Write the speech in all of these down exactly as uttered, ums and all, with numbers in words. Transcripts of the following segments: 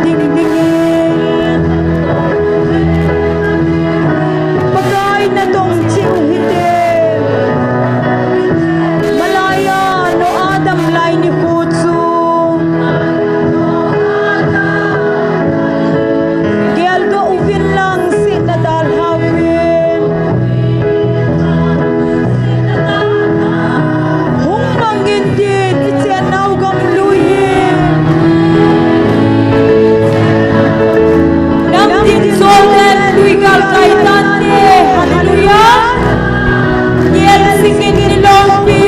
ding dingin, Pakai natong cheh u hite. Malaiya Noah damlai nikho chu geldoh uvin lang sihna dalha uvin. Hung mangin tin i chennau gam lui hi. Namtin Jordan lui galkai tante. Hallelujah. Gel singin ni loupi.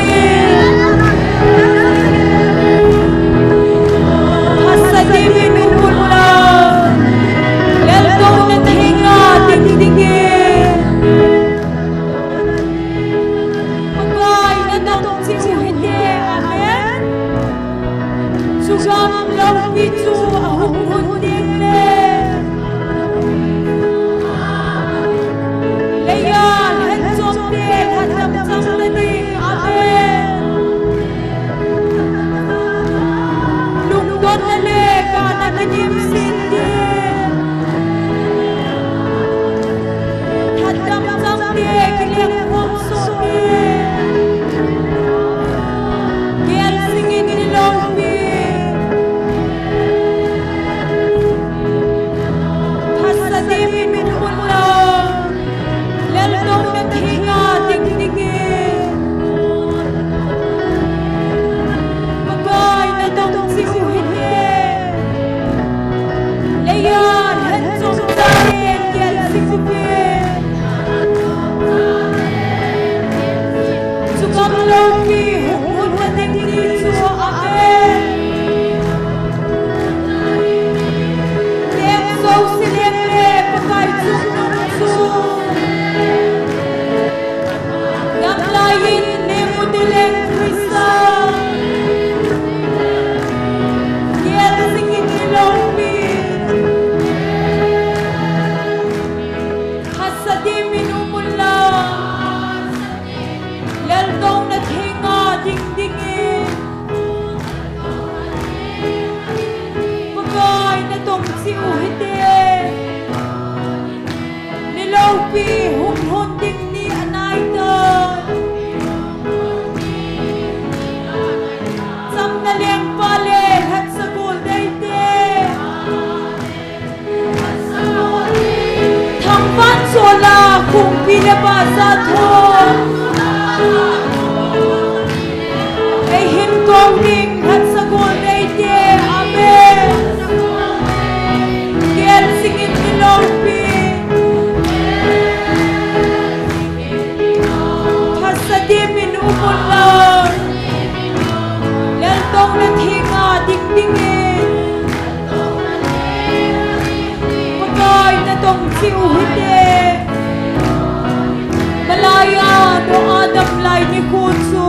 Hasa dimin umul lang. Leltouna thenga ding dingin. Pakai natong cheh u hite. Amen. Chugam loupi chu ahung lhun ding le. Leiya lhenchomte lhatdam chang nading. Amen. Lungdonna le kana kidim sin ding. Lhatdam changte kileng khom soh ding. Gel singin ni loupi. Hasa dimin umul lang. Leltouna thenga ding dingin. Pakai natong cheh u hite. Leiya lhenchomte gel sing uvin. Chugam loupi hung lhun nading ni chu. Amen. Leng jouse leng le Pakai chungnung chu. Damlai in ne mu ding leng Christa. Gel singin ni loupi. Hasa dimin umul lang. Leltouna thenga ding dingin. Pakai natong cheh u hite. Ni loupi hung lhun ding ni anai tan. Chamna lengpa le lhatsa gol deite. Thangvah chola khumpi le baza tho. Eihin kou ding lhatsa gol deite. Amen. Gel singin ni loupi. Hasa dimin umul lang. Leltouna thenga ding dingin. Pakai natong cheh u hite. Malaiya Noah damlai nikho chu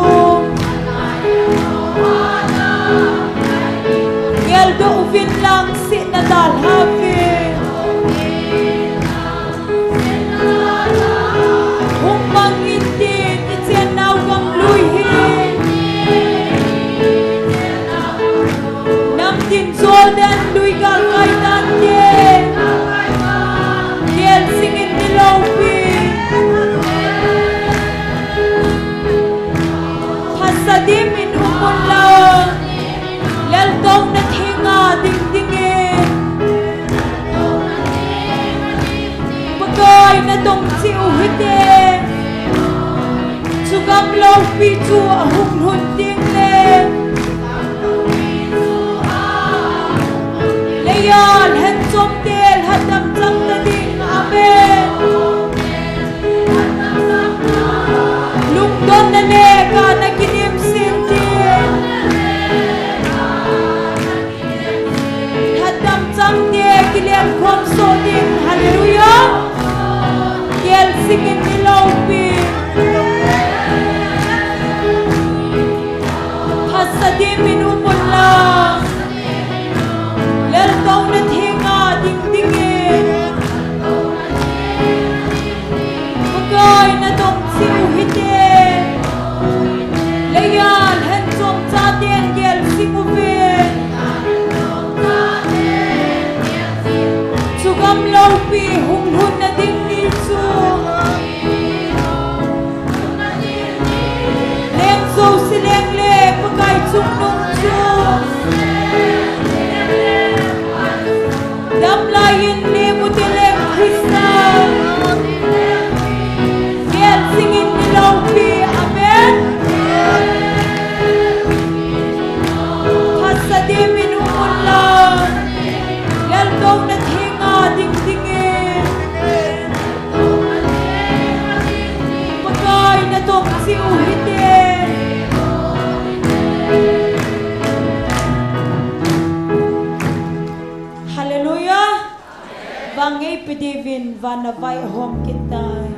geldoh uvin lang sihna dalha uvin. Hung mangin tin i chennau gam lui hi. Namtin Jordan lui galkai tante. Gel singin ni loupi. Hasa dimin umul lang. Leltouna thenga ding dingin. Pakai natong cheh u hite. Chugam loupi chu ahung lhun ding le. Leiya lhenchomte lhatdam chang nading. Amen. Lungdonna le kana kidim sin ding. Lhatdam changte kileng khom soh ding. Hallelujah. Gel singin ni loupi. Hasa dimin umul lang. Leltouna thenga ding dingin. Pakai natong cheh u hite. Leiya lhenchom chaten gel sing uvin. Hallelujah. Vang ngeipi diuvin vana vaihom kit tai.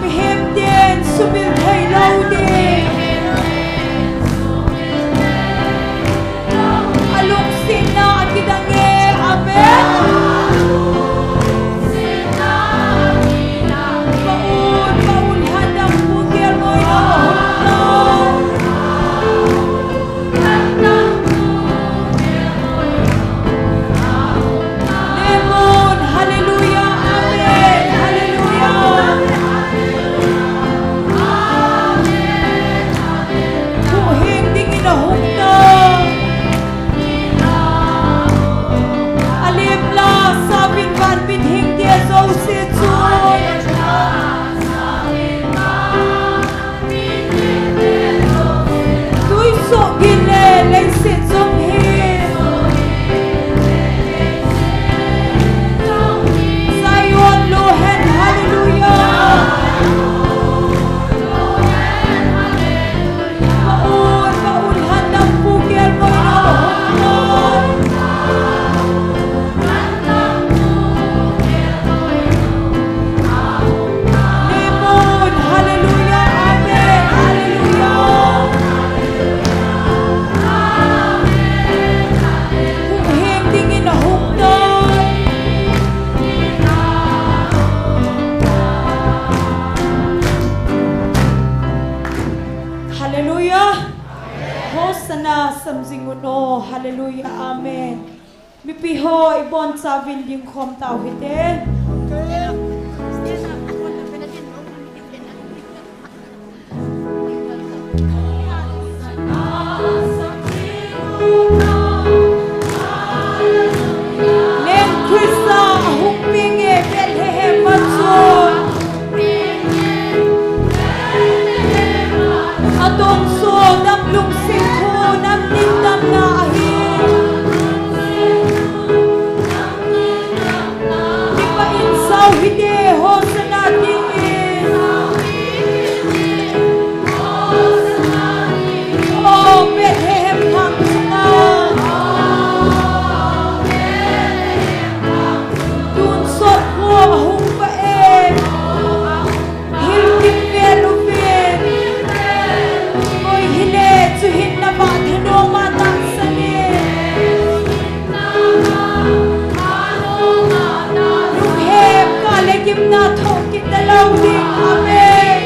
Mihem ten sumil thei lou ding. Alungsetna akidang e. Amen. Paul, Paul, hadam pu kel moi lo. Lemon, hallelujah, amen, hallelujah. Huhhing dingin ahung tai. Alim la, savin van mitheng te jouse chu. Tuisoh gin le leiset jong hi. Zion lo hen, hallelujah. Paul, Paul, hadam pu kel moi lo. Lemon, hallelujah, amen, hallelujah. Huhhing dingin ahung tai. Hallelujah. Hosanna, samjing un o. Hallelujah, amen. Mipi ho, ibonchauvin dingkhom tau hite. Leng Christa ahung peng e Bethlehem a chun. Atongso dam lungset thu nam nin damna ahi. Kipah in sao hite, Hosanna tin. O Bethlehem lhang chunga. Tonsot ho ahung pha e. Hilkimvel uvin. Koi hile chu hin navah thanom a tahsan in. Lunghem kah le gimna thoh kit talou ding. Amen.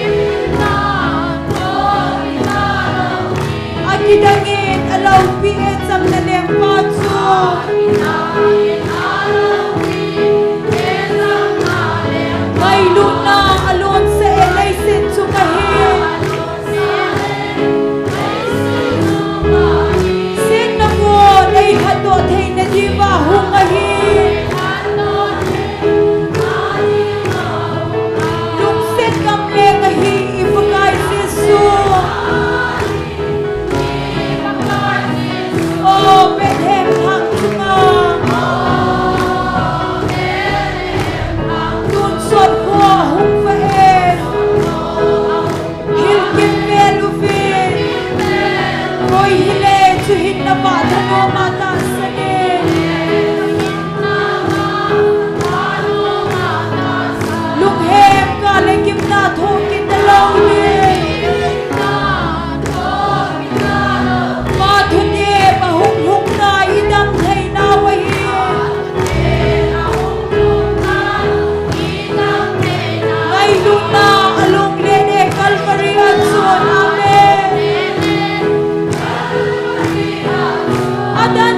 Akidang in aloupi e chamna lengpa chu. Ngailutna alonsah e leiset chunga hi. Seng nangho neilhatdoh theina diuva hung ahi. Lungset gamleng ahi i Pakai Jesu. O Bethlehem lhang chunga. Tonsot ho ahung pha e. Hilkimvel uvin. Koi hile chu hin navah thanom a tahsan in. Lunghem kah le gimna thoh kit talou ding. Pa thutep ahung lhungna idam theinau ahi. Ngailutna alunglen e Calvary a chun. Amen. Adan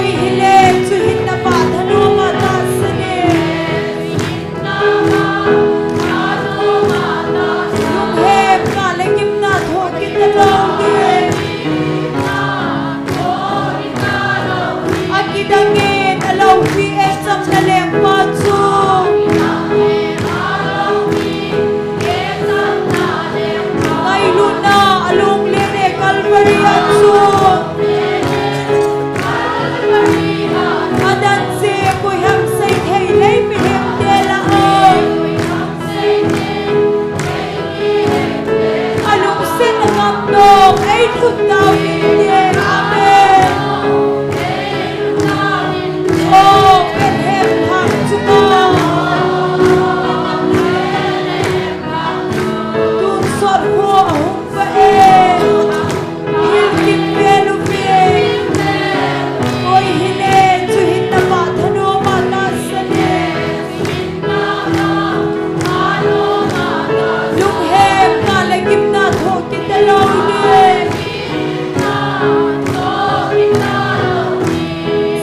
Hile chu hinna pa thanoma tahsan e. Lunghemna le gimna thoh kit talou ding. Akidang in aloupi e chamna lengpa chu. Ngailutna alunglhai e Calvary a chu. Adan se koiham sei thei lei mihem te lah a. Alungset angam nong ei thut tau inte. Amen. O Bethlehem thang chunga. Tun sot kho ahung va e. Hilkim vel uvin. Koi hile chu hinna pa thanoma tahsan e. Lunghemna le gimna thoh kit talou ding.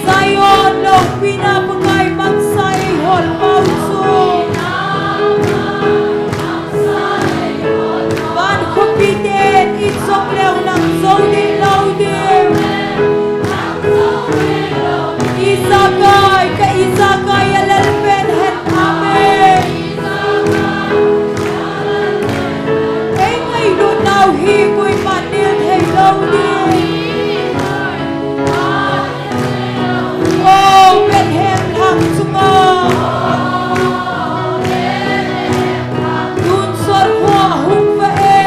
Zion loupina Pakai mansa eihol pau chu. Van khopi ten i chok leu nang jou deh lou ding. Ijakai, ka ijakai a lel pen hen. Amen. Ei ngailut nau hi koiman nil thei lou ding. O Bethlehem thang chunga. Tun sot kho ahung va e.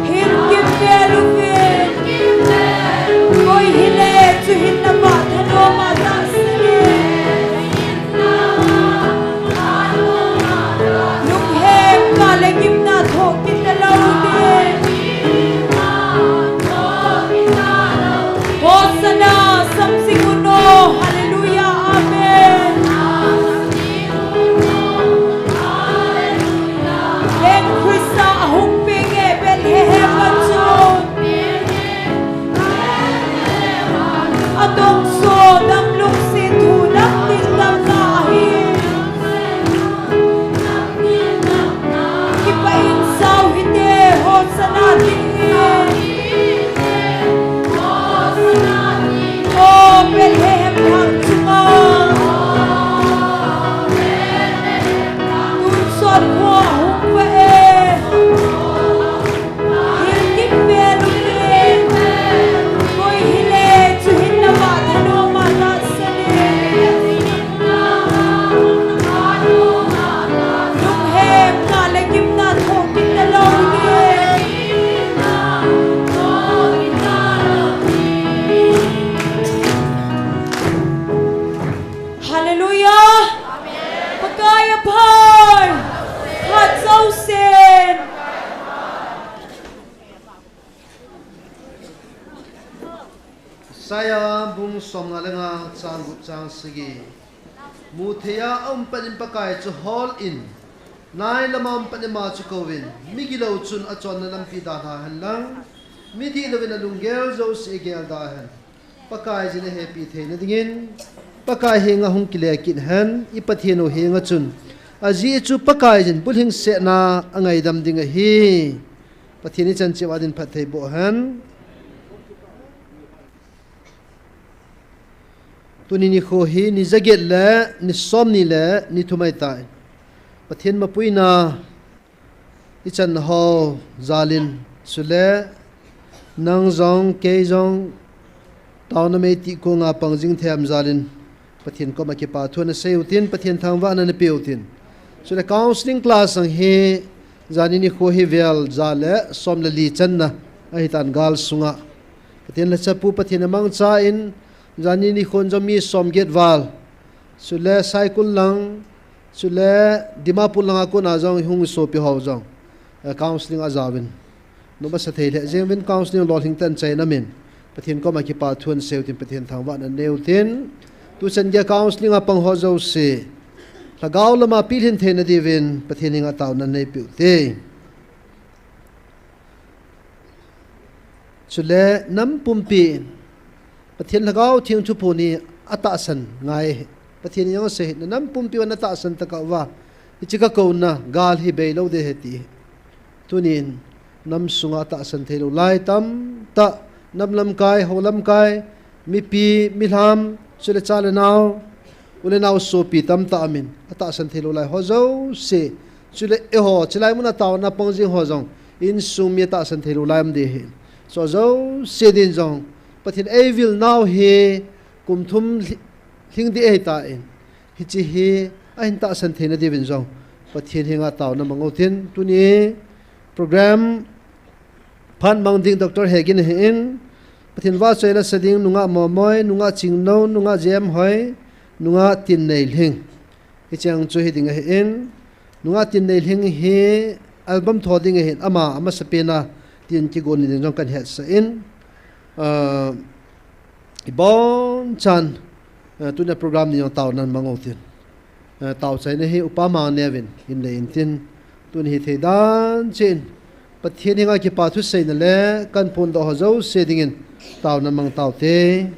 Hilkim vel uvin. Koi hile chu hinna pa thanoma tahsan e. Lunghemna le gimna thoh kit talou ding. Hosanna, samjing un o. Hallelujah. Amen. Leng Christa ahung peng e Bethlehem a chun. Adongso dam lungset thu dam tin dam na ahi. Kipah in sao hite, Hosanna tin. O Bethlehem thang chunga. Tun sot kho ahung va e. Hilkim vel uvin. Koi hile chu hinna pa thanoma tahsan e. Lunghemna le gimna thoh kit talou ding. Hallelujah. Pakai aphal. Khat jousen. Isaiah bung somnga le nga chang gup chang sagi. Mutheia aum pet in Pakai chu hol in, nai lama um pet in ama chu kouvin, migilou chun achonna lampi dalha hen lang, midihlou in alunggel jouse gel da hen. Pakai jin ahepi theina dingin, Pakai henga hung kile kit hen, i Pathen u henga chun. Ajeh chu Pakai jin bulhingsetna angaidam ding ahi. Pathen ichan cheh uva din phatthei boh hen. Tuni nikho hi ni jaget le ni somni le ni thum ahitai. Pathen mapuina ichan ho jalin chule nang jong kei jong taona meitih konga pang jing thei ham jalin Pathen koma kipa thu nasei utin, Pathen thangvahna napeh utin. Chule counseling class jong hi jani nikho hi vel ja le som le li channa ahitan gal sunga. Pathen lhachapu Pathen amangcha in jani nikhon jong mi som get val. Chule Saikul lang, chule Dimapur langa kona jong ihung sopi ho jong, eh, counseling ajaovin. Numasa thei lheh jeng uvin counseling lolhing tah in chaina min. Pathen koma kipa thu nasei utin Pathen thangvahna nanei utin. Tuchan geiya counseling a pang ho jouse. Lhagao lama pilhin theina diuvin Pathen henga taona nanei peh ute. Chule nam pumpi in Pathen Lhagao Theng thuphon hi atahsan ngai ahi. Pathen in jong asei, na nam pumpi uva na tahsan tokah uva, hiche ka kouna gal hi beilou ding ahi ti. Tunin nam sunga atahsan theilou lai tamtah, nam lamkai, hou lamkai, mipi, milham, chule cha le nao, u le nao sopi tamtah umin, atahsan theilou lai ho jouse, chule eiho, chulai muna taona pang jing ho jong, insung mi atahsan theilou lai um ding ahi. Chujouse din jong, Pathen eivilnau hi kum thum lhi-, lhing ding ahitan, hiche hi ahin tahsan theina diuvin jong Pathen henga taona mang utin, tuni program phat mang ding Doctor Hegin ahin, Pathen vahchoi la sa ding Nungah Momoi, Nungah Chingnou, Nungah J M Hoi, Nungah Tinneilhing. Hicheng chu hiding ahin, Nungah Tinneilhing hi album tho ding ahin, ama, amasapen a tin kigon ni din jong kahin hetsah in, ah, ibonchan, ah, tunia program ni jong taonan mang utin. Ah, taochaina hi Upa Mangneo vin hin nei intin, tuni hithei dan cheh in, Pathen henga kipa thuseina le kahin phondoh ho jouse dingin taonan mang taute.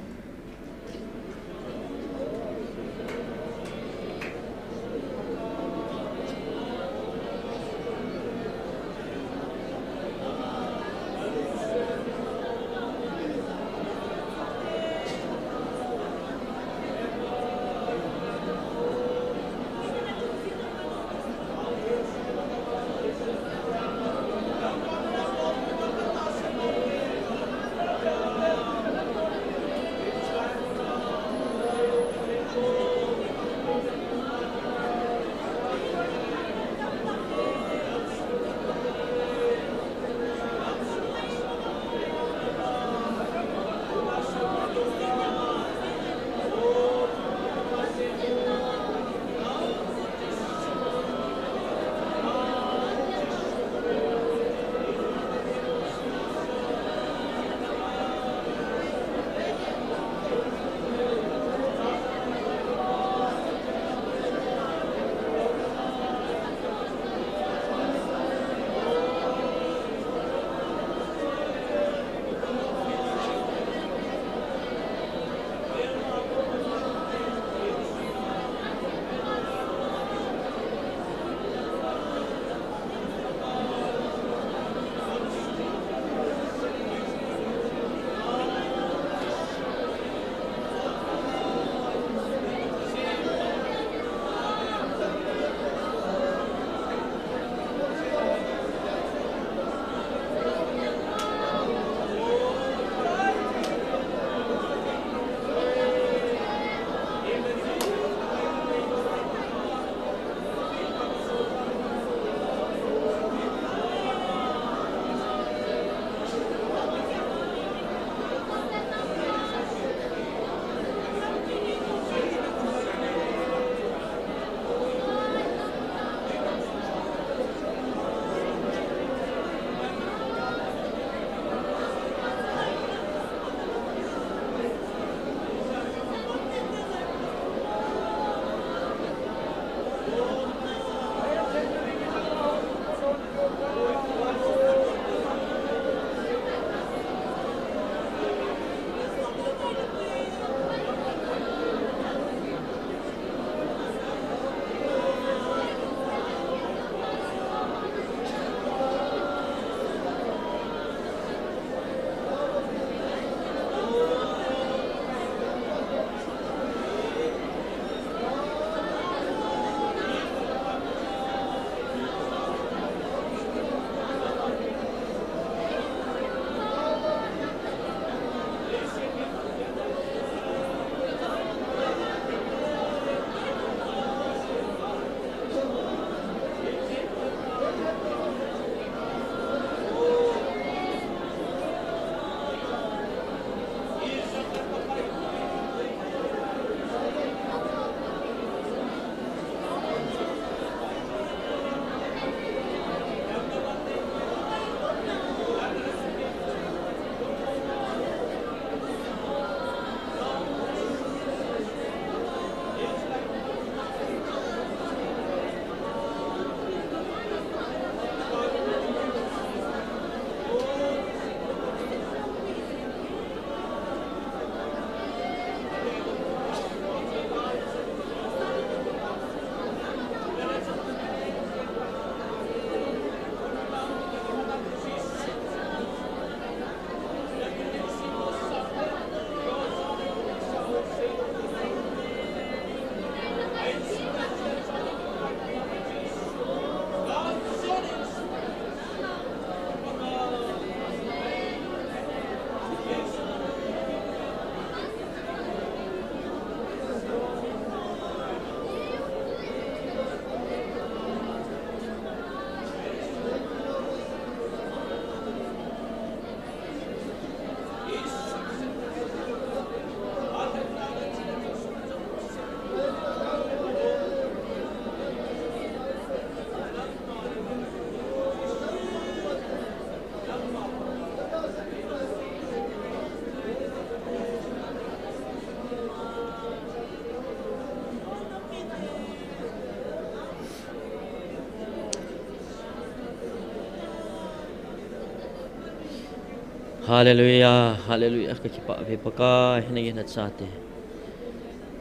Hallelujah, hallelujah. Ka kipah ve Pakai, nangin nachate.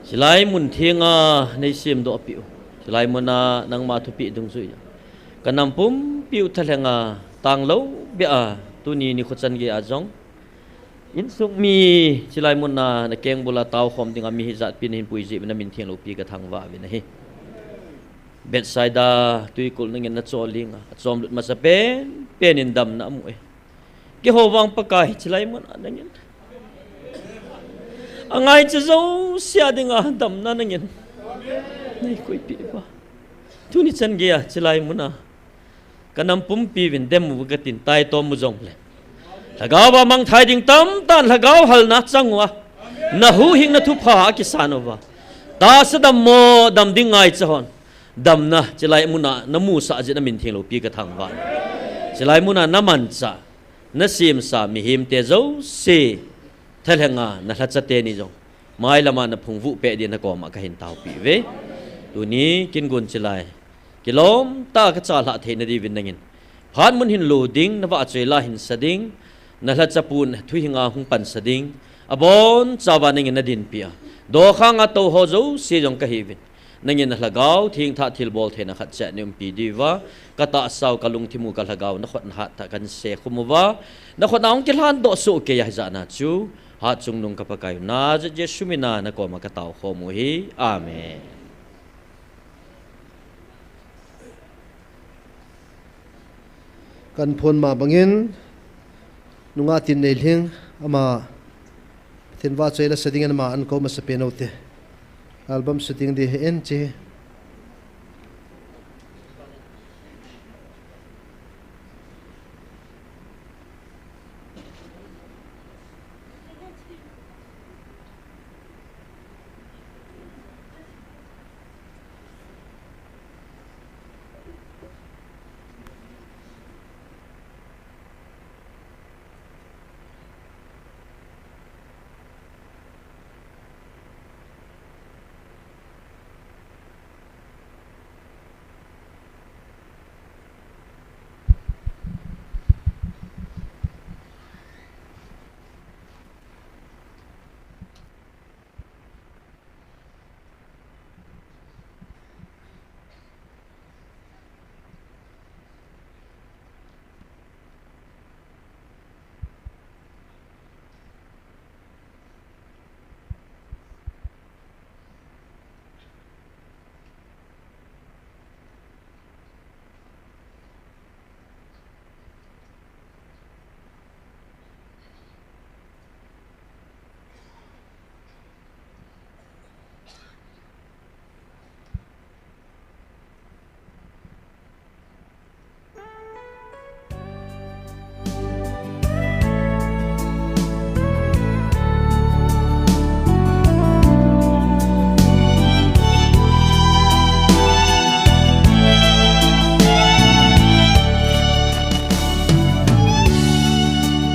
Chilai mun thenga nei semdoh piu. Chilai muna nangma thupeh dungjuiya ka nam pumpiu thalhenga tanglou beh a tuni nikho chan geiya jong insung mi chilai muna nakeng bula taokhom dinga mi hijat pi nahin puiji uvin namin thengloupi ka thangvah uvin ahi. Bethsaida tuikul nangin nachol dinga achomlut masapen pen in damna amu e. Keiho vang Pakai chilai muna nangin angaicha jousea dinga damna nangin nei koipeh uva. Tuni chan geiya chilai muna ka nam pumpi uvin dem uva katin taitom u jongle lhagao va mangthai ding tamtah in lhagao halna chang uva nahuhhingna thupha akisan uva tahsa dammo dam ding ngaicha hon damna chilai muna namusah jeh in namin thengloupi ka thangvah. Chilai muna namanchah nasemsa mihemte jouse thalhenga nalhacha teni jong mailama naphungvuh peh din nakoma kahin taopi uve. Tuni kingun chilai kilom tah a kachalhah theina diuvin nangin phat mun hinlo ding, navahchoi la hinsa ding, nalhachapu thuhhinga hung pansa ding, abonchauva nangin nadinpi a dokhanga touho jouse jong kahiuvin nangin nalhagao thengtha thilbol theina khat cheh neiumpi diuva katahsau kalungthimu kalhagao nakhut nahat tah kahin sekhum uva nakhut a hung kilhandoh sohkeiya hijatna chu hatchungnung ka Pakaiu Nazareth Jesu mina nakoma kataokhom u ahi. Amen. Kahin phon ma bangin nungah Tinneilhing ama Pathen vahchoi la sa dingin ama ahin kou masapen ute. Album shooting ding ahi e.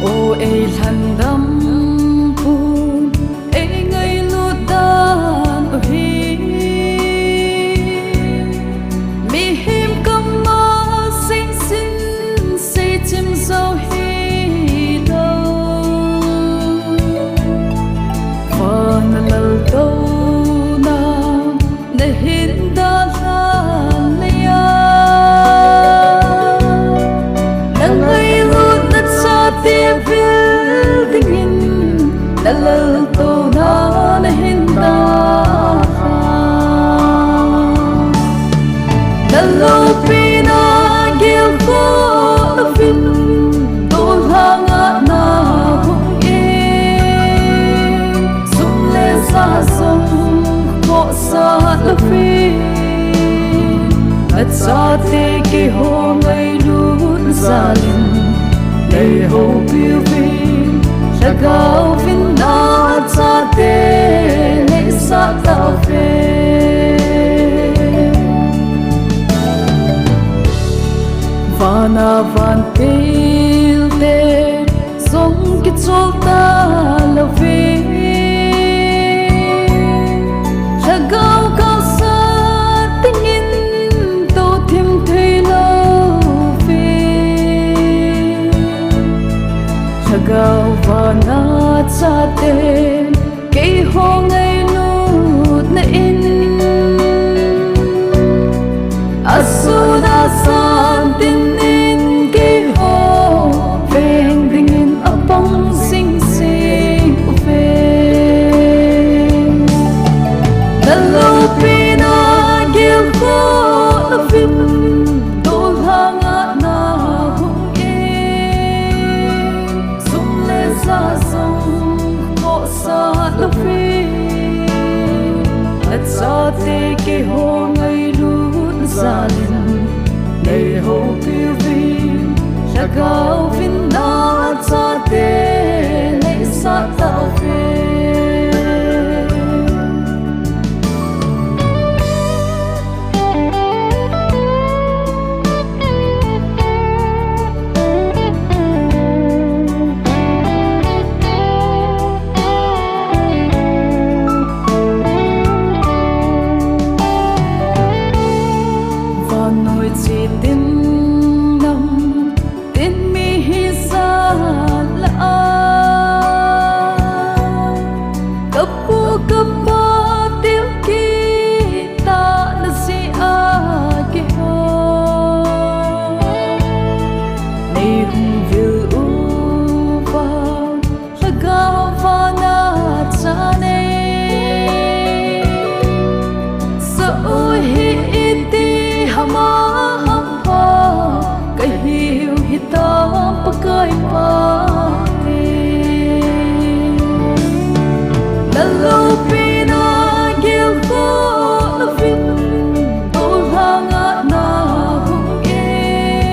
O ei lhandam khun ei ngailut dan u hi. Mihem kam'a seisin seichim jou hilou. Vana laltouna nahin dalhan laiya, na ngailutna chate vil dingin, na laltouna nahin dalhan. Na loupina gelkhoh louvin, tolhanga na hung e. Sum le ja jong khohsah louvin, nachate keiho ngailut jalin, nei houpi uvin, Lhagaovin nachate nei sah tauve. Vana vantilte jong kichol talou ve. Lhagao kaosah dingin tou thim thei lou ve. Lhagao Chate, keiho ngailutna in, asun asan tinin keiho veng dingin apang singsing uve. Naloupina gelkhoh louvin, tolhang a nahung in, sum le ja jong khohsah louvin, nachate keiho ngailut jalin, neihoupi uvin, Lhagao vin nachate neisah tauve. Vannoi chitin lam tin mi hi sala a, kapu kapa tiu kitah na jeh a keiho neihung vil uva, Lhagao vana cha neisah u hi iti ham a hampha kahiu hitam Pakaipa. Naloupina gelkhoh louvin, tolhang a nahung in,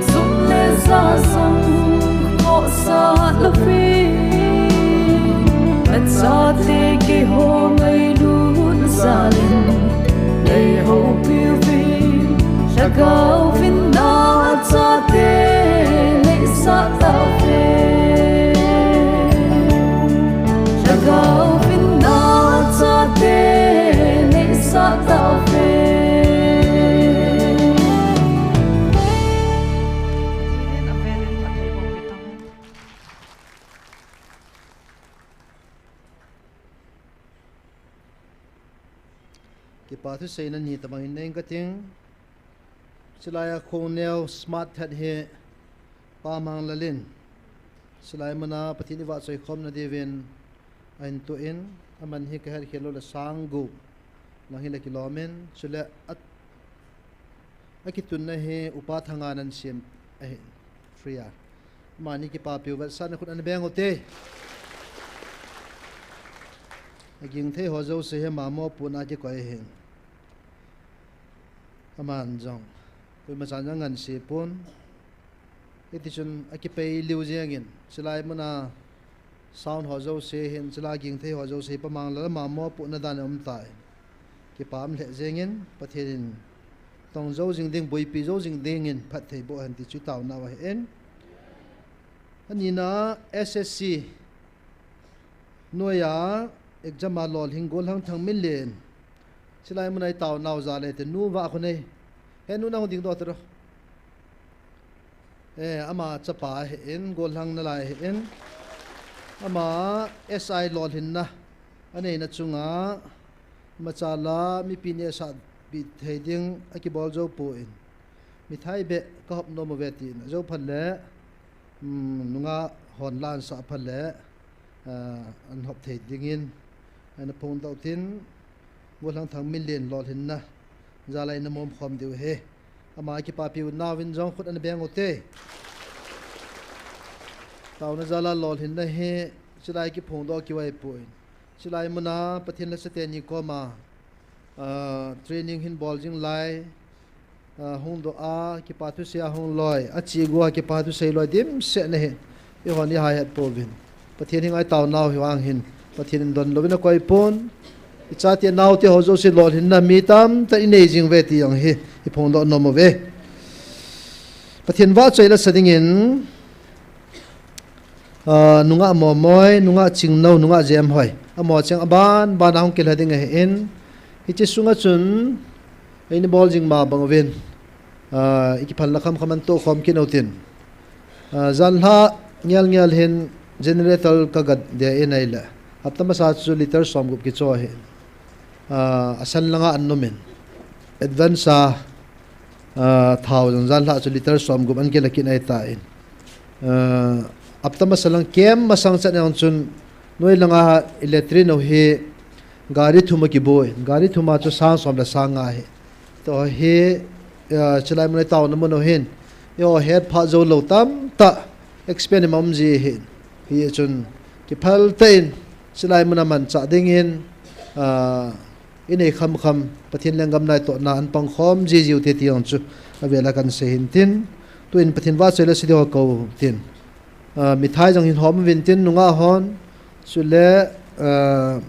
sum le ja jong khohsah louvin, nachate keiho ngailut jalin, neihoupi uvin, Lhagao vin nachate neisah tauve. Lhagao vin nachate neisah tauve. Kipa thuseina ni tabang in nei kating. Chulai a khongneo smart that hi Pa Manglal in, chulai muna Pathen ivahchoi khomna diuvin ahin toh in, aman hi kahet khel lou le sang gup lang hile kilom in, chule a, akitunna hi Upa Thanga in asem ahi, free a. Amani kipapiu vetsahna khut ana beng ute. Aging thei ho jouse hi ama mopohna a kikoi ahi. Aman jong koima chan jong angansei pon. Hitichun akipei liu jeng in, chulai muna sound ho jouse hin, chulai a ging thei ho jouse hi Pa Manglal ama mopohna dan a um tai. Kipa um lheh jeng in, Pathen in tong jou jing ding, boipi jou jing dingin phatthei boh hen ti chu taona u ahi in. Anina S S C noiya exam a lolhing Gollhang Thangminlen. Chulai muna itaonau jale te nu Vahkhonei. He nu nahung ding doh taro. Eh, ama chapa ahi in, Gollhang nalai ahi in. Ama S I lolhinna aneina chunga imacha la mipi nehsah pi thei ding akibol jou poi. Mithai beh kahop nom uve tin ajou phat le, um, nungah hon la ansah phat le, ah, anhop thei dingin ana phongdoh tin, Gollhang Thangminlen lolhinna jal a ina mom khom diu ahi. Ama kipapiu nauvin jong khut ana beng ute. Taona jal a lolhinna hi chulai kiphongdoh kivai poi. Chulai muna Pathen lhacha teni koma, ah, training hin bol jing lai, ah, hung doh a kipa thusei a hung loi, achi gua kipa thusei loi dimset na hi. Eihon ihai het pouvin. Pathen hi ngai taonau hi vang hin, Pathen in donlouvin akoi pon. Ichate naote ho jouse lolhinna mi tamtah inei jing uve ti jong hi iphongdoh nom uve. Pathen vahchoi la sa dingin, ah, nungah Momoi, nungah Chingnou, nungah Jemhoi. Amo cheng aban ban a hung kilha ding ahi in. Hiche sunga chun eina bol jing ma bang uvin, ah, ikiphalna khamkham an tohkhom kit utin. Ah, janhi ngel ngel hin Generator ka gat dia in ahile, hapta masa chu liter somgup kicho ahi. Ah, asan langa an nomin. Advance a, ah, thao jong jan lha chu liter somgup an kila kit ahitan. Ah, hapta masa lang kem masang chan jong chun noi langa electric nou hi gari thum a kibuin. Gari thum a chu sang som le sang nga ahi. Toh hi, ah, chilai mun a taona mun u hin. Eiho het phat jou lou tamtah expense ima um ji hin. Hichun kiphal tah in chilai mun a manchah dingin, ah, inei khamkham Pathen lenggam natohna a pangkhom jiu hite ti jong chu avel a kan sei hin tin. Tuin Pathen vahchoi le sei ding ho kou tin. Ah, mithai jong hin hom uvin tin nungah hon. Chule, ah,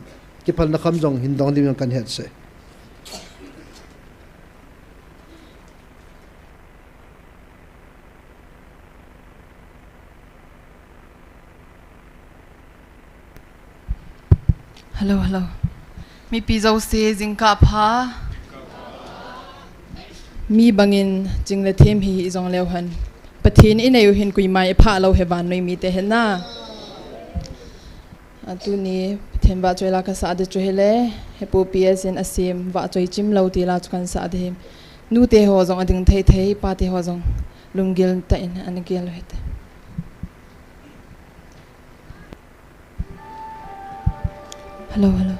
kiphalna kham jong hin dong ding kan het sei. Hello, hello. Mipi jouse jingkah pha. Mi bangin jing le them hi hijong leu hen, Pathen inei u hin koima iphah lou ahi, vannoi mite hin na. Atuni Pathen vahchoi la kasah ding chu hile, He Pu P S in asem Vahchoi Chimlou ti la chu kan sah ding ahi. Nute ho jong ading thei thei, pate ho jong lunggil tah in ana gel u hite. Hello, hello.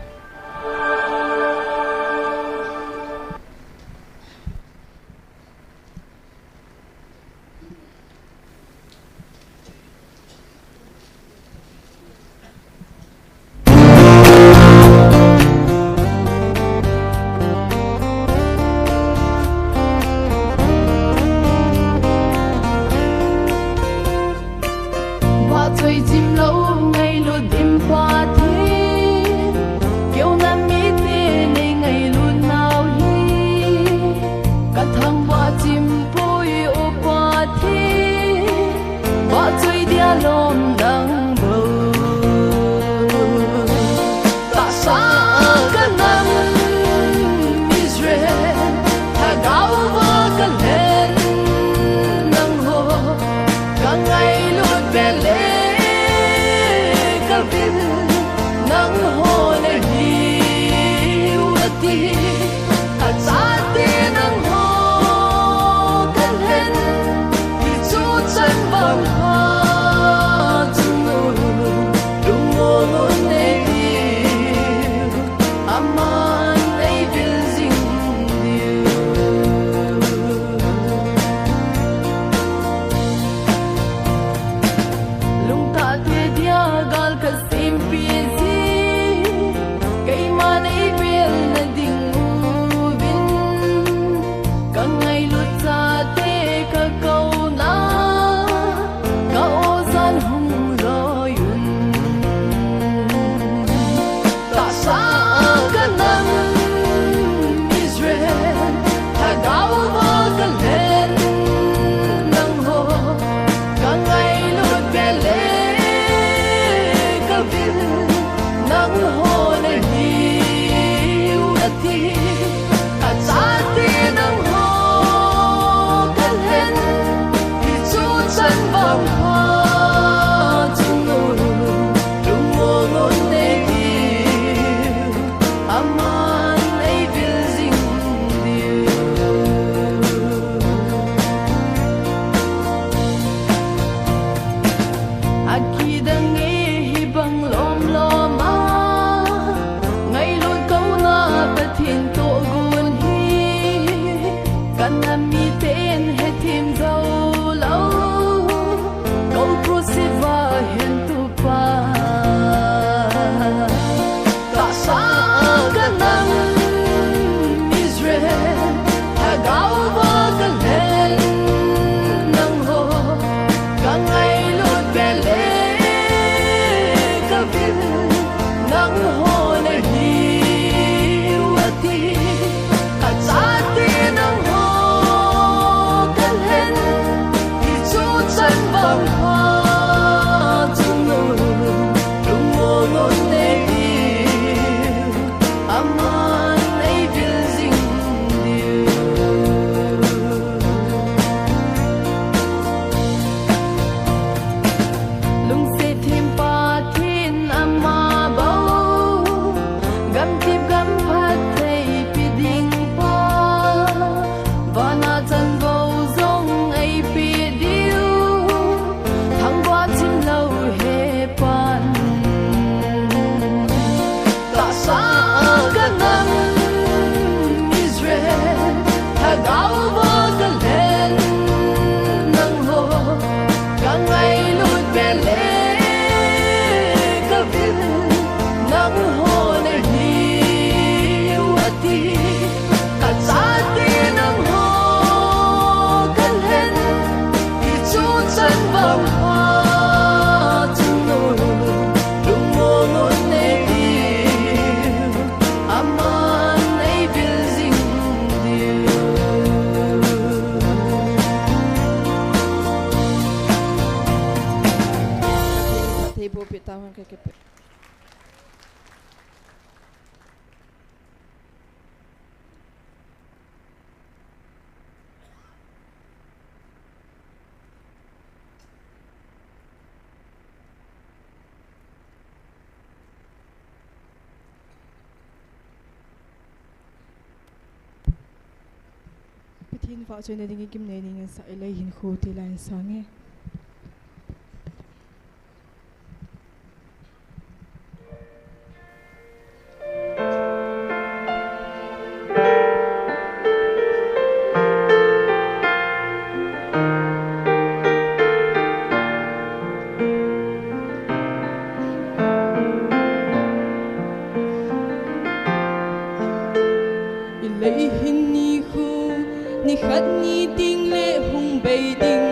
Vahchoi Chimlou ngailut in Pathen, keu nam mite nei ngailut nau hi, ka thangvah chimpoi u Pathen, vahchoi dia lom dang bou. Tahsa ka nam Israel, thagau va ka lhen nangho, ka ngailut be le ka vil nangho nahiu ati. Ka chate nangho ka lhen, hichu chan vang ha chun u, lungmong un nei diu, aman nei vil jing diu. Lungtah te dia gal ka sempi ji, keima nei bel na ding Pathen vahchoina dingin kimnei dingin sa, I lei hinkho ti lai in sang e. I lei hin nikho, nikhat ni ding le hung bei ding.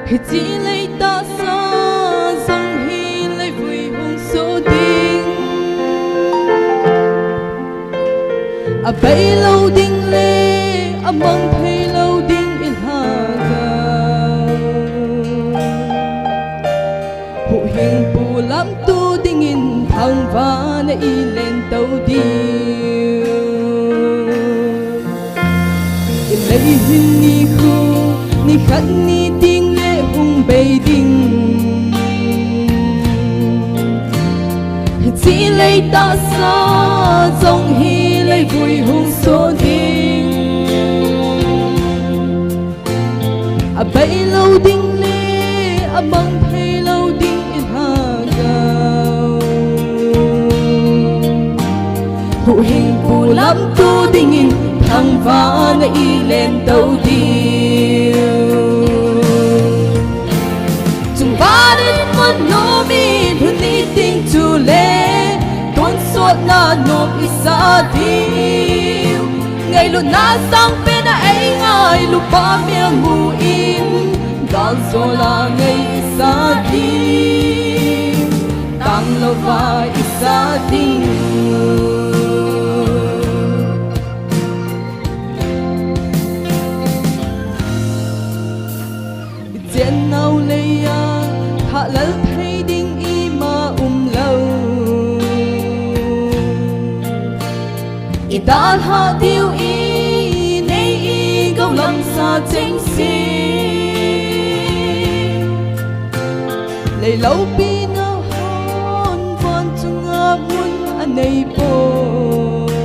Hiche lei tahsa jong hi leivui hung so ding. Abei lou ding le amang phei lou ding i lhagao. Huhhingpu lamto dingin thangvahna i lento diu. I lei hin nikho, nikhat ni ding le hung bei ding. Hiche lei tahsa jong hi leivui hung so ding. Abei lou ding le amang phei lou ding i lhagao. Huhhingpu lamto dingin thangvahna i lento diu. Chungvah in mun nomin lhun nitin chule tonsotna nop i sa diu. Ngailutna sangpen a ei ngailu pa mel mu in, galjol a ngai i sa diu, tanglouva i sa diu. I chennau leiya thalal thei ding ima umlou. I dalha diu i nei i gou lamsa chengse. Lei loupina hon von chunga mun anei poi.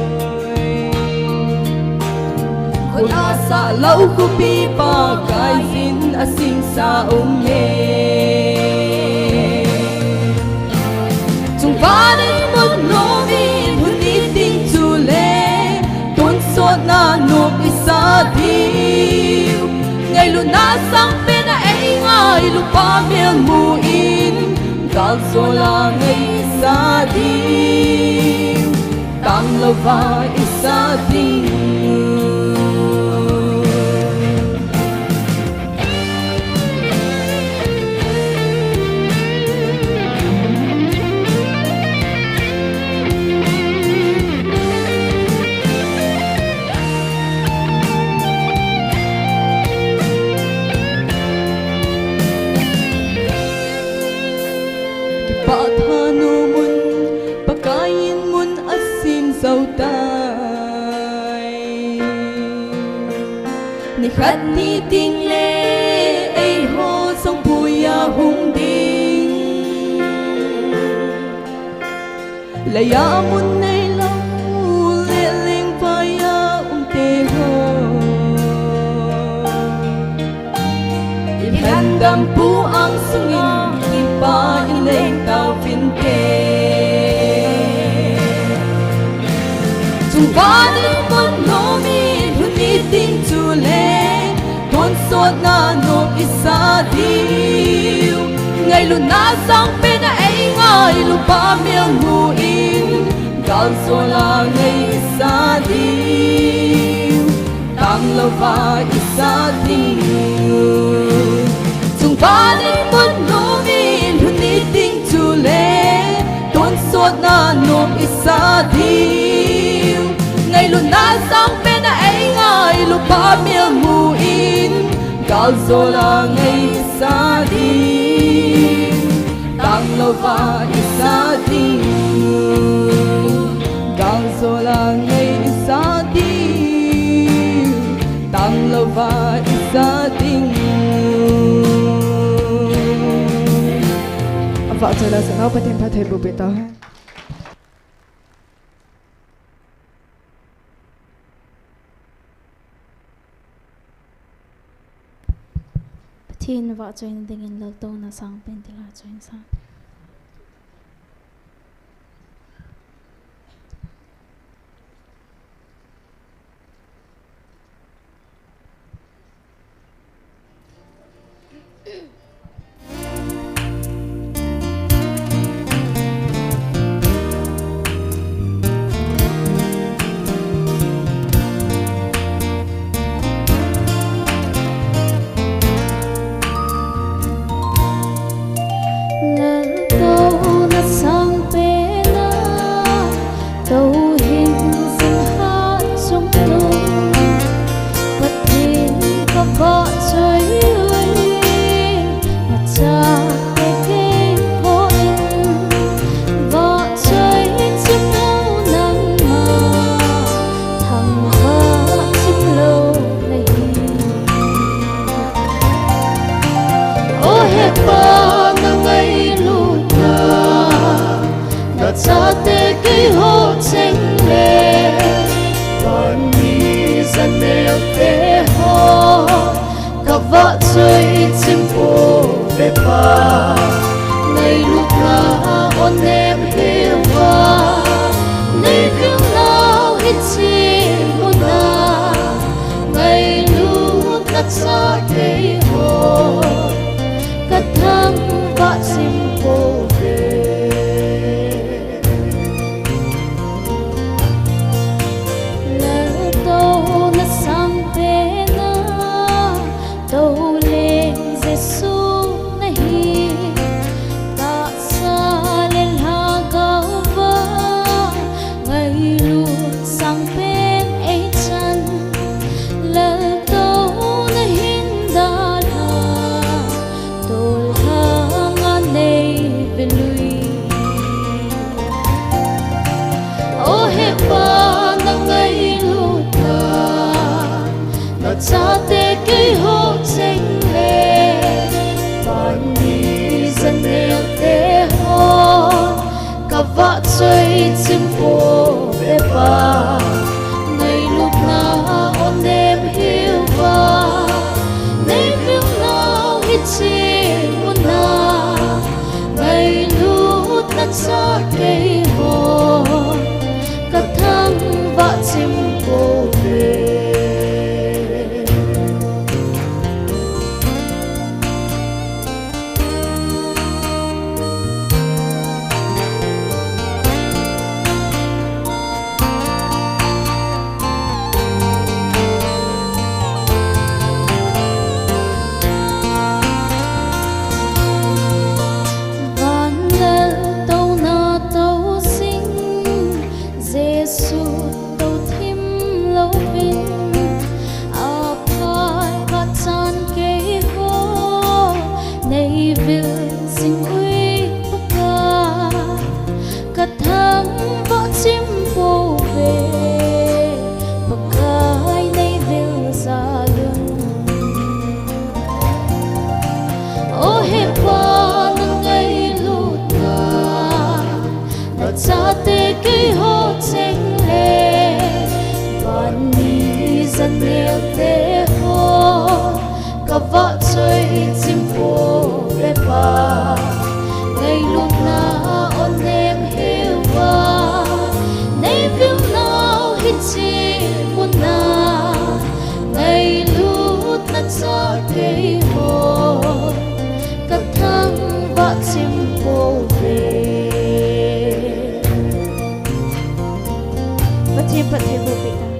Khut a sah lou khopi Pakai in a singsa um e. Chungvah in mun nomin lhun nitin chule tonsotna nop i sa diu. Ngailutna sangpen a ei ngailu pa mel mu in, galjol a ngai i sa diu, tanglouva i sa diu. Kipah tha nom un, Pakai in mun a sem jou tai. Nikhat ni ding le eiho jong boi a hung ding. Lei a mun neilou le lengvai a um te ho. I lhandampu ang sung in kipa in leng tauvin te. Chungvah in mun nomin lhun nitin chule tonsotna nop i sa diu. Ngailutna sangpen a ei ngailu pa mel mu in, galjol a ngai i sa diu, tanglouva i sa diu. Chungvah in mun nomin lhun nitin chule tonsotna nop i sa diu. Ngailutna sangpen a ei ngailu pa mel mu in, galjol a ngai i sa diu, tanglouva i sa diu. Galjol a ngai i sa diu, tanglouva i sa diu. Avahchoi lou sah nau Pathen phattheiboh peh tauhen. In vahchoina dingin laltouna sangpen thilha chu hin sang. Laltouna sangpen a, touhin singhat chungnung, Pathen kavahchoi uve, nachate keiho in, vahchoi chimlou nangma, thangvah chimlou nahi. O he Pa, nangailutna, nachate keiho chengle, vanmi janel teho, kavahchoi chimpouve Pa, ngailutna onem heuva, neivil nau hiche muna, ngailutna chate keiho, kathangvah chimpouve. Laltouna sangpen a, touleng Jesu nahi, tahsa le lhagao va, ngailut sangpen eichan, laltouna hin dalha, tolhang a neive lui. O he Pa, nangailutna, nachate keiho chengle, vanmi janel teho, kavahchoi chimpouve Pa, ngailutna onem heuva, neivil nau hiche muna, ngailutna chate keiho, kathangvah chimpouve. Van laltouna tousing, Jesu tou thim louvin, aphat phat chan keiho neivil jing uve Pakai, kathangvah chimpouve, Pakai neivil jalun. O he Pa, nangailutna, nachate keiho chengle, vanmi janel teho, kavahchoi chimpouve Pa, ngailutna onem heuva, neivil nau hiche muna, ngailutna chate keiho, kathangvah chimpouve. Pathen phattheiboh peh tah.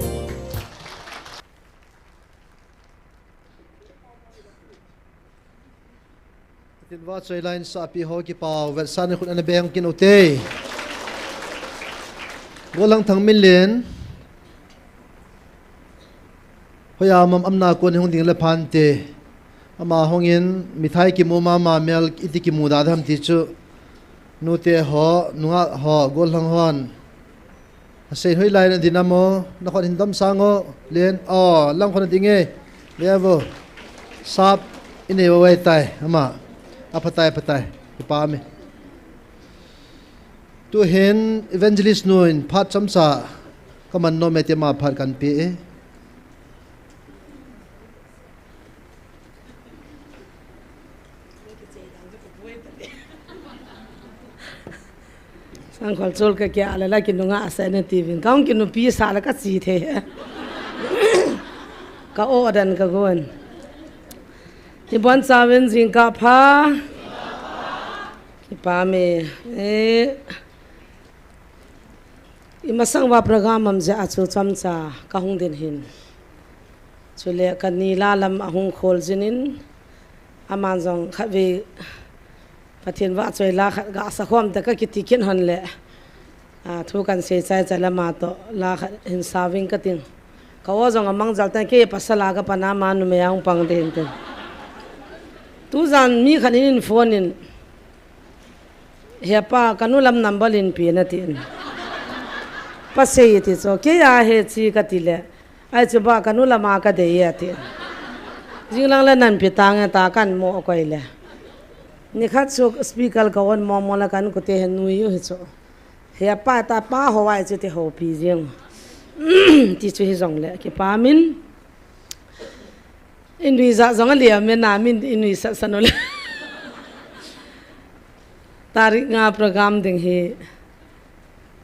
Pathen vahchoi lain sapi ho kipah vetsahna khut ana beng kit u te. Golhang Thangminlen. Hoiya um am, amna kon hung ding le phante. Ama hungin mithai kimu mama mel iti kimu da ham ti chu. Nute ho, nungah ho, golhang hon. Asei hoilai na dinam o, nakhut hin damsang o, len, o, langkhut na ding e, levo, sap, inei vovai tai, ama, aphatai, aphatai, kipah e. Tuhin evangelist nun phat chomcha, kaman nom e ti ama phat kahin pe e. Angkol chol ka kia le la kinunga asa na ti vin. Ka hung kinupi sa la ka chi the. Ka o dan ka gon. Hi bon sa vin jing ka pha. Kipa me. Eh. I masang va program am ja a chu chomcha ka hung din hin. Chule ka ni la lam a hung khol jinin, aman jong khat ve Pathen va choi la khat ga sa khom ta ka kiti kin hon le. A, thu kan sei chai chai la ma to la khat hin sa ving ka ting. Ka o jong amang jal tan ke pasal a ka pana ma numei a hung pang din tin. Tu jan mi khat in phone in, "He pa, ka nu lam number in pe na," tin. Pa sei ti cho, "Kei a he," chi ka ti le. "Ai chu ba, ka nu lam a ka dei e," tin. Jinglang le nan pe tang e ta kan mo koi le. Ni khat chu speaker ka on mo mo la kan kute he nui u hi chu. "He pa, ta pa ho ai chu te ho pi jing." Ti chu hi jong le, kipa min. Inui ja jong a liam e na min inui sat san u le. Tarik nga program ding hi,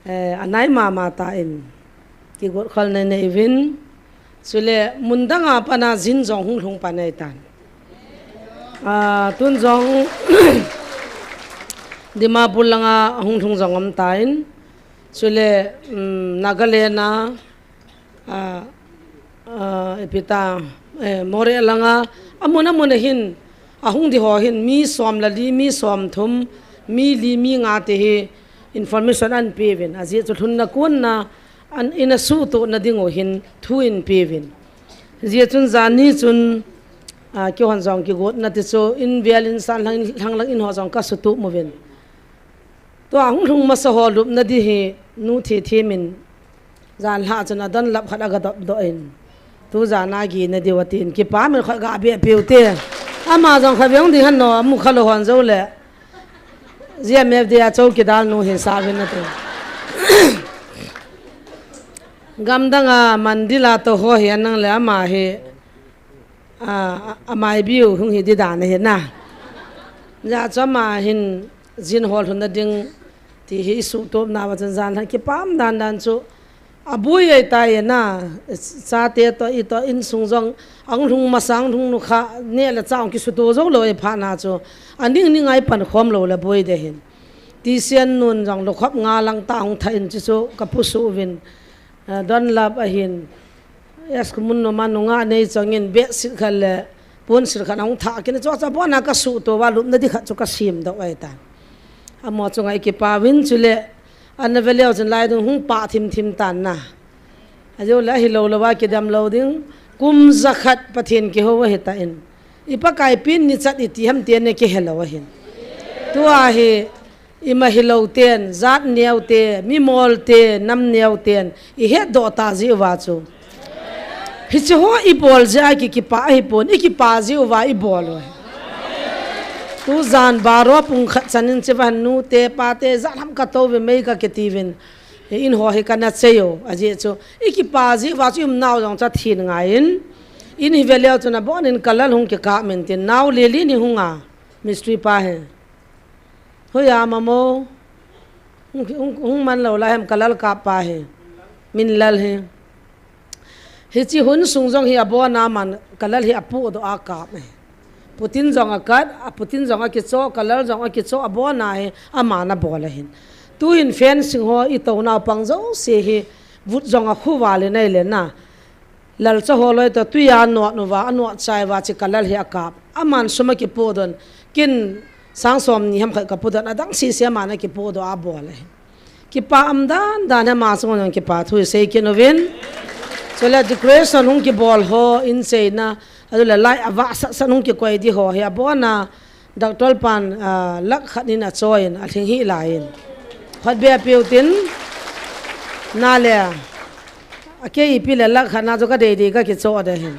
eh, anai mama ta in. Kigot khol nei nei vin. Chule mundang a pana jin jong hung lhung pa nei tan. Ah, tun jong Dimapur langa hung lhung jong om ta in. Chule, um, Nagaland a, ah, ah, ipi ta, eh, Moreh langa, amun amun a hin, ahung di ho hin, mi som le li, mi som thum, mi li, mi nga te hi information an pe vin. Ajeh chu lhunna konna, an ina suhtuh na ding u hin, thu in pe vin. Ajeh chun jan ni chun, ah, kihon jong kigot na ti chu, in vel in san lang, lang lang in ho jong ka suhtuh mu vin. Tua hung lhung masa ho lupna di hi nu thi thi min jan lha chun a don lap khat a ga dop do in. Tu jan a gi na di wa tin kipa min khat ga be piu te. Ama jong kha veng di han no mu kha lo hon jo le. Zia me dia chou ki dal nu hi sa vin na te. Gamdang a mandil a to ho hi an nang le ama hi. A, a, amai biu hung hi di dan ahi na. Ja chu ama hin jin hol hun na ding ti hi suhtup na wa chun jan han kipam dan dan chu. A bui ai tai na, chate to i to insung jong, ang lhung masang lhung nu kha, ne la chang kisuhtup jo lo e pha na chu. A ning ning ai pan khom lo la bui de hin. Ti sian nun jong lo khop nga lang ta hung tha in chu chu ka pu su vin. A, don lap ahin. Yes, kumun no ma nunga nei changin be sit khat le pun sit khat hung tha kin chu cha bona ka suhtup wa lupna di khat chu ka sim do ai ta. Amo chunga i kipa vin chu le an na ve leo chun lai dung hung pa thim thim tan na. A jo le hi lo lo wa kidam lo ding kum za khat Pathen kiho wa hi ta in. I Pakai pin ni chat i ti ham te ne kihe lo wa hin. Tua hi Ima hilou ten, jat neo te, mi mol te, nam neo ten, i het doh ta ji uva chu. Hiche ho i bol ji a ki kipa ahi pon, i kipa ji uva i bol u. Tu jan baro pung khat chan in che van nu te, pa te, jat ham ka to ve mei ka kiti vin. Hi in ho hi ka na che u, a ji chu. I kipa ji uva chu i um nau jong cha thin ngai in. In hi ve leo chu na bon in ka lal hung ki ka men tin nau li li ni hung a. Mystery pa he. Hoi a mamo. Hung, hung, hung man lo la hem ka lal kap pa hi. Min lal hi. Hichi hun sung jong hi abona man ka lal hi apu do a kap hi. Putin jong a kat, a putin jong a kicho, ka lal jong a kicho abona hi ama na bol a hin. Tu hin fencing ho i to nau pang jo se hi vut jong a khu va le nai le na. Lal cha ho loi to tuya nuat nu va, a nuat chai va chi ka lal hi a kap. A man suma ki pu don. Kin sang som ni ham khat ka pu don. A dang si si a man a ki pu do a bol a hi. Ki pa am dan dan he ma sung nang ki pa thu sei ki nu vin. So le decoration hung ki bol ho in sei na. A le lai a va sa sa hung ki koi di ho hi a bona. Doctor pan, ah, lak khat nin a choi in, a thing hi lai in. Hot be a piu tin, na le, a kei pi le lak khat na chu ka dei dei ka ki cho de hin.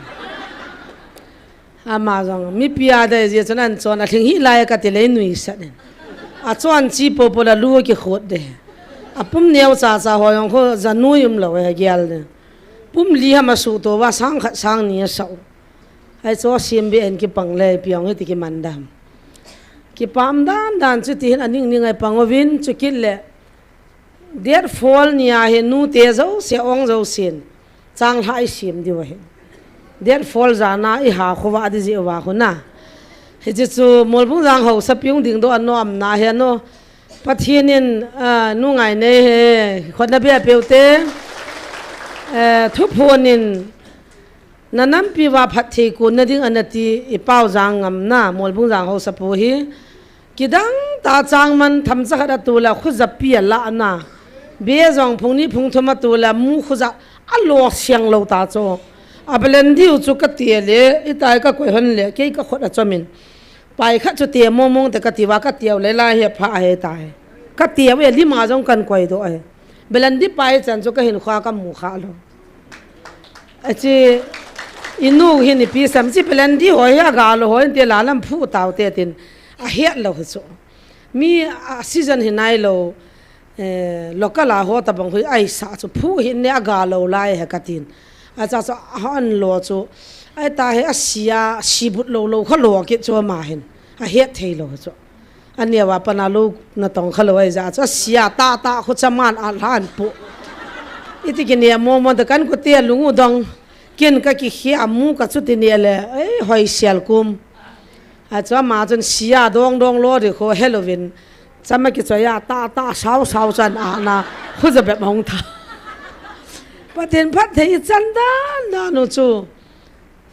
Ama jong, mi pi a dei ji chun an chon, a thing hi lai ka ti le nui sa den. A chon chi po po la lu ki khot de. A pum neo cha cha ho jong kho za nui um lo he gial de. Pum li ham a su to va sang khat sang ni a sau. Ai cho sim be en ki pang le piang hi ti ki man dam. Ki pam dan dan chu ti hin a ning ning ai pang ovin chu kit le. Date four ni a hi nute jouse, ong jousen, changlhah i sem diu ahi. Date four jan a i ha khovah ding jeh uva khu na. Hiche chu Molbung Jang Haosapu hung dingdoh a nom na hi ano. Pathen in, ah, nu Ngainei hi, khut na bia peh ute. Eh, thuphon in, na nampi uva phatthei kon na ding ana ti i Pau Jangngam na, Molbung Jang Haosapu hi. Kidang tah changman themcha khat a tol a khu japi a lah na. Be jong phung ni phung thum a tol a mu khu ja a lo siang lou ta chu. A belen diu chu ka ti le, i tai ka koi hon le, kei ka khut a chom in. Pai khat chu te mong mong te ka ti uva ka teu le lai hi pha hi tai. Ka teu e lima jong kan koi doh e. Belen di pai chan chu ka hin khua ka mu kha lou. Achi, i nu hin ipi sam chi belen di ho hi a ga lou ho in te la lam phu tau te tin. A het lou hi chu. Mi a season hi nai lou, eh, local a ho tabang hui ai sa chu phu hin ne a ga lou lai he ka tin. A cha chu a han lo chu. Ai ta he a sia, si but lou lou kha lo kit chu ama hin. A het thei lou chu. Ani a va pana lou na tong kha lou ai ja chu. A sia ta ta khu cha man a lhan pu. Iti ki ne mo mo da kan ku te lung u dong. Kin ka ki khia mu ka chu ti ne le. Ei, hoi sial kum. A chu ama chun sia dong dong lo ri kho he louvin. Chama ki choi a ta ta sau sau chan a na khu ja bep hong tha. Pathen phatthei chan dan dan u chu.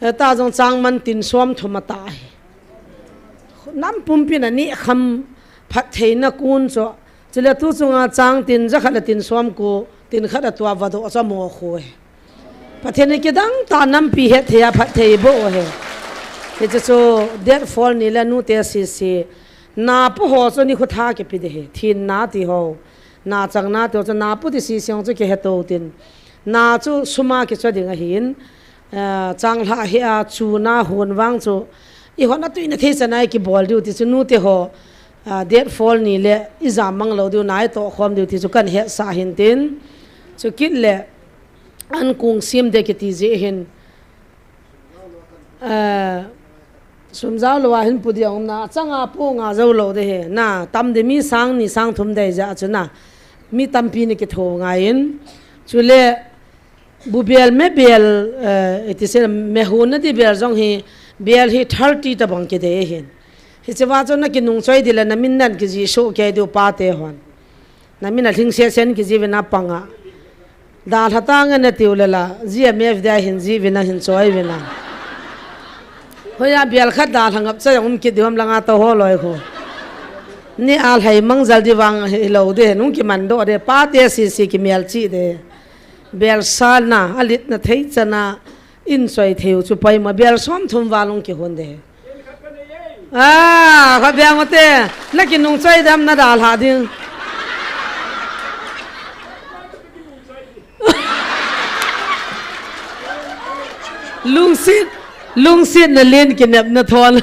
He ta jong changman tin som thum a ta hi. Nam pumpi na ni kham phatthei na kun chu. Chule tu chunga chang tin ja khat le tin som ko, tin khat a tua va doh chu mo khu he. Pathen in kidang tah nampi hetthei a phatthei boh u he. Hiche chu date four ni le nute sese. Na pu ho chu ni khu tha kipe ding he. Thin na ti ho. Na chang na ti ho chu na pu ti sese ho chu kihe to tin. Na chu sum a kicho ding ahin. Eh, changlhah hi a chu na hon vang chu. I hon a tui na thei chan a i kibol diu ti chu nute ho. Ah, date four ni le i jam mang lou diu na i toh khom diu ti chu kan hetsah hin tin. Chu kit le. An kong sem de kiti jeh hin, eh, sum jao lou a hin pu ding um na, chang a pu nga jou lou de he, na, tam de mi sang ni sang thum de ja chu na, mi tampi ni kitho ngai in, chule, bu bel me bel, eh, iti se me hu na di bel jong hi, bel hi thirty tabang ki de hin. Hiche va chu na kinung choi di le na min nan ki ji so ke diu pa te hon. Na min a lhingse sen ki ji vin a panga. Dalha tang a na tiu le la, G M F dia hin ji vin a hin choi vin a. Hoiya bial khat dalha ngap cha jong um kit di hom langa to ho loi khu. Ni a lhai mang jal di vang hi lo de, nung ki man doh de, pa te si si ki mial chi de. Bial sa na, a lit na thei cha na, in choi thei u chu pai ma bial som thum val ung ki hun de. Ah, kha biang u te, na ki nung choi dam na dalha ding. Lungsit, lungsit na len ki nep na thon.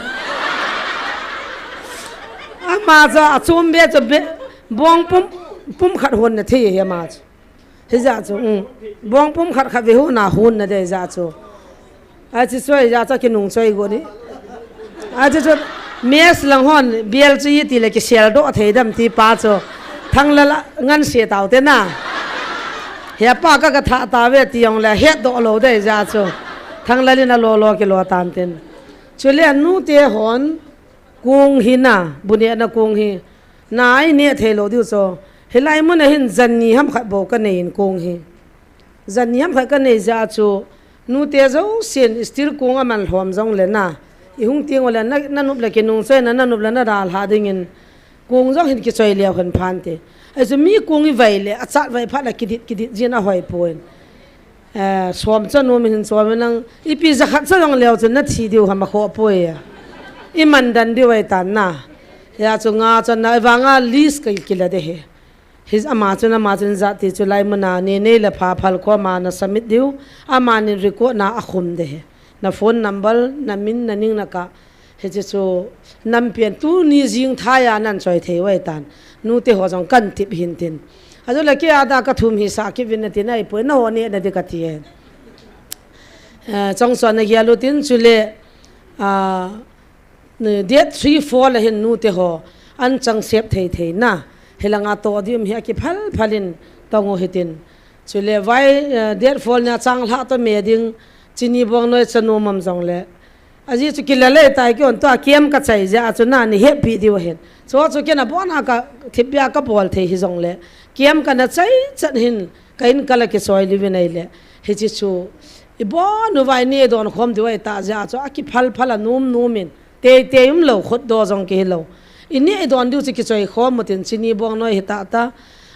Ama cha a chum be cha be, bong pum, pum khat hon na thei he ama cha. Hija chu, um. Bong pum khat khat ve hu na hun na de ja chu. A chi choi ja cha ki nung choi go ni. A chi chu, mes lang hon, bial chu i ti le ki sel doh thei dam ti pa chu. Thang la la, ngan se tau te na. He pa ka ka tha ta ve ti jong le, het doh lou de ja chu. Thang la li na lo lo ki lo tan tin. Chu le nu te hon, kong hi na, bu ne na kong hi. Na ai ne thei lou diu chu. Hilai mun a hin jan ni ham khat bou ka nei in kong hi. Jan ni ham khat ka nei ja chu. Nu te jo sin steel kong a man lhom jong le na. I hung ting u le na, na nup le ki nung choi na, na nup le na dalha ding in. Kong jong hin ki choi leu hen phan te. Ai chu mi kong i vai le, a chat vai phat le ki dit, ki dit jin a hoi poi. Eh, som cha nu min hin som nang, ipi ja khat cha jong leu chu na thi diu ham a kho poi. I man dan diu ai tan na. Ya chu nga cha na, i vang a list ka ki la de he. His ama chu na ma chun ja ti chu lai mun a ni nei le pha phal ko ma na submit diu. Ama ni record na a khum de he. Na phone number, na min, na ning na ka. Hiche chu nampi a tuni jing thai a nan choi thei u ai tan. Nu te ho jong kan tip hin tin. A chu le ki a da ka thum hi sa ki vin na tin ai poi na ho ne na di ka ti e. Eh, chong chon na gia lu tin chu le, ah, date three, four le hin nu te ho an chang sep thei thei na. hilanga toh diu um hi akiphal phalin tong u hitin. Chule vai, eh, date four nia changlhah toh me ding, Chini Bongnoi chanu mam jongle. Ajeh chu kila lei tai kihon tua kem kachai jeh a chu nani heppi diu ahin. Chu chu kena bona ka thipbia kabol thei hijongle. Kem kana chai chat hin ka in kala kisoi liuvin ahile. Hiche chu ibon uva ini idon khom diu ahi ta jeh a chu akiphal phal a num num in. Tei tei umlou, khutdoh jong kihi lou. Ini idon diu chu kichoi khom utin, Chini Bongnoi hi tata.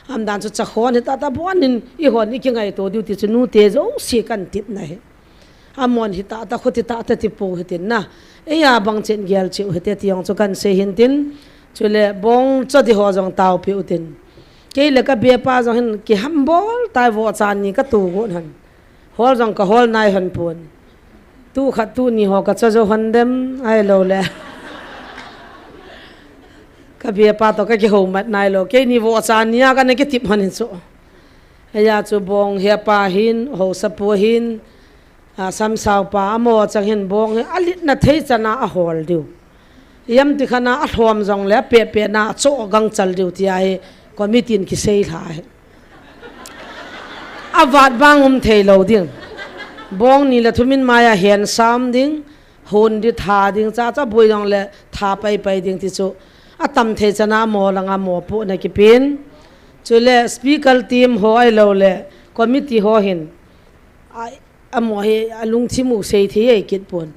Amdan chu chakhon hi tata, bonin ihon ikingaito diu ti chu nute jouse kan tipna hi. Amon hi tata, khuti tata ti pou hitin na. Eia bang chen gel cheu hite ti jong chu kan sei hintin. Chule bong cho di ho jong taopi utin. Kei le ka bepa jong hin kihambol tai, vohcha ni katu got hon. Hol jong kahol nai hon pon. Tu khat tu ni ho kacha jou hon dem ahilou le. Ka bepa toh kakihoumat nailou. Keini vohcha nia kana kitip hon hin chu. Eia chu bong hepa hin, haosapu hin, a, samsaopa amaho chang hin bong hi alitna thei chana ahol diu. Ijemti khat na alhom jongle apeh peh na achoh gangchal diu tia hi committee in kisei lha hi. Avat bang um thei lou ding. Bong ni le thum in maiya hen sam ding, hon di tha ding, cha cha boi jongle tha pai pai ding ti chu. Atam thei chana amaho langa mopohna kipeh in. Chule speaker team ho ahilou le committee ho hin. Ai, amaho hi alungthim u sei thei ahi kit pon.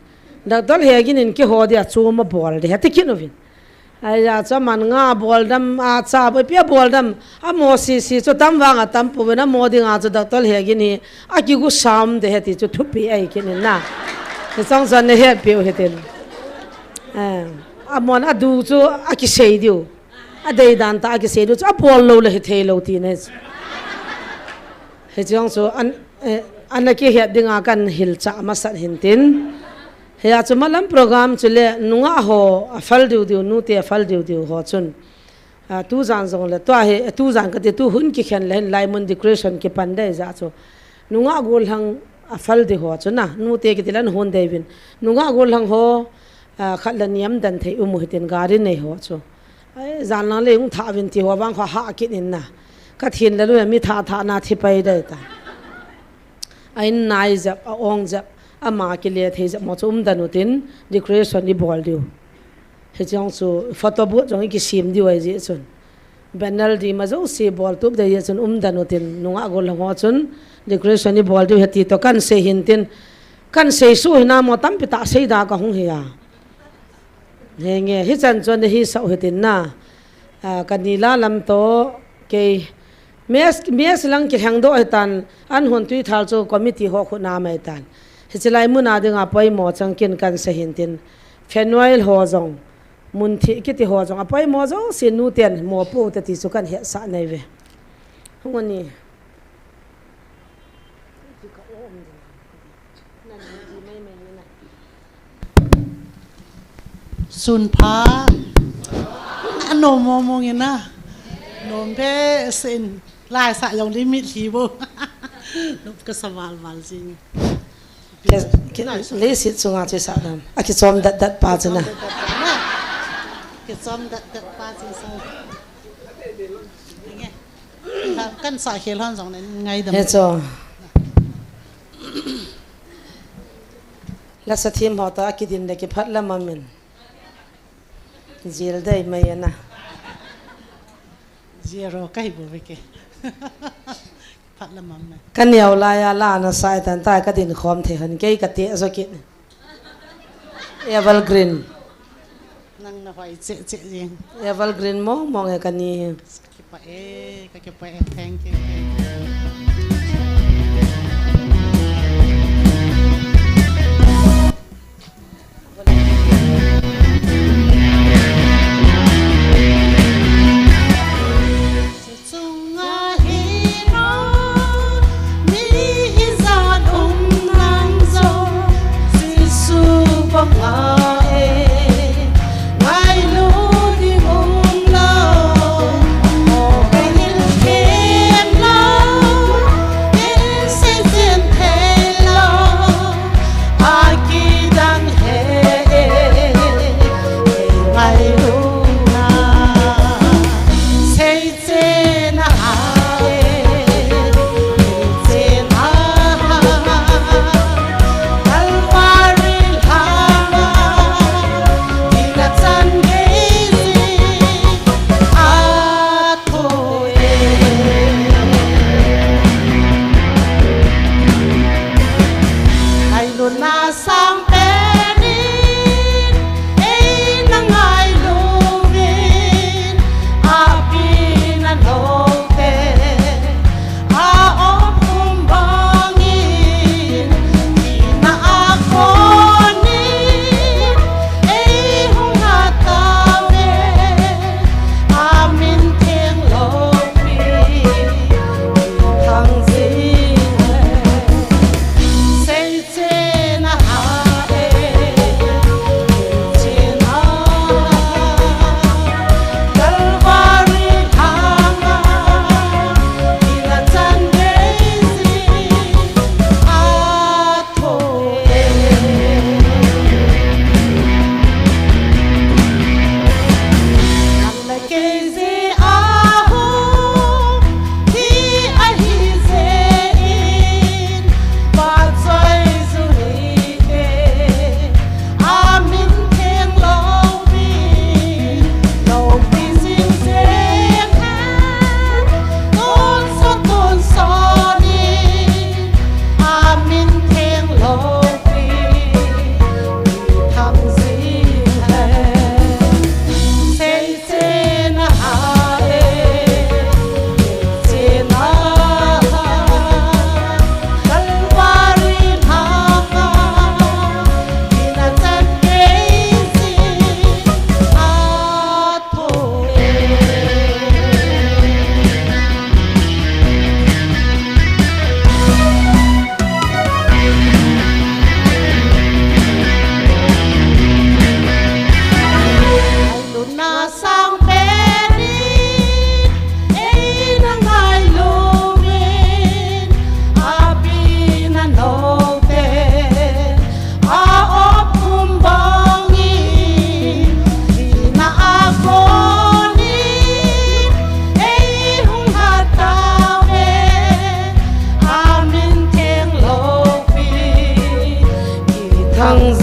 Doctor Hegin in keiho dia chu ma bol de, heti kit uvin. Aija chu aman nga bol dam, acha boi pi abol dam, amaho sese chu tam vang atam pouvin, amaho dinga chu Doctor Hegin hi akigu sam de heti chu thupi ahi kit in na. Hichang chan nahetpi u hitin. Eh, amahon adu chu akisei diu. Adei dan tah a kisei diu chu abol lou le hithei lou tina hi chu. Hichang chu an, eh, ana kihet dinga kan hilchah masat hintin. Hia chu malam program chule nungah ho aphal diu diu, nute aphal diu diu ho chun. Ah, tujan jongle, tua hi, eh, tujan kati tu hun kikhen le hin laimun decoration kipan dei jeh chu. Nungah gollhang aphal di ho chu na, nute kiti le ana hon dei uvin. Nungah gollhang ho, ah, khat le ni amdan thei um u hitin gari nei ho chu. Ai, jan lang le hung thah uvin ti ho vang kho hah kit in na. Ka thin le lu mi thah thah na thi pai dei ta. A in nai jep, a ong jep, ama kile thei jep mo chu umdan utin decoration ibol diu. Hichang chu photo booth jong ikisem diu ahi jeh chun. Banner di ma jouse bol tup dei jeh chun umdan utin nungah gollhang ho chun decoration ibol diu heti toh kan sei hintin. Kan sei suh hina mo tampi tah sei da kahung hi a. Henge, hichan chun hi sau hitin na. Ah, kani la lam toh, kei, mess, mess lang kilheng doh hitan, an hon tui thal chu committee ho khut na mai tan. Hiche lai mun a dinga poimo chang kin kan sei hintin. Phenuail ho jong, mun thi kiti ho jong, apoimo jouse nuten mopo u te ti chu kan hetsah nei uve. Hung ani. Sun pha. Anom mong mong in a. Nom behseh in. Lai sah jong limit hi bo. Nop ka sa val val jing. Ke, ke, leiset chunga chu sa dam. Akichom dat dat pa chu na. Kichom dat dat pa chu sa. Nge. Kan sa khel hon jong nen ngaidam. He cho. Lasa thim ho toh akidin le kiphat lam amin. Jil dei mai ana. Zero kai bo ve ke. Phat lam amin. Ka neo lai a la na sai tan ta ka din khom thei hon kei ka te jo kit. Evergreen. Nang na hoi che che jing. Evergreen mong mong e kani. Kipah e, ka kipah e, thank you, thank you.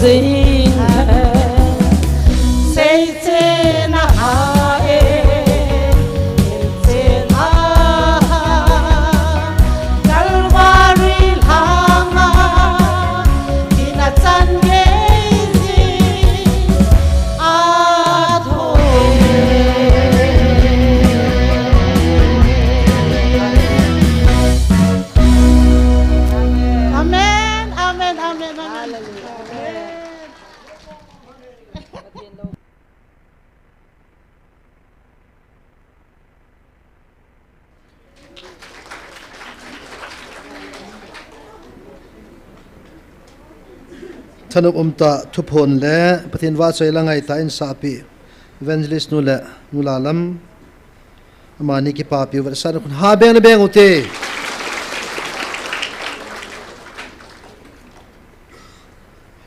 Amen, amen, amen, amen. Thanop umtah thuphon le Pathen vahchoi la ngaitah in sahpi Evangelist nu le nu Lalam, amani kipapi u vetsahna khun ha beng le beng ute.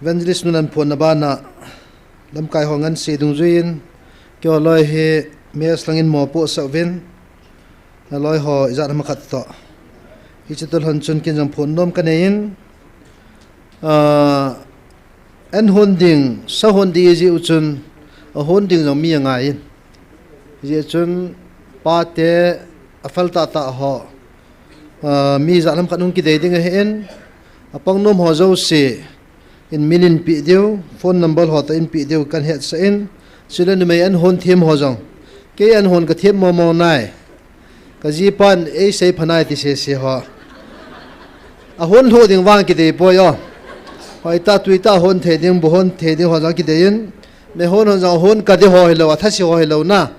Evangelist nun aphonna bana lamkai ho ngansi dungjuiyin, keiho loi hi mess langin mopohsah uvin, aloi ho ijat ham khat toh. Hiche toh lhon chun ken jong phonnom kaneiyin, ah, an hon ding, sa hon ding ijeh u chun, ahon ding jong mi angaiyin. Hijeh chun pate aphal tahtah ho, ah, mi ijat ham khat hung kidei ding ahin, apangnom ho jouse in min inpeh diu, phone number ho toh inpeh diu kahin hetsah in, chule numei an hon them ho jong, kei an hon kathem momo nai, kajipan eisei pha nai ti sese ho. Ahon lhuh ding vang kidei poi o. Hoitah tuitah hon thei ding, bu hon thei ding ho jong kideiyin, meihon hon jong ahon kade ho hilou, athase ho hilou na,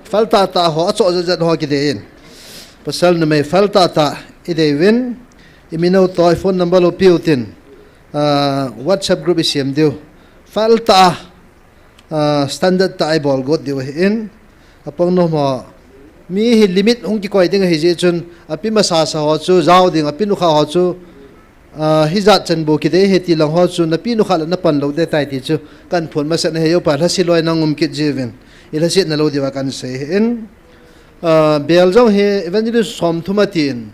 phal tahtah ho, achoh jetjet ho kideiyin. Pasal numei phal tahtah idei uvin, imin u toh, iphone number u peh utin, ah, WhatsApp group isem diu. Phal tah a, ah, standard tah a ibol got diu ahin. Apangnom ho, mi hi limit hung kikoi ding ahijeh chun, api masasa ho chu jao ding, api nukha ho chu, ah, hijat chan bou kidei ahi ti lang ho chu, napi nukha le napan lou ding tai ti chu kahin phon masat ahi, upa lhaset loi nang um kit jiuvin, ilhasetna lou diuva kahin sei ahin. Ah, bel jong hi Evangelist somthum atin,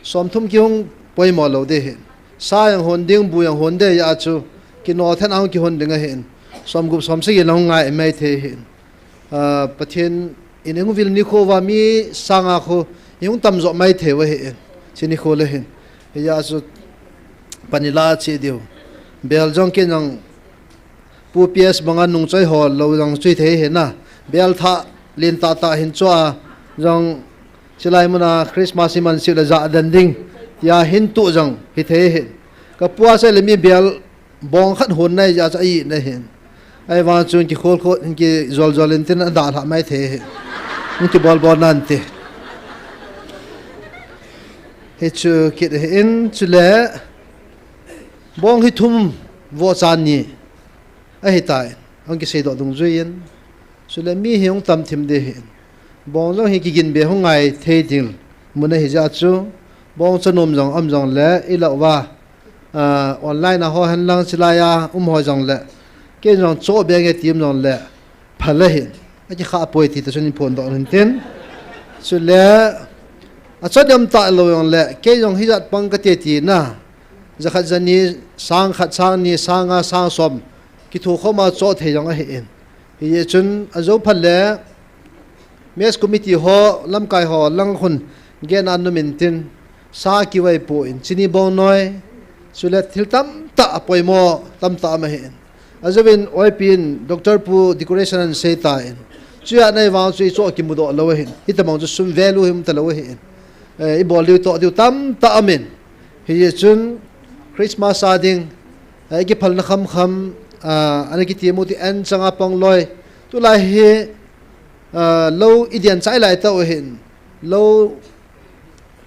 somthum kihung poimo lou ding ahi. Sa jong hon ding, bu jong hon ding ahi a chu, kino then a hung kihon ding ahin. Somgup somsagi lang hung ngai mai thei ahin. Ah, Pathen in eihung vil nikho uva mi sanga khu ihung tamjo mai thei u ahin. Hiche nikho le hin, hijeh a chu pan ila cheh diu. Bel jong ken jong Pu P S banga nungchoi ho lou jong chu hithei ahi na. Bel thah len tahtah hin cho a jong, chulai muna Christmas iman seh le jah den ding tia hin tuh jong hithei ahi. Kapu a chule mi bel bong khat hon nai jeh a chu ahi na hin. Ahivang chun kikhol khol, kijoljol intin adalhah mai thei ahi. Hung kibolbol nante. Hichu kit ahin, chule bong hi thum, vohcha ni ahitai, hung kiseidoh dungjuiyin. Chule mi hi hung tam thim ding ahin. Bong jong hi kigin be hung ngai thei ding mun ahijeh a chu, bong chanom jong um jongle ilah uva, ah, online a ho henlang chulai a um ho jongle, ken jong choh be nge ti um jongle, phal ahin, akikhah poi ti toh chun iphondoh hintin. Chule, achanem talou jongle, kei jong hijat pang kate tina, jakhat jani, sang khat, sang ni, sang nga, sang som, kithokhom a choh thei jong ahin. Hijeh chun ajou phat le, mess committee ho, lamkai ho lang khun, gen a um intin, sa kivaipon, chini bongnoi, chule thil tamtah apoimo tamtah um ahin. Ajouvin oipi in Doctor Pu decoration ahin seitan, chuti ahivang chu ichoh kimudoh lou ahin. Hitabang chu sum value hi umtalou ahin. Eh, ibol diu toh diu tamtah aumin. Hijeh chun Christmas a ding, eh, ikiphalna khamkham, ah, ana kitem u ti an changa pang loi. Tulai hi, ah, lou idian chai lai tauh ahin. Lou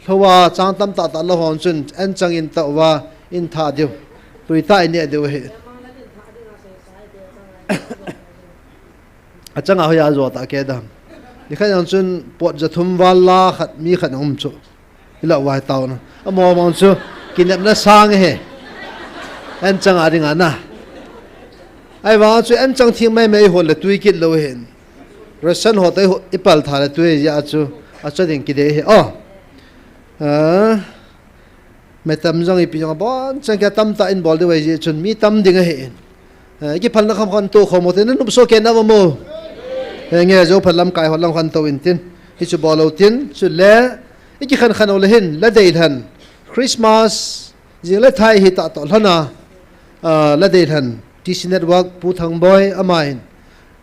lhou a chang tamtah tah lou hon chun an chang in tah uva in thah diu. Tui tah ineh diu ahi. Achanga hoiya jo tah kei dam. Nikhat jong chun pot jathum val la khat mi khat um chu. Ilah uva hi taona. Amaho mong chu kinepna sang ahi. An changa dinga na. Ahivang chu an chang thim maimai ihol le tui kit lou ahin. Ration ho toh ipal tha le tui ahi jeh a chu, acha ding kidei ahi. Oh. Ah, metam jong ipi jong abonchan kia tamtah in bol diu ahi jeh chun mi tam ding ahin. Eh, ikiphalna kham khantou khom u tin, nanop soh kei na mo. Eh, nge jou phat lamkai ho lang khantou in tin. Hichu bol u tin, chule, ikikhan khan u le hin, la deilhen. Christmas, jing le thai hi tah toh lhon a, ah, la deilhen. T C Network, Pu Thangboi, amahin.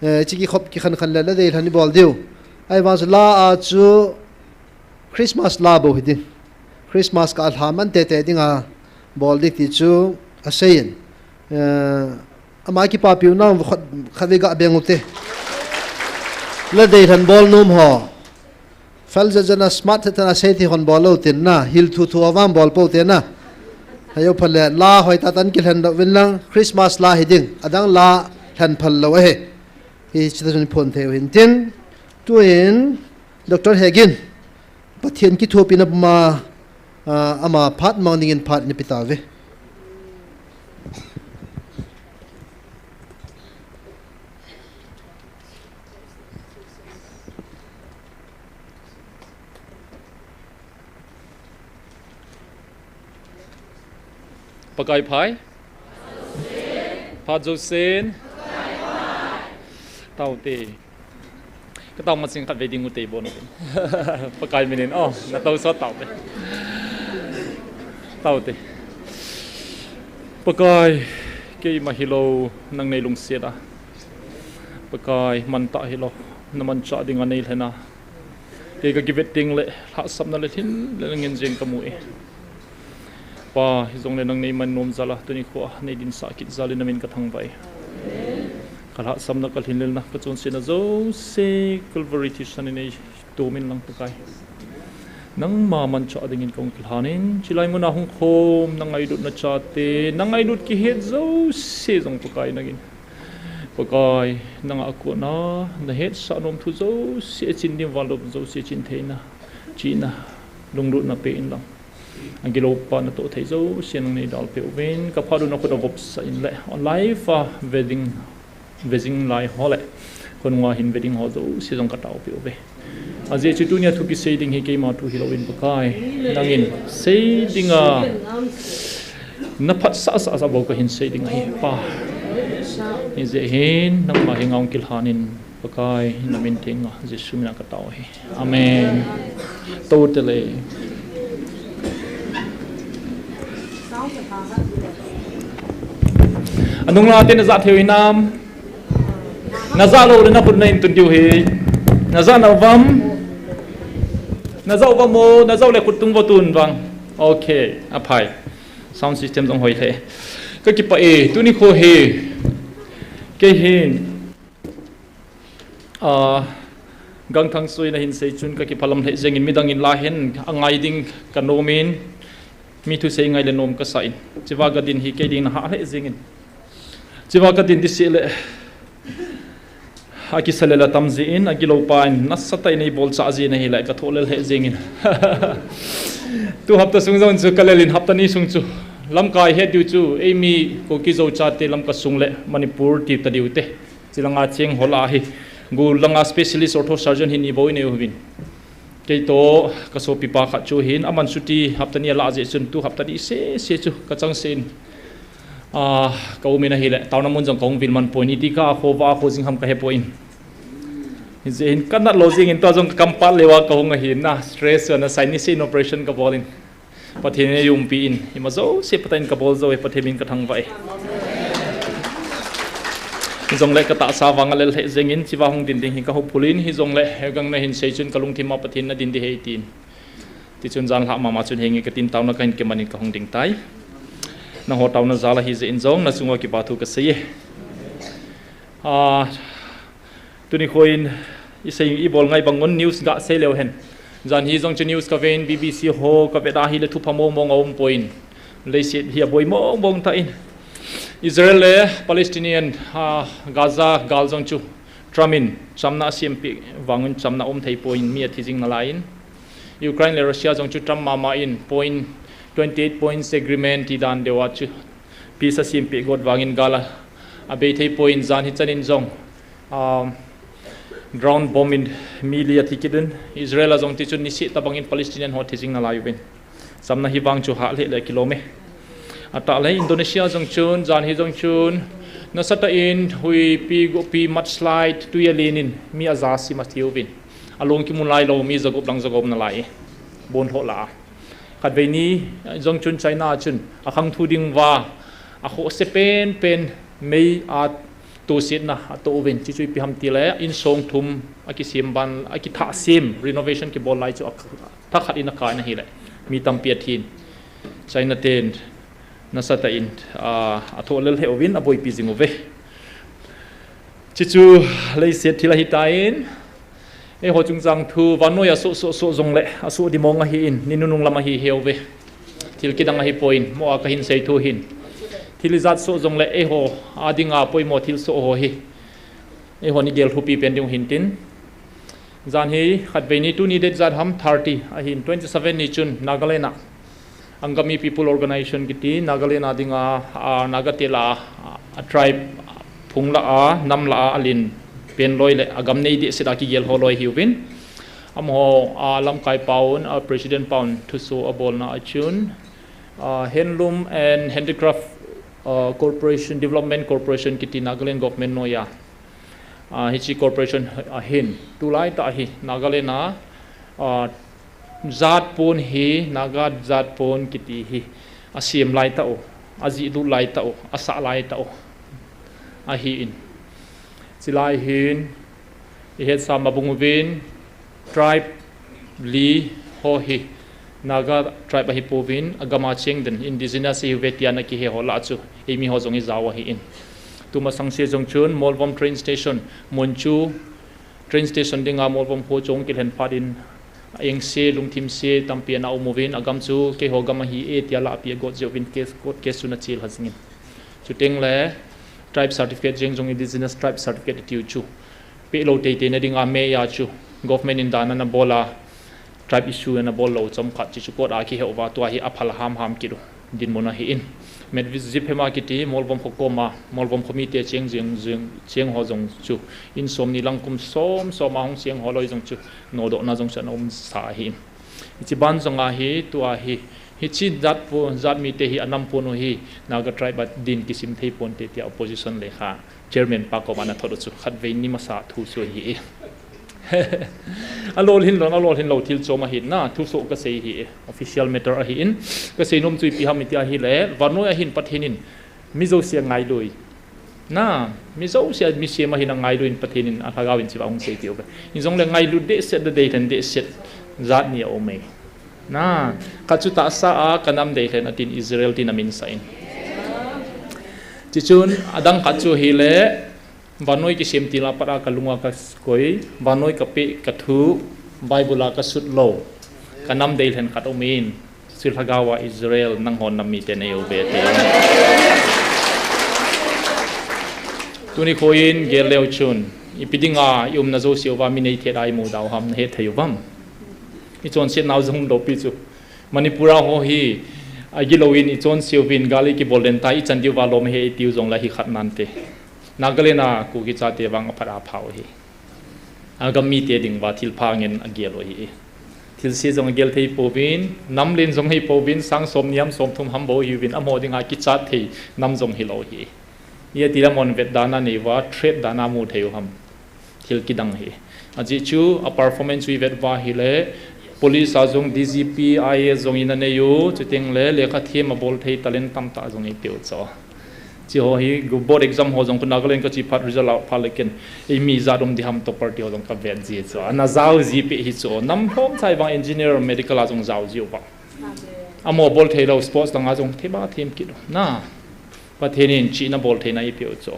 Eh, hiche kikhop kikhan khan le, la deilhen ibol diu. Ahivang chu la a chu, Christmas la bou hi ding. Christmas kah a lha man tete dinga bol ding ti chu asei in. Eh, ama kipapiu nau khat, khatvei ga beng u te. La deilhen bol nom ho. Fel jat jat na smart jat jat na sei thei hon bol lou tin na, hil thu thu a vang bol pou te na. Hei u phat le la hoi tah tah in kilhen doh uvin lang, Christmas la hi ding, adang la lhen phal lou ahi. Hiche tah chun phon thei u hin tin. Tuin, Doctor Hegin, Pathen kithopina puma, ah, ama phat mang dingin phat ina pe tauve. Pakai phai. Phat jousen. Tau te. Ka tau masing khatvei ding u te bon. Pakai minin, oh, na tau sot tau te. Tau te. Pakai, keima hilou, nang nei lungset a. Pakai, man tah hilou, na manchah ding a nei lhen a. Kei ka kivet ding le, lhahsamna le lhinlel ngen jeng ka mu e. Pa, hijongle nang nei man nom jal a, tuni khoa, nei dinsah kit jal in na min ka thangvah e. Ka lhahsamna, ka lhinlelna, ka chonsetna jouse, Calvary thisan in nei tumin lang Pakai. Nangma manchah dingin kong kilhan in, chulai muna hung khom, na ngailutna chate, na ngailut kihet jouse jong Pakai nangin. Pakai, nanga kona, na hetsah nom thu jouse, chin ding vanlop jouse, chin theina, chihna, lunglutna pe in lang. Agilou pa natoh thei jouse, nang nei dalpeh uvin, ka phat u na khut a vopsah in le, on live a, ve ding, ve jing lai ho le, khonunga hin ve ding ho jouse jong ka taopeh uve. Ajeh chu tunia thu kisei ding hi keima thu hilouvin Pakai, nangin sei dinga na phatsah sah sah bou kahin sei ding ahi Pa. Hijeh hin nangma henga hung kilhan in Pakai, na min theng a Jesu mina ka tao ahi. Amen. Tou te le. Anung la te na ja thei u hinam. Na ja lou le na khut na in tun diu hi. Na ja na uvam. Na ja uvam o, na ja u le khut tung vo tun vang. Okay, aphai. Sound system jong hoi the. Ka kipah e, tuni kho hi. Kei hi. Ah, Gangthang Sui na hin sei chun ka kiphalam lheh jengin midang in la hin angai ding ka nom in. Mi thusei ngai le nom kasa in. Chiva ka din hi kei ding na ha lheh jengin. Chiva ka din dise le. Akisa le la tam jin, agilou pa in, nasatah in ei bolchah jin ahile, ka thoh lel lheh jengin. Tu hapta sung jong chu ka lel in hapta ni sung chu. Lamkai het diu chu, eimi Kuki Zo chate Lamka sung le Manipur ti ta diu te. Chilanga cheng hol ahi. Gu langa specialist ortho surgeon hi ni bou i nei uvin. Kei toh ka sopipa khat chu hin, aman chuti hapta ni alah jeh chun tu hapta ni sese chu ka chang sen. Ah, ka um in ahile, taona mun jong ka hung vil man poi, iti ka kho va kho jing ham ka he poi. Hijeh hin ka nat lou jing in tua jong ka kam pat leuva ka hung ahi na, stress na sai ni se in operation ka bol in. Pathen in ei umpi in, ima jouse Pathen in ka bol jou e, Pathen min ka thangvah e. Hijongle ka tahsa vang a lel lheh jeng in, chiva hung din ding hi ka houphul in, hijongle, he gang na hin sei chun ka lungthim a Pathen na din ding ahi tin. Tichun jan lhah mama chun henge ka tin taona ka hin kiman in ka hung ding tai. Nangho taona jal ahi jeh in jong, na chunga kipa thu ka sei e. Ah, Tuni kho in i sei i bol ngai bang un news ga sei leu hen. Jan hi jong chu news ka ven B B C ho ka vet ahile thupha mong mong a um poi. Leiset hi aboi mong mong tan. Israel le Palestinian, ah, Gaza gal jong chu Trump in chamna a sempeh vang un chamna um thei poi, mi athi jing nalai in. Ukraine le Russia jong chu Trump mama in point twenty eight points agreement ti dan deuva chu peace a sempeh got vang in gal a abei thei poi, jan hi chan in jong Um, drone bomb in mi li athi kit un, Israel a jong tichun nisih tabang in Palestinian ho thi jing nalai uvin. Chamna hi vang chu hah lheh le kilom e. Atah le Indonesia jong chun, jan hi jong chun, Nasatah in huipi, gopi, mudslide, tui alen in mi aja sim a thiuvin. Along kimu lailou mi jagup lang jagup nalai. Bon tho la. Khatvei ni jong chun China chun akhang thu ding uva, akhoh se penpen mei a tosetna atoh uvin, chuchu ipi ham tile, insong thum akisem ban, akithah sem, renovation kibol lai chu athakhat in akai na hile. Mi tampi athin. China ten nasatah in, ah, athoh lel he uvin, aboipi jing uve. Chuchu leiset thil ahitan, eiho chungchang thu, vannoi a soh, soh, soh jongle, asoh dimong ahin, ni nunung lam ahi heuve. Thil kidang ahipoi, mo a kahin sei thu hin. Thil ijat soh jongle, eiho a dinga poimo thil soh ho hi. Eiho ni gel thupi pen ding hintin. Jan hi khatvei ni tuni date ijat ham thirty ahin, twenty seven ni chun Nagaland a Angami People Organization kiti Nagaland a dinga, ah, Naga te la, ah, tribe phung la a, nam la a, alen pen loi le agam nei dehset a kigel ho loi hiuvin. Amaho, ah, lamkai paun, ah, president paun thuso abolna a chun, ah, Handloom and Handicraft, ah, Corporation, Development Corporation kiti Nagaland government noiya, ah, hiche corporation ahin, tulai tah hi Nagaland a, ah, jat pon hi, Naga jat pon kiti hi asem lai tah u, ajih lut lai tah u, asah lai tah u ahin. Chulai hin ihetsam abung uvin, tribe li ho hi Naga tribe ahipouvin, agam a cheng den indigenous ahiuve tia ana kihe ho lah chu eimi ho jong ijao ahin. Tumasang se jong chun Molvom train station, mun chu train station dinga Molvom kho chu kilhen phat in, engse, lungthim se tampi ana um uvin, agam chu keiho gam ahi e tia lahpi agot jeh uvin case, court case chu ana chel ha jingin. Chuteng le tribe certificate jeng jong indigenous tribe certificate atiu chu peh lou teitei na dinga mei a chu government in dan ana bol a, tribe issue ana bol lou chomkhat chu chu court a kihe uva, tua hi aphal hamham kit u dinmun ahin. Metvi Ziphem a kiti Molvom kho koma, Molvom kho mite cheng jeng, jeng, cheng ho jong chu in somni lang kum som som a hung cheng ho loi jong chu nodohna jong chu ana umsa ahin. Hiche ban jong ahi, tua hi, hiche jat po, jat mite hi anam pon u hi, Naga tribe a din kisim thei ponte tia opposition lekha chairman pa koma ana thot u chu khatvei ni masa thu chu ahi e. Alolhin lou, alolhin lou thil chom ahin, thusoh kasei ahi e. Official matter ahin, kasei nom chu ipi ham iti ahile, vannoi a hin Pathen in mi jouse angailui. Na, mi jouse a mi sem ahin angailui in Pathen in alhagao in hicheva hung sei tiu ve. Hijongle ngailut dehset, dei lhen dehset jat ni aum e. Na, khat chu tahsa a kanam dei lhen atin Israel tin amin sah in. Chuchun adang khat chu ahile, vannoi kisem til a pat a kalunga kakoi, vannoi kapeh kathu, Bible a kasut lou, kanam dei lhen khat aum in, chu lhagao a Israel, nanghon nam mite nei uve te. Tuni kho in gel leu chun, ipi dinga iumna jouse uva mi nei thet a imu dau ham nahet thei uvam? Ichonset nau jong um lou pi chu. Manipur a ho hi, agilou in ichonse uvin gal ikibol den tai, ichan diuva lom ahi itiu jongle hi khat nante. Nagaland a Kuki chate vang aphat apha u ahi. Agam mite dinguva thilpha ngen agel u ahi. Thilse jong agel thei pouvin, nam len jong hei pouvin, sang somni ham somthum ham bou hiuvin, amaho dinga kichat thei nam jong hilou ahi. Iti lam hon vet dan a nei uva, threat dan a mu thei u ham. Thil kidang ahi. Ajeh chu a performance chu ivet uva ahile, police a jong D G P, I A S jong in anei u, chuteng le lekha them abol thei talent tamtah jong eipeh u chu. Hiche ho hi, board exam ho jong khu Nagaland kache phat result a phat le ken, eimi jat um ding ham topper ti ho jong kavet ji chu. Ana jao ji peh hi chu. Nam lhomcha vang engineer medical a jong jao ji uva. Amaho bol thei lou sports langa jong theba them kit u. Na. Pathen in chihna bol theina eipeh u chu.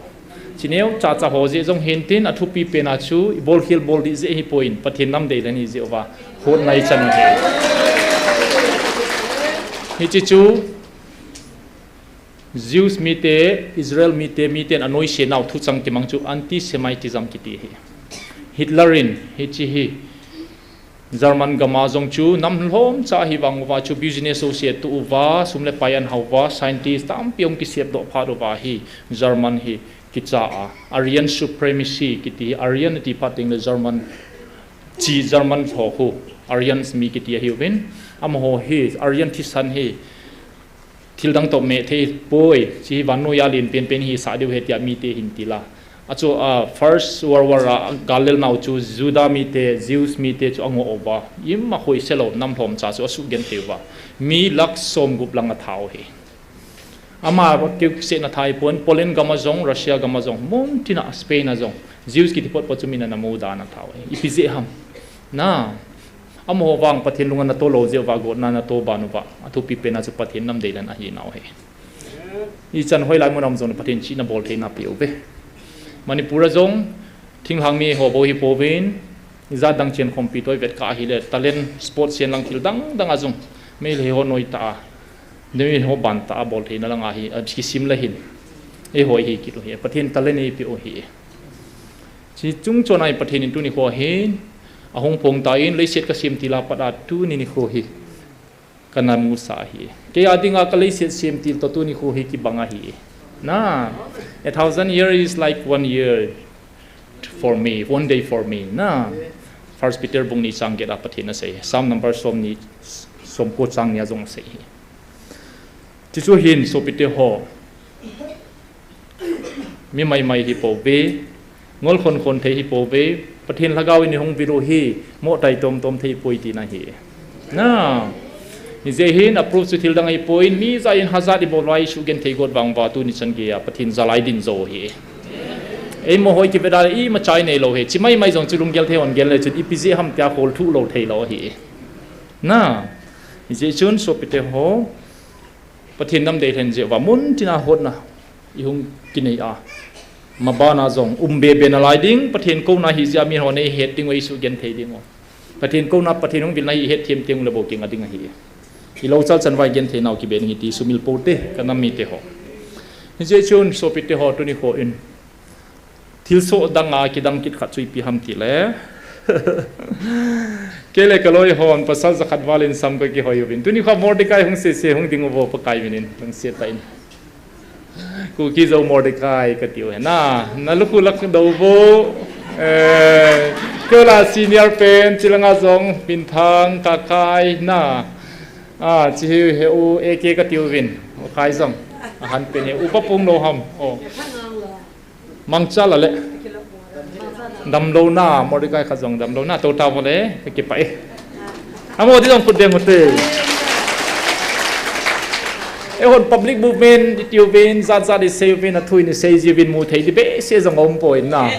Chi neocha cha ho jeh jong hintin athupi pen a chu ibol khel bol ding jeh hipoi in Pathen nam dei lhen hi jeh uva. Hot nai chan u hi. Hiche chu Jews mite, Israel mite, miten anoise nau thuchang kimang chu anti-Semitism kiti ahi. Hitler in hiche hi German gam a jong chu nam lhomcha ahi vang uva chu business associate tu uva, sum le pai an hau uva, scientist tampi hung kisep doh phat uva hi German hi kicha a. Aryan supremacy kiti hi Aryan ati phat teng le German chi German ho khu Aryans mi kiti ahiuvin. Amaho hi Aryan thisan hi thil dang toh meh thei poi, hiche hi vannoi a len penpen hi sah diu ahi tia mite hin ti la. Achu, a, First World War a gal lel nau chu Juda mite, Jews mite chu angol uva, ima hoise lou, nam lhomcha chu asugenthei uva. Mi lakh somgup lang atha u ahi. Ama keu kisehna thei pon, Poland gam a jong, Russia gam a jong, mun tina, Spain a jong, Jews kiti potpot chu min ana mu dan atha u ahi. Ipi jeh ham. Na, amaho vang Pathen lung ana to lou jeh uva, gotna ana to ban uva, athupi pen a chu Pathen nam deidan ahi nau ahi. Ichan hoilai mun a um jongle Pathen chihna boltheina apeuve. Manipur a jong, thinglhang mi ho bou hi pouvin, ijat dang chenkhompi toh ivet kah ahile, talent, sports chen lang thil dang dang a jong, Meitei ho noi tah a, Meitei ho ban tah a boltheina lang ahi, a, kisim le hin. Eiho ihi kit u ahi, Pathen talent eipeh u ahi. Hiche chung chon a hi Pathen in tuni kho hin, ahung phong tan, leiset kasem til a pat a tuni nikho hi kana musah ahi. Kei a dinga ka leiset sem til toh tuni kho hi kibang ahi. Na, a thousand year is like one year for me, one day for me. Na, First Peter bung ni chang get a Pathen in asei. Psalm number som ni, somko chang ni a jong asei ahi. Chuchu hin sopite ho. Mi maimai hi pouve, ngol khon khon thei hi pouve, Pathen Lhagao in eihung vil u hi, mo tai tom tom thei poi tina ahi. Na, hijeh hin approve chu thil dang ahi poi, mi ja in hazat ibol uva isugenthei got vang uva tuni chan geiya Pathen jal'a idin jou u ahi. Eimo ho ikivet a le imacha inei lou ahi, chi maimai jong chu lunggel thei hon gel le chun ipi jeh ham tia khol thuh lou thei lou ahi. Na, hijeh chun sopite ho, Pathen nam deilhen jeh uva mun tina hotna ihung kinei a. Mabana jong um bebe nalai ding, Pathen kouna hi jeh a mi hon eihet ding u, eisugenthei ding u. Pathen kouna, Pathen hung vilna hi ihet them teng le bou kinga ding ahi. Ilou chal chan uva igenthei nau kibe ding ahi ti sumil pou te, ka nam mite ho. Hijeh chun sopite ho tuni kho in. Thilsoh dang a kidang kit khat chu ipi ham tile. Kei le ka loi hon pasal jakhat val in sam kakihoi uvin. Tuni kho Mordecai hung sese hung ding uvo Pakai min in. Lungset tah in. Kuki Zo Mordecai kati u ahi. Na, nalukhu lak dou vo. Eh, kei la senior pen, chilanga jong, Minthang, Kakai, na. Ah, chi hi he u, A K kati uvin. U Khai jong. Ahan pen hi, upa pung lou ham. Oh. Mangcha la le. Damlou na, Mordecai kha jong damlou na, to ta vo le, kakipah e. Amo ti jong khut deng u te. Eihon public movement, iti uvin, jat jat isei uvin, athu in isei jiuvin, mu thei ding behseh jong aum poi na.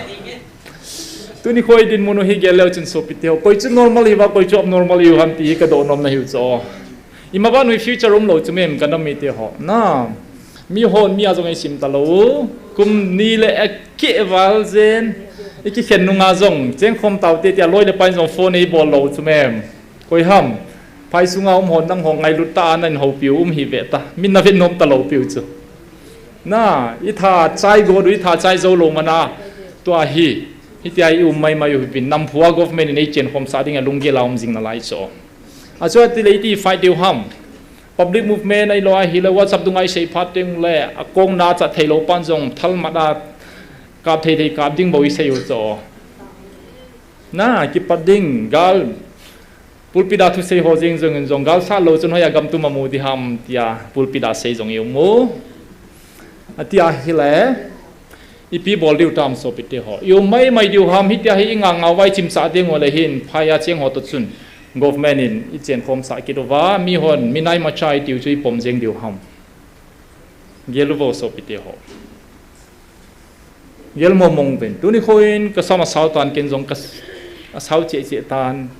Tuni kho idinmun u hi gel leu chun sopite ho. Koi chu normal hiuva, koi chu abnormal hiu ham ti hi kadoh nomna hiu chu. Ima vang u hi future umlou chu mem ka nam mite ho. Na. Mi hon mi a jong eisim talou. Kum ni le akeh val jen. Ikikhen nunga jong. Chengkhom taute tia loi le pai jong phone eibol lou chu mem. Koi ham. Phai sunga um hon nangho ngailut tah a nahin houpiu um hi ve ta. Min navet nom talou piu chu. Na, itha chai got u, itha chai jou lou mana. Tua hi. Hitia i um maimai u hi vin. Namphua government in eichen khomsah dinga lunggel a um jing nalai chu. Achua tile iti fight diu ham. Public movement ahilou ahile WhatsApp dunga isei phat teng le. Akong na chat theilou pan jong thalmat a kap thei thei kap ding bou isei u chu. Na, kipat ding, gal. Pulpit a thusei ho jeng jong in jong, gal sat lou chun hoiya gam tum a mu ding ham, tia, pulpit a sei jong i um u. Atia hile, ipi bol diu tam sopite ho. I um maimai diu ham, hitia hi i nganga uva i chimsah ding u le hin, phai a cheng ho toh chun. Government in i chen khomsah kit uva, mi hon, mi nai ma chai tiu chu i pom jeng diu ham. Gel uvo sopite ho. Gel mong mong uvin. Tuni kho in ka sam asao tan ken jong ka s-, asao cheh cheh tan.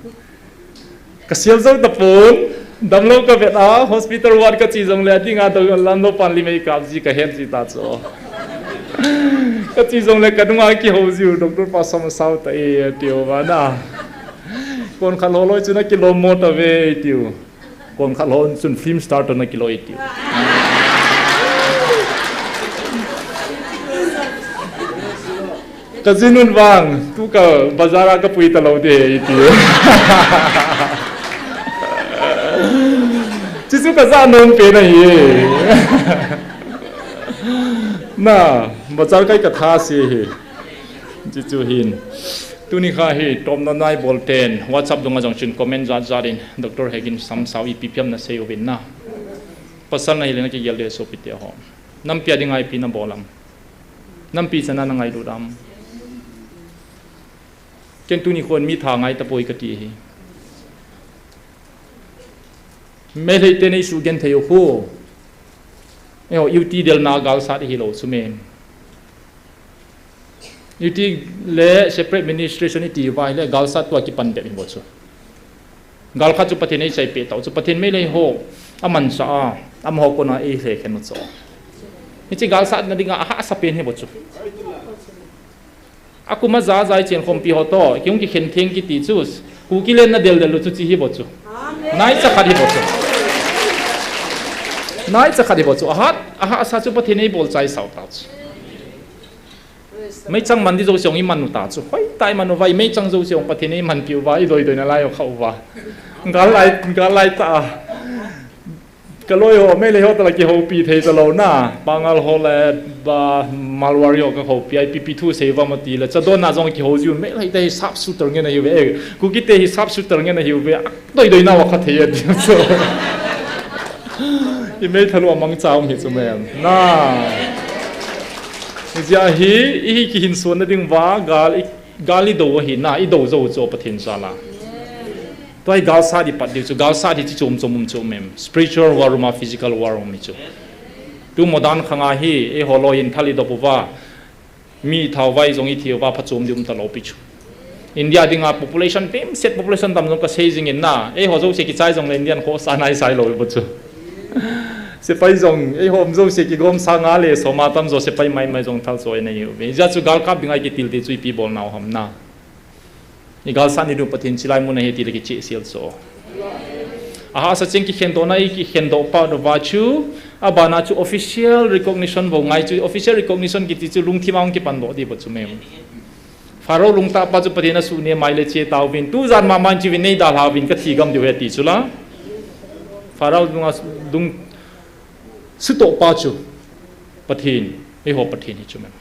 Ka sial jou tapon. Damlou ka vet a, hospital ward ka che jongle, adinga do lamlou pan limei kap ji ka het ji ta chu. Ka che jongle ka nunga kihou jiu, doctor pa sam asao ta e, tiu vana. Kon khat lou loi chu na kilom mo ta ve, tiu. Kon khat lou chun film star toh na kiloi tiu. Ka jin un vang, tu ka bazar a ka pui talou de, tiu. Chuchu ka ja nom pen ahi. Na, bazar kai ka tha se hi. Chuchu hin. Tuni kha hi, tomna nai bol ten, WhatsApp dunga jong chun comment jat jat in, Doctor Hegin sam sao ipi piam na sei uvin na. Pasal nahile nakigel ding sopite ho. Nampi a dinga ipi nabol am? Nampi chana nangailut am? Ken tuni khon mi tha ngai tapoi kati hi. Meitei te nei sugenthei u khu. Eiho, U T delna galsat hilou chu mem. U T le separate administration iti uva hile galsat tua kipan bep hi bou chu. Gal khat chu Pathen in eichaipeh tau chu Pathen Meitei ho amansa a, amaho kona eilhekhen u chu. Hiche galsatna dinga ahahsa pen hi bou chu. Akum a ja ja ichen khompi ho toh kihung kikhen theng kiti chu, Kuki lenna deldel u chu chi hi bou chu. Naicha khat hi bou chu. Naicha khat hi bou chu. Ahat, ahahsa chu Pathen in eibol chaisau tau chu. Meichang man di jouse jong iman u ta chu. Hoitah a iman uva, imeichang jouse jong Pathen in eimanpi uva, idoidoi nalai u kha uva. Gal lai, gal lai ta a. Kaloi ho, Meitei ho tala kihoupi thei talou na. Pangal ho le, ba, Marwari ho kahoupi, I P P thu sei uva mati le. Chadon na jong kihou jiu, Meitei te hi sharpshooter ngen ahiuve. Eh, Kuki te hi sharpshooter ngen ahiuve. Doidoi nau kha thei a di chu. Imeithal u amangcha um hi chu mem. Na. Hijeh hi, ihi kihinsona ding uva, gal i, gal idou ahi na, idou jou chu Pathen jal a. Tua hi galsat ipat diu chu, galsat hi chi chom chom um chu mem. Spiritual war um a, physical war um hi chu. Tu modern khang a hi, eiho loi in thal idop uva. Mi thauvai jong ithi uva phachom di um talou pi chu. India dinga population, vimset population tam jong kasei jing in na. Eiho jouse kichai jongle Indian khosa naisai lou bou chu. Sepai jong, eiho um jouse kigomsa nga le som a tam jo sepai maimai jong thal choi nahiuve. Hijeh chu galkap dinga ikitil te chu ipi bol nau ham na. Igalsat ni diu Pathen chilai mun ahi tile kichehsel chu. Ahahsa cheng kikhendohna ikikhendoh pah uva chu, abana chu official recognition bou ngai chu, official recognition kiti chu lungthim a hung kipandoh di bou chu mem. Pharaoh lungtah pa chu Pathen in asuhnem a ahile che tauvin, tujan mama in chiuvin neidalha uvin kathi gam diu ahi ati chu la. Pharaoh lung a lung sutoh pa chu Pathen, eiho Pathen hi chu mem.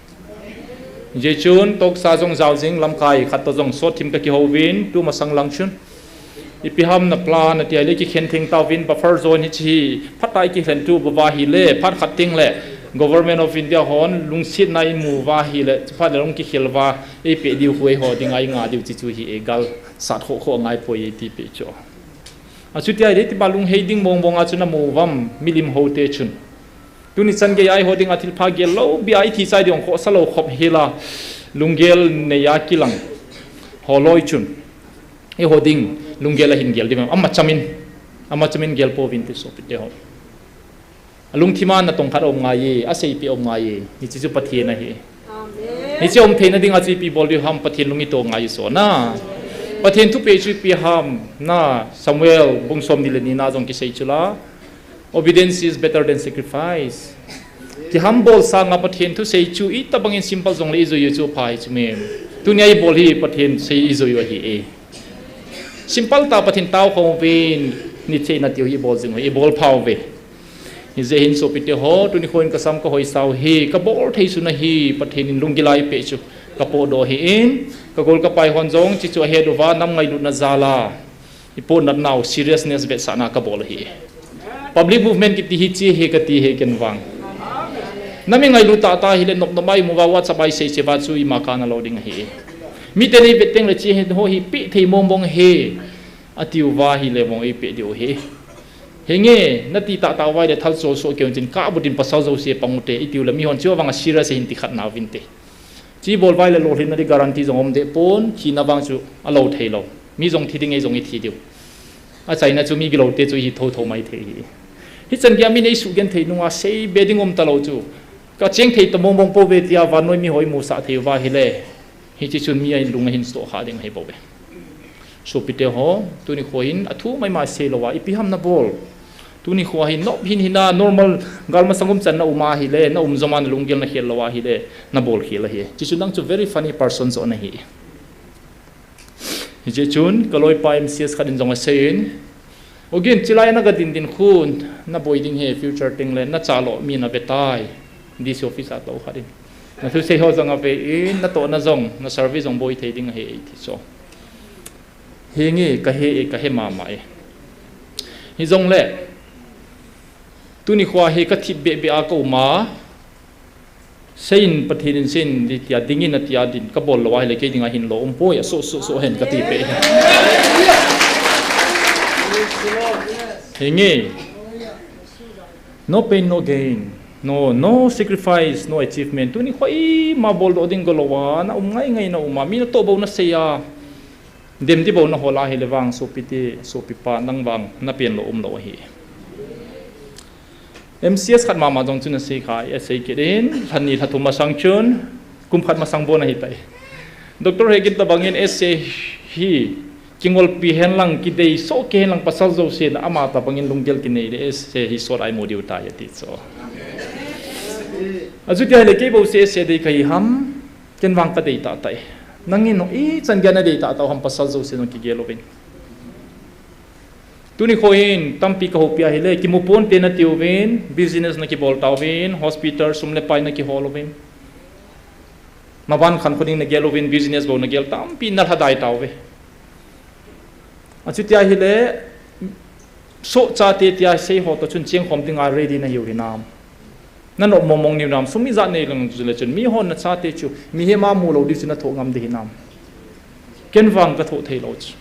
Hijeh chun, toksa jong jao jing lamkai khat toh jong sot thim kakihouvin, tumasang lang chun. Ipi ham na plan ati ahile kikhen theng tauvin, buffer zone hiche hi, phatah a ikikhen tu uva ahile, phat khat teng le, Government of India hon, lungsetna imu uva ahile, chuphat le lung kikhel uva, eipeh diu khu eiho dinga inga diu chi chu hi e galsat khoh khoh angai poi e ti peh chu. Achuti ahile, iti ba lunghei ding mong mong a chu namu uvam, milim ho te chun. Tuni chan gei a eiho dinga thilpha gel lou, bia ithi chai ding khohsa lou khop hila, lunggel nei a kilang. Holoi chun. Eiho ding, lunggel a hin gel ding, ama chamin. Ama chamin gel pouvin ti sopite ho. Alungthim a natong khat aum ngai e, aseipeh aum ngai e, hiche chu Pathen ahi. Amen. Hiche um theina dinga chu ipi bol diu ham Pathen lung ito ngai so na. Pathen thupeh chu ipi ham na Samuel bung som ni le ni na jong kisei chu la. Obedience is better than sacrifice. Kihambol sanga Pathen thusei chu itobang in simple jongle ijui u chu pha hi chu mem. Tunia ibol hi Pathen sei ijui u ahi e. Simple tah Pathen tao khom uvin, nichena tiu hi ibol jing u, ibol pha uve. Hijeh hin sopite ho, tuni khon kasam kahoisa u hi, kabol thei sun ahi, Pathen in lunggil a eipeh chu, kapohdoh ahi in, kagol kapai hon jong, hiche chu ahet uva, nam ngailutna jal a. Ipoh natna u seriousness vetsahna kabol ahi. Public movement kiti hi hiche hi kati hi ken vang. Nam ingailut tahtah hile nop nop a imu uva WhatsApp a isei cheh uva chu ima kana lou ding ahi. Miten eivet teng le hiche hi ho hi peh thei mong mong ahi. Ati uva ahile mong eipeh diu ahi. Henge, nati tahtah uva ahile thal chol soh keu chin kabut in pasal jouse pang ute iti u le mihon chu avang a serious ahin ti khat na uvinte. Chi bol uva ahile lolhinna di guarantee jong um deh pon, thina vang chu alou thei lou. Mi jong thi ding, ei jong ithi diu. Achaina chu mi gilou te chu ihi thotho mai thei hi. Hichan gei a min eisugenthei nunga seibe ding um talou chu. Kacheng thei ta mong mong pouve tia vannoi miho imusah thei uva ahile. Hiche chun mi a in lung ahin soh kha ding ahi bouve. Sopite ho, tuni kho hin athu maimai sei louva, ipi ham nabol. Tuni kho hin nop hin hina normal gal masang um chan na um ahile, na um jom a na lunggel na khel lou ahile, nabol khel ahi. Hiche chu nang chu very funny person joh nahi. Hiche chun, kaloipa M C S khat in jong asei in, Ogin, chilai a naga din din khun, naboi ding hi future teng le, nachalo mi nave tai. D C office a tou khat in. Nathusei ho jong ave in, natohna jong, na service jong boi thei ding ahi eiti chu. Hinge, kahe e, kahe mama e. Hijongle, Tuni khoa hi ka thip beh beh a ka um a, seiyin Pathen in seiyin di tia dingin a tia din ka bol lou a hile kei dinga hin lo um poi, a so so so hen ka ti peh hi. Hinge. No pain, no gain. No, no sacrifice, no achievement. Tuni kho ima bol doh ding go lou a, na um ngai ngai na um a, mi na toh bou na sei a. Dem di bou na hol a hile vang sopi te, sopi pa nang vang na pen lou um lou ahi. M C S khat mama jong chun a sei kha, a sei kit in, lhan ni lha thum masang chun, kum khat masang bon ahi tai. Doctor Hegin tabangin essay hi, kingolpi hen lang, kidei soh kei hen lang pasal jousen, ama tabangin lunggel kinei le essay hi sot a imu diu tai ati chu. Achuti ahile kei bou se essay dei kahi ham, ken vang ka dei tah tai. Nangin ichan geiya na dei tah tah ham pasal jousen jong kigel uvin. Tuni kho hin tampi ka houpi ahile, kimu ponte na tiuvin, business na kibol tauvin, hospital sum le pai na kihol uvin. Maban khankho ding na gel uvin, business bou na gel tampi na lhadai tauve. Achuti ahile, soh chate tia sei ho toh chun chengkhom dinga ready na hiu hinam. Na nop mong mong niu nam, sum ijat nei lang chu le chun, mi hon na chate chu, mihem a mu lou diu chu na thoh ngam ding hinam. Ken vang ka thoh thei lou chu.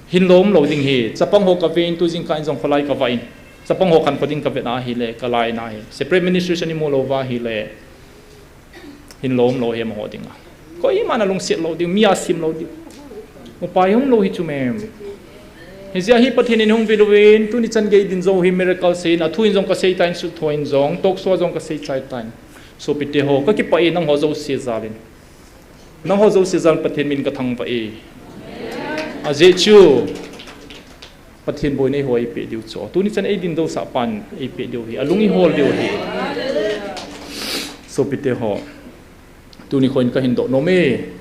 Hin lom lou ding hi, chapang ho ka ve in tu jingkah in jong kholai ka va in. Chapang ho khankho ding ka vet na hile, ka lai na hi. Separate ministration imu lou va hile. Hin lom lou hi amaho dinga. Koima na lungset lou diu, mi a sim lou diu. Upai um lou hi chu mem. Hijeh a hi Pathen in hung vil uvin, tuni chan gei din jong hi miracle seiyin, athu in jong ka sei tan, sut tho in jong, talk show a jong ka sei chai tan. Sopite ho, ka kipah e nangho jouse jal in. Nangho jouse jal Pathen min ka thangvah e. Ajeh chu, Pathen boina eiho eipeh diu chu. Tuni chan eidin dousah pan eipeh diu hi. Alung eihol diu hi. Sopite ho. Tuni kho in ka hin doh nom e.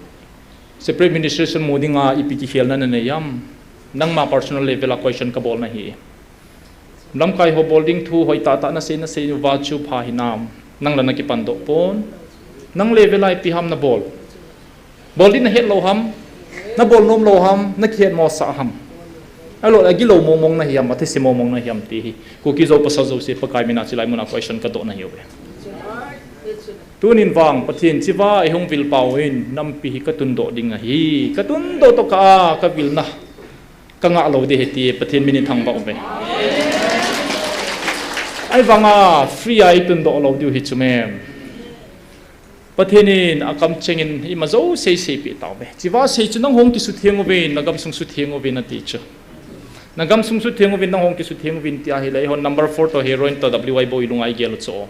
Separate ministration mu dinga ipi kikhelna na nei am. Nangma personal level a question ka bol na hi. Lamkai ho bol ding thu hoi tah tah na sei na sei uva chu pha hinam. Nang la na kipan doh pon. Nang level a ipi ham na bol. Bol din na het lou ham, na bol nom lou ham, na kihet mosah ham. Ahilou le agilou mong mong na hi ham, athise mong mong na hi ham ti hi. Kuki jou pasal jouse Pakai mina chilai muna question ka doh na hiuve. Tunin vang Pathen chiva eihung vil pau in nampi hi ka tundoh ding ahi. Ka tundoh toh kah a ka vilna ka ngah lou ding ahi ti Pathen min in thangvah uve. Ahivanga free a eitundoh lou diu hi chu mem. Pathen in akamcheng in ima jouse seipeh tauve. Chiva sei chu nangho hung kisutheng uvin, na gamsung sutheng uvin ati chu. Na gamsung sutheng uvin, nangho hung kisutheng uvin ti ahile, eihon number four toh heroin toh W I bou ilunga igel u chu.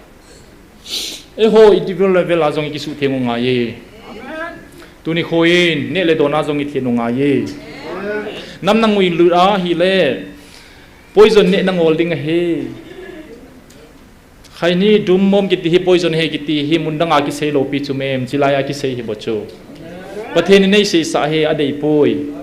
Eiho individual level a jong ikisutheng u ngai e. Tuni kho in, neh le don a jong ithen u ngai e. Nam nangui lut ahile, poison neh nangol ding ahi. Khaini dum mom kiti hi poison ahi kiti hi mun danga kisei lou pi chu mem, chilai a kisei hi bou chu. Pathen in eiseisah hi adeipoi.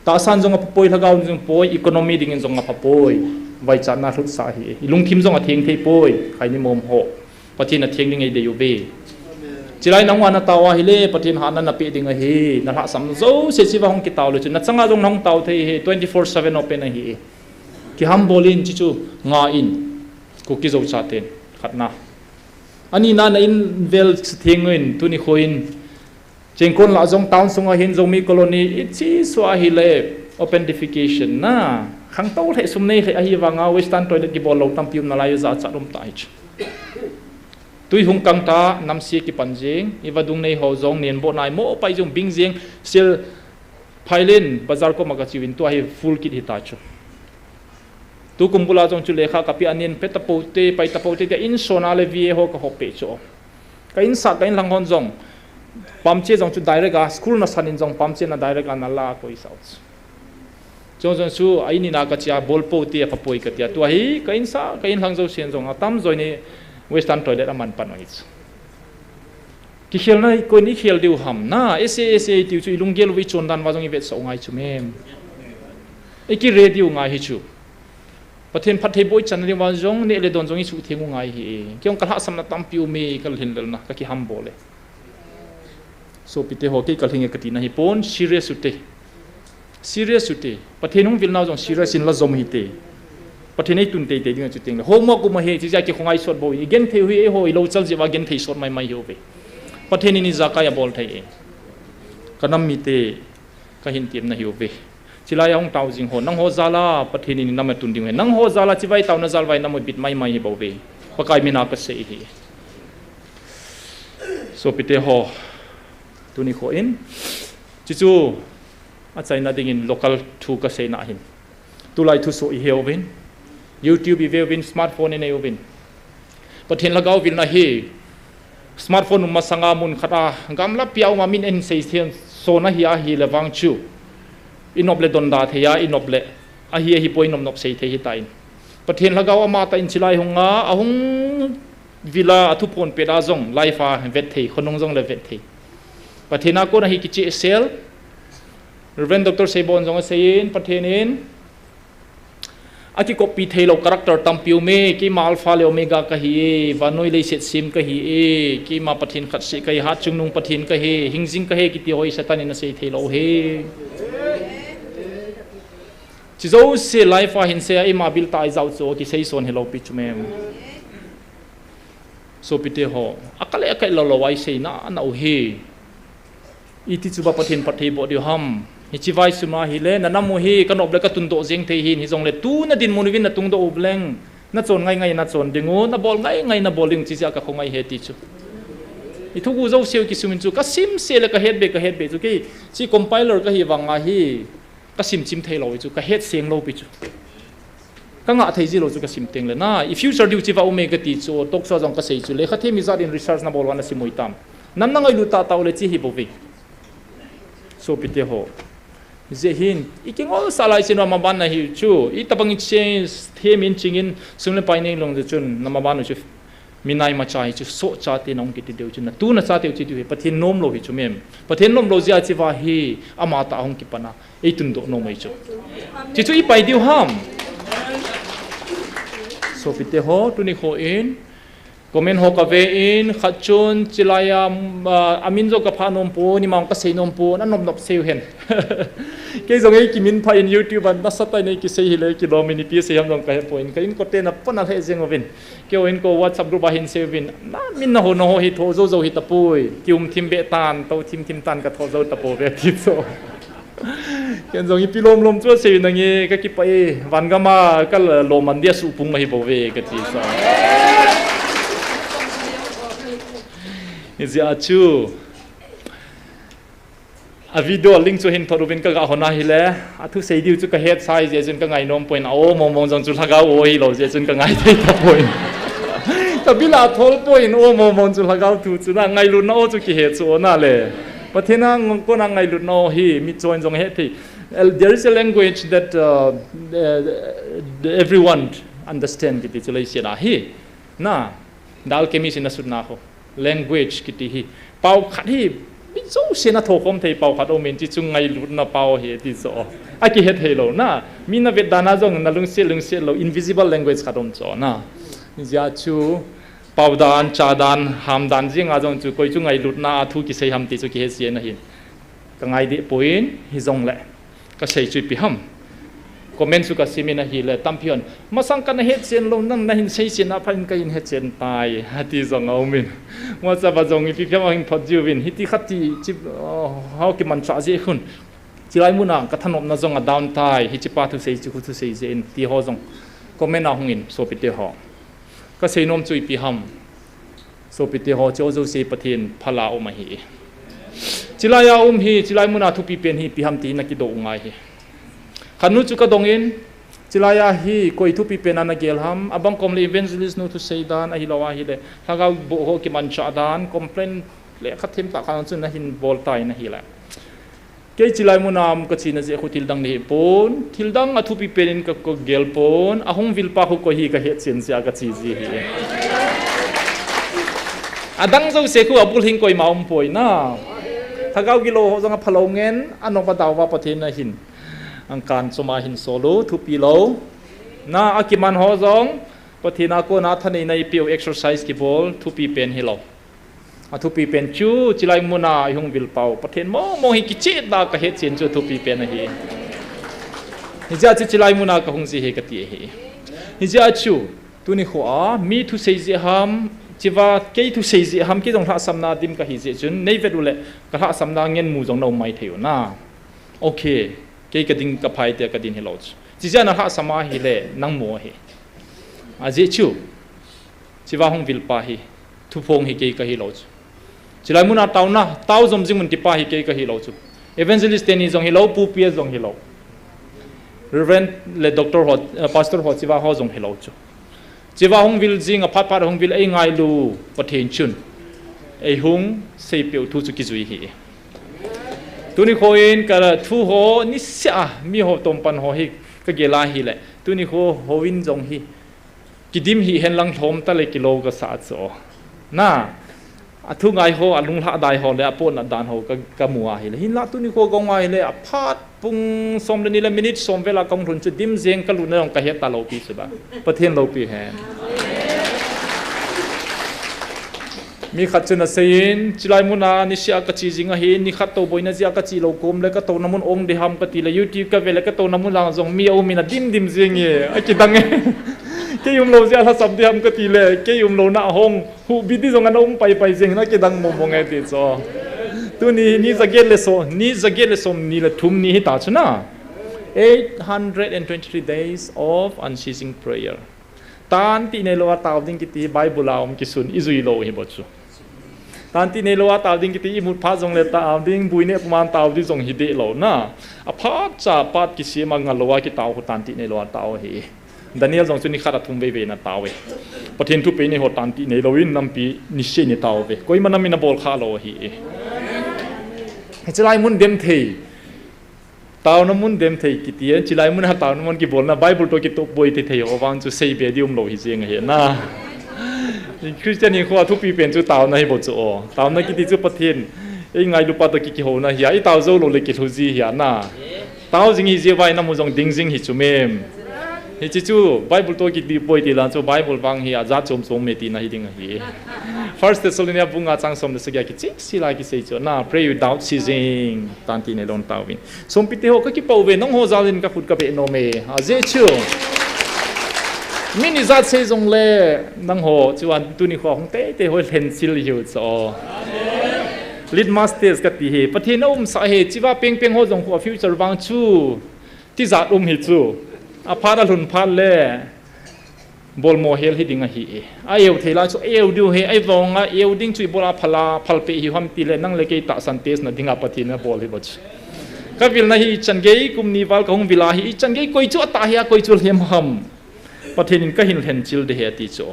Tahsan jong apha poi, lhagao jong poi, economy dingin jong apha poi. Vaichatna lhutsah hi. Ilungthim jong atheng thei poi, khaini mom ho. Pathen atheng ding eidei uve. Chilai nangma na tao ahile, Pathen hatna napeh ding ahi, na lhahsam jouse chiva hung kitao le chu. Na changa jong nahung tao thei ahi, twenty four seven open ahi. Kihambol in, chuchu nga in, Kuki Zo chaten, khatna. Anina na in vel sutheng in, tuni kho in, Chengkon lah jong town sunga hin Zomi colony, ichi sua ahile, open defecation na. Khangtou lheh sum nei lheh ahivanga, western toilet kibol lou tampi um nalai u jachat um ta hi chu. Tui hung kang ta, namse kipan jeng, ivadung nei ho jong, nenboh nai mo pai jong bing jeng, sel Phailen, bazar koma kache uvin tua hi full kit hita chu. Tukum bula jong chu lekha kapeh a nen pe tapou te, pai tapou te, tia insung a le V A ho kahop peh chu. Ka insung, ka inlhang hon jong, pamche jong chu direct a, school nasan in jong pamche na direct a nala koi sao chu. Chong jong chu, a in ina kache a, bol pou te, apha poi katia. Tua hi, ka insung, ka inlhang jousen jong, atamjo in western toilet aman pan u ahi chu. Kikhelna hi koin ikhel diu ham na, S A, S A tiu chu ilunggel uva ichon dan uva jong ivetsah u ngai chu mem. Ikire diu ngai hi chu. Pathen phattheiboh ichan diu uva jong neh le don jong isuhtheng u ngai hi. Kei jong kalhahsamna tampi um e, kalhinlelna, kakihambol e. Sopite ho, kei kalhing e katina hipon, serious u te. Serious u te. Pathen hung vilnau jong serious in la jom hite. Pathen in eitun teitei ding ahi chu teng le. Homework um ahi, chijeh a kikhongai sot bou. Igenthei u hi, eiho, ilou chal jeh uva genthei sot maimai ihiuve. Pathen in ijakai abol thei e. Kanam mite, kahin temna ahiuve. Chilai a hung tao jing ho, nangho jal a Pathen in inam atun ding ahi. Nangho jal a chibai taona jal uva inam abit maimai ahibouve. Pakai min a kasei ahi. Sopite ho, tuni kho in, chuchu achaina dingin local thu kaseina ahin. Tulai thusoh iheuvin, YouTube iveuvin, smartphone inei uvin. Pathen lhagao vilna hi, smartphone um masanga mun khat a, gamlapi a um a min eisei sona hi ahile vang chu, inop le donda thei a, inop le, ahi ahipoi, inop nop sei thei hitan. Pathen lhagao amatah in chilai hunga, ahung vil a, athuphon pet a jong, live a vet thei, khonung jong le vet thei. Pathen a kona hi kichehsel, Reverend Doctor Seibon jong aseiyin, Pathen in, akikoppi theilou character tampi um e, keima Alpha le Omega kahi e, vannoi leiset sem kahi e, keima Pathen khat seh kahi, hatchungnung Pathen kahi, hingjing kahi kiti ho hi Satan in asei theilou ahi. Chi jouse live a hinsei a, eima bil tah a ijao chu kisei son hilou pi chu mem. Sopite ho, akale akai lou lou a isei nana u hi. Iti chu ba Pathen phatthei boh diu ham. Hiche vai sung a hile, nanam u hi, kanop le katundoh jeng thei hin, hijongle tuna dinmun uvin natung doh u leng, nachon ngai ngai nachon ding u, nabol ngai ngai nabol ding u, chijeh a kakhongai ahi ti chu. Ithugu jouse u kisum in chu, kasim seh le kahet be, kahet be chu, kei, chi compiler kahi vang ahi. Kasim chim theilou chu, kahet seng lou pi chu. Kangah thei jilou chu kasim teng le na, i future diu chiva um e kati chu, talk show a jong kasei chu, lekha them ijat in research nabol uva nasim u hitam. Nam nangailut tahtah u le chi hibouve. Sopite ho. Hijeh hin, ikingol sah lai chin uva maban nahiu chu, itobang i change, them in chingin, sum le pai nei lung chu chun, namaban u chu. Minai macha hi chu sohcha te nahung kiti diu chu, natu nachate u chi diu hi, Pathen nomlou hi chu mem. Pathen nomlou jeh a chiva hi, amatah ahung kipan a, eitundoh nom ahi chu. Chi chu ipai diu ham. Sopite ho, tuni kho in, comment ho kave in, khat chun, chilai a, um, a, amin jong kaphah nom pon, ima jong kasei nom pon, anop nop sei u hen. Kei jong eikimin phah in YouTube a, nasatah in eikisei hile, kilom in ipi sei ham jong kahe pon, ka inkote na pon alheh jeng uvin. Keiho inko WhatsApp group a hin sei uvin, na min naho naho hi tho jou jou hitapoi, kium thim be tan, tou thim thim tan katho jou tapouve ti chu. Ken jong ipi lom lom chu asei nange, kakipah e, van gam a kalom man dia suhpung ahibouve kati sa. Hijeh a chu, a video link chu hin thot uvin kaga hon ahile, athusei diu chu kahetsa ahijeh chun kangai nom pon, a-o mong mong jong chu lhagao o hilou jeh chun kangai thei tapon. Kabil a thol pon, o mong mong chu lhagao thu chu na, ngailutna o chu kihe chu o na le. Pathen a kona ngailutna o hi michon jong hethei. There is a language that, uh, uh, everyone understand kiti chu leiset a hi. Na, the alchemist in a sut na ho. Language kiti hi. Pao khat hi, mi jousen athokhom thei pao khat aumin, chi chu ngailutna pao ahi ti chu. Akihe theilou na. Mi navet dan a jong nalungset lungset lou, invisible language khat um chu na. Hijeh a chu, pao dan, cha dan, ham dan jeng a jong chu, koi chu ngailutna a thu kisei ham ti chu kihe jeng ahin. Kangai deh pon, hijongle. Kasei chu ipi ham. Comment chu kasimin ahile, tampi hon. Masang kana hetchen lou, nang nahin seichen a phat in kahin hetchen tai, ati jong aumin. WhatsApp a jong ipi phiam ahin thot jiuvin. Hiti khat ti, chi, uh, hao kimanchah jeh khun. Chilai mun a kathanopna jong a down tai, hichepa thusei chu khu thusei jeh in, ti ho jong. Comment a hungin, sopite ho. Kasei nom chu ipi ham. Sopite ho, chu jouse Pathen phala um ahi. Chilai a um hi, chilai mun a thupi pen hi ipi ham ti nakidoh u ngai hi. Khat nu chu kadong in, chilai a hi koi thupi pen a nagel ham, abang kom le evangelist nu thusei dan, ahilou ahile, lhagao boh ho kimanchah dan, complain le khat them tah khat chu nahin bol tai nahile. Kei chilai mun a um kachena jeh khu thil dang nahi pon, thil dang athupi pen in ka, kagel pon, ahung vilpa khu koi hi kahetchen jeh a kache ji hi. Adang jouse khu abul hing koima um poi na. Lhagao gilou ho jong aphalou ngen, anop adau va Pathen ahin. Angkan chom a hin sol u, thupi lou. Na akiman ho jong, Pathen a kona thaneina eipeh u exercise kibol, thupi pen hilou. Athupi pen chu, chilai mun a ihung vilpa u. Pathen mong mong hi kicheh tah a kahetchen chu athupi pen ahi. Hijeh a chu chilai mun a kahung ji hi kati ahi. Hijeh a chu, tuni khoa, mi thusei jeh ham, chiva kei thusei jeh ham, kei jong lhahsamna dim kahi jeh chun, nei vet uleh, ka lhahsamna ngen mu jong na um mai thei u na. Okay, kei ka ding ka phai tia ka din hilou chu. Chijeh a na lhahsam a hile, nang mu ahi. Ajeh chu, chiva hung vil pa hi, thuphong hi kei kahi lou chu. Chilai muna taona, tao jom jing un ti pa hi kei kahi lou chu. Evangelist teni jong hilou, Pu P S jong hilou. Reverend le Doctor ho, eh, Pastor ho chiva ho jong hilou chu. Chiva hung vil jing a phat phat hung vil ei ngailu Pathen chun. Ei hung seipeh u thu chu kijui hi. Tuni khoin ka thu ho niseh a mi ho tom pan ho hi ka gel a hile. Tuni kho houin jong hi. Kidim hi hen lang lhom ta le kilou ka sa chu. Na, a thu ngai ho, a lunglhah dai ho le a pona dan ho ka, ka mu a hile. Hinlah tuni kho ka ngai le a phat pung som le ni le minute som vel a ka hung lhun chu dim jeng ka lutna jong ka het ta lou pi chu ba. Pathen loupi hen. Mi khat chun aseiyin, chilai muna niseh a ka che jing ahi, ni khat tou boina jeh a ka che lou kom le ka touna mun ong ding ham ka ti le, YouTube ka ve le ka touna mun lang jong mi a um in a dim dim jing e, a kidang e. Kei um lou jeh a lhasam ding ham ka ti le, kei um louna a hung huhbit ding jong ana um pai pai jing in a kidang mong mong e ti chu. Tuni ni jaget le som, ni jaget le som ni le thum ni hi ta chu na. Eight hundred and twenty-three days of unceasing prayer. Tanti neilou a tao ding kiti Bible a um kisun i jui lou hi bou chu. Tanti neilou a tao ding kiti i mut phat jong le tao ding, bui neh pum a tao ding jong hi deh lou na. A phat cha pat kisem a ngal lou a kitao khu tanti neilou a tao hi. Daniel jong chu ni khat a thum vei vei na tao e. Pathen thupeh nei ho tanti neilou in nampi niseh ni tao ve. Koima nam in a bol kha lou hi. Hiche lai mun dem thei. Taona mun dem thei kiti e, chilai mun a taona mun kibolna Bible toh kitoh poi thei thei ho vang chu sei be ding um lou hi jeng ahi na. Christian hinkho a thupi pen chu taona hi bou chu o. Taona kiti chu Pathen ei ngailu pa toh ki kihouna hi a, i tao jou lou le kilhu ji hi a na. Tao jing hi jeh vai na mu jong ding jing hi chu mem. Hiche chu Bible toh kiti poi ti la chu Bible vang hi a jat chom chom me tina hi ding ahi. First Thessalonians bung nga chang som le sagi a kicheh sel a kisei chu na, pray without ceasing. Tanti neilou in tao vin. Sopite ho ka kipah uve, nangho jal in ka khut ka beh nom e. Ajeh chu. Min ijat sei jong le nangho chu an tuni kho hung teitei ho lhenchil hiu chu. Litmus test kati hi. Pathen a umsah hi, chiva pengpeng ho jong kho future vang chu. Tijat um hi chu. A phat a lhun phat le. Bolmo hel hi ding ahi e. A eu thei lai chu eu diu hi, a vang a eu ding chu ibola phala, phalpeh hiu ham ti le nang le kei tahsan test na ding a Pathen in abol hi bou chu. Ka vilna hi ichan gei kum ni val ka hung vil a hi ichan gei koi chu atah hi a koi chu lhem ham. Pathen in ka hin lhenchil ding ahi ati chu.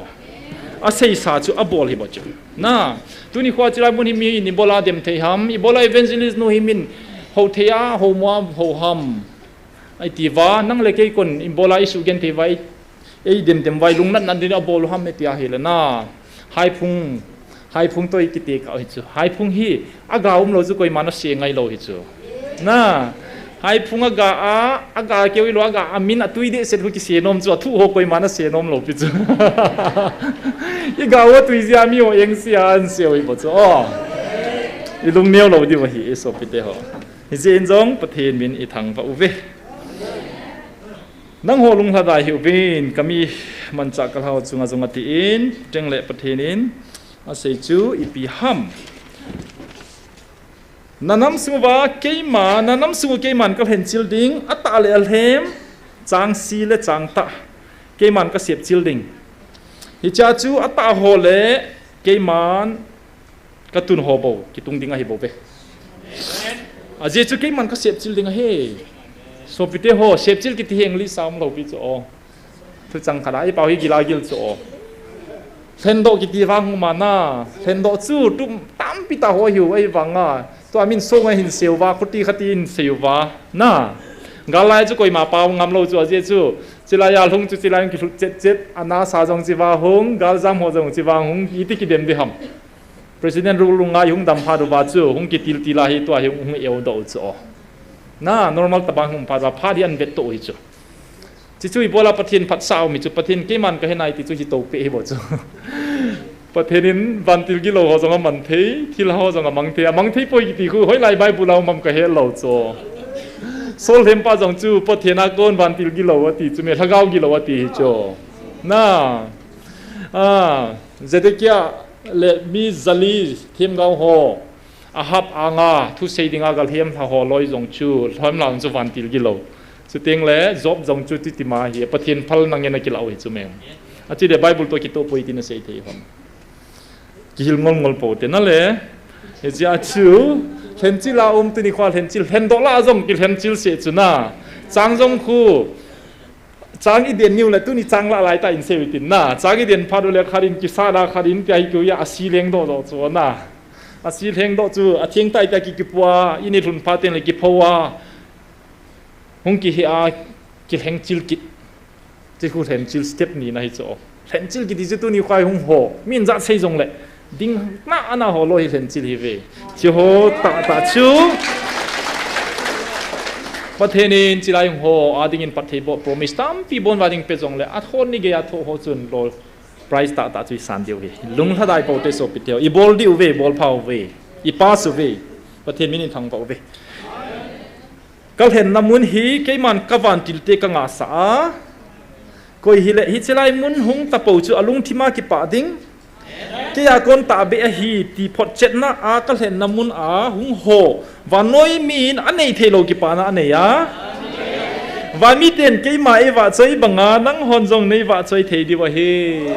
Aseisa chu abol hi bou chu. Na, tuni kho chilai mun hi mi in ibola dem thei ham, ibola evangelist nu hi min ho thei a, ho mo a, ho ham. Iti uva, nang le kei kon ibola isuhgenthei uva, ei, ei demdem uva, lungnatna ding abol u ham iti ahile na. Haiphung, Haiphung toh ikiti kah u hi chu. Haiphung hi, aga umlou chu koiman ase ngailou hi chu. Na, Haiphung aga a, aga keu hilou, aga a min atui dehset khu kise nom chu, athu ho koiman ase nom lou pi chu. Iga u atui jeh a mi ho engse a anse u hi bou chu. O. Ilung neo lou diu ahi, isopite ho. Hijeh in jong Pathen min ithangvah uve. Nangho lunglhadai hih uvin, kami manchah kalhah u chunga jong atin, chuteng le Pathen in asei chu ipi ham. Na nam sung uva keima, na nam sung u keiman kalhenchil ding, atah le alhem, chang si le chang tah, keiman kasepchil ding. Hichea chu atah ho le keiman Katun ho bou, kitung ding ahi bou ve. Ajeh chu keiman kasepchil ding ahi. Sopite ho, sepchil kiti hi English a umlou pi chu o. Thuchang khat a, i pau hi gila gil chu o. Lhendoh kiti vang hung mana, lhendoh chu tum tampi tah ho hiu ahi vanga. Tua min song a hin seuva, khuti khati hin seuva. Na, gal lai chu koima pau ngamlou chu ajeh chu. Chilai a lhung chu chilai in kilhut chet chet, ana sa jong chiva hung, galjam ho jong chiva hung, iti kidem ding ham. President rule lunga ihung dam phat uva chu, hung kitil til a hi tua hi hung eu doh u chu o. Na, normal tabang hung phat uva, phat hi an vet toh u hi chu. Chuchu ibola Pathen phatsah um hi chu, Pathen keiman kahe nai ti chu hi toh peh hi bou chu. Pathen in vantil gilou ho jong aman thei, thil ho jong amang thei, amang thei poi kiti khu, hoilai Bible a um ham kahe lou chu. Sol lhem pa jong chu, Pathen a kon vantil gilou ati chu, me lhagao gilou ati hi chu. Na, a, Zedekiah le mi zali themgao ho, Ahab anga thusei dinga galhem lha ho loi jong chu, lhem lha chu vantil gilou. Chuteng le Job jong chu titima hi, Pathen phalna ngen akilah u hi chu mem. Achi le Bible to kitoh poi tina sei thei hon. Kihil ngol ngol pou te na le. Hijeh a chu, lhenchil a um tuni khoa lhenchil, lhendoh lah jong kilhenchil seh chu na. Chang jong khu, chang i den niu le tuni chang lah lai ta in sei u tin na. Chang i den phat u le khat in kisa na khat in tia hi keu ya a si leng doh doh chu na. A si leng doh chu, a theng tai tia ki kipua, i ni lhun phat teng le kipho a. Hung kihe a, kilhenchil kit. Chi khu lhenchil step ni na hi chu. Lhenchil kiti chu tuni khoa hung ho. Min ja sei jong le. Ding na ana ho loi hi lhenchil hi ve. Chi ho ta ta chu. Pathen in chilai hung ho, a ding in phatthei boh promise tampi bon va ding pe jong le. A thon ni gei a tho ho chun lo. Prize ta ta chu i san diu ve. Lung lhadai pou te sopi teu. I bol diu ve, bol phau ve. I pass u ve. Pathen min in thang pou ve. Ka lhenna mun hi keiman ka vantil te ka ngahsah a. Koi hile, hiche lai mun hung tapou chu a lungthim a kipah ding. Kei a kon tahbeh ahi ti photchetna a ka lhenna mun a hung ho. Vannoi min a nei thei lou kipana a nei a. Vai miten keima ei vahchoi banga nang hon jong nei vahchoi thei diu ahi.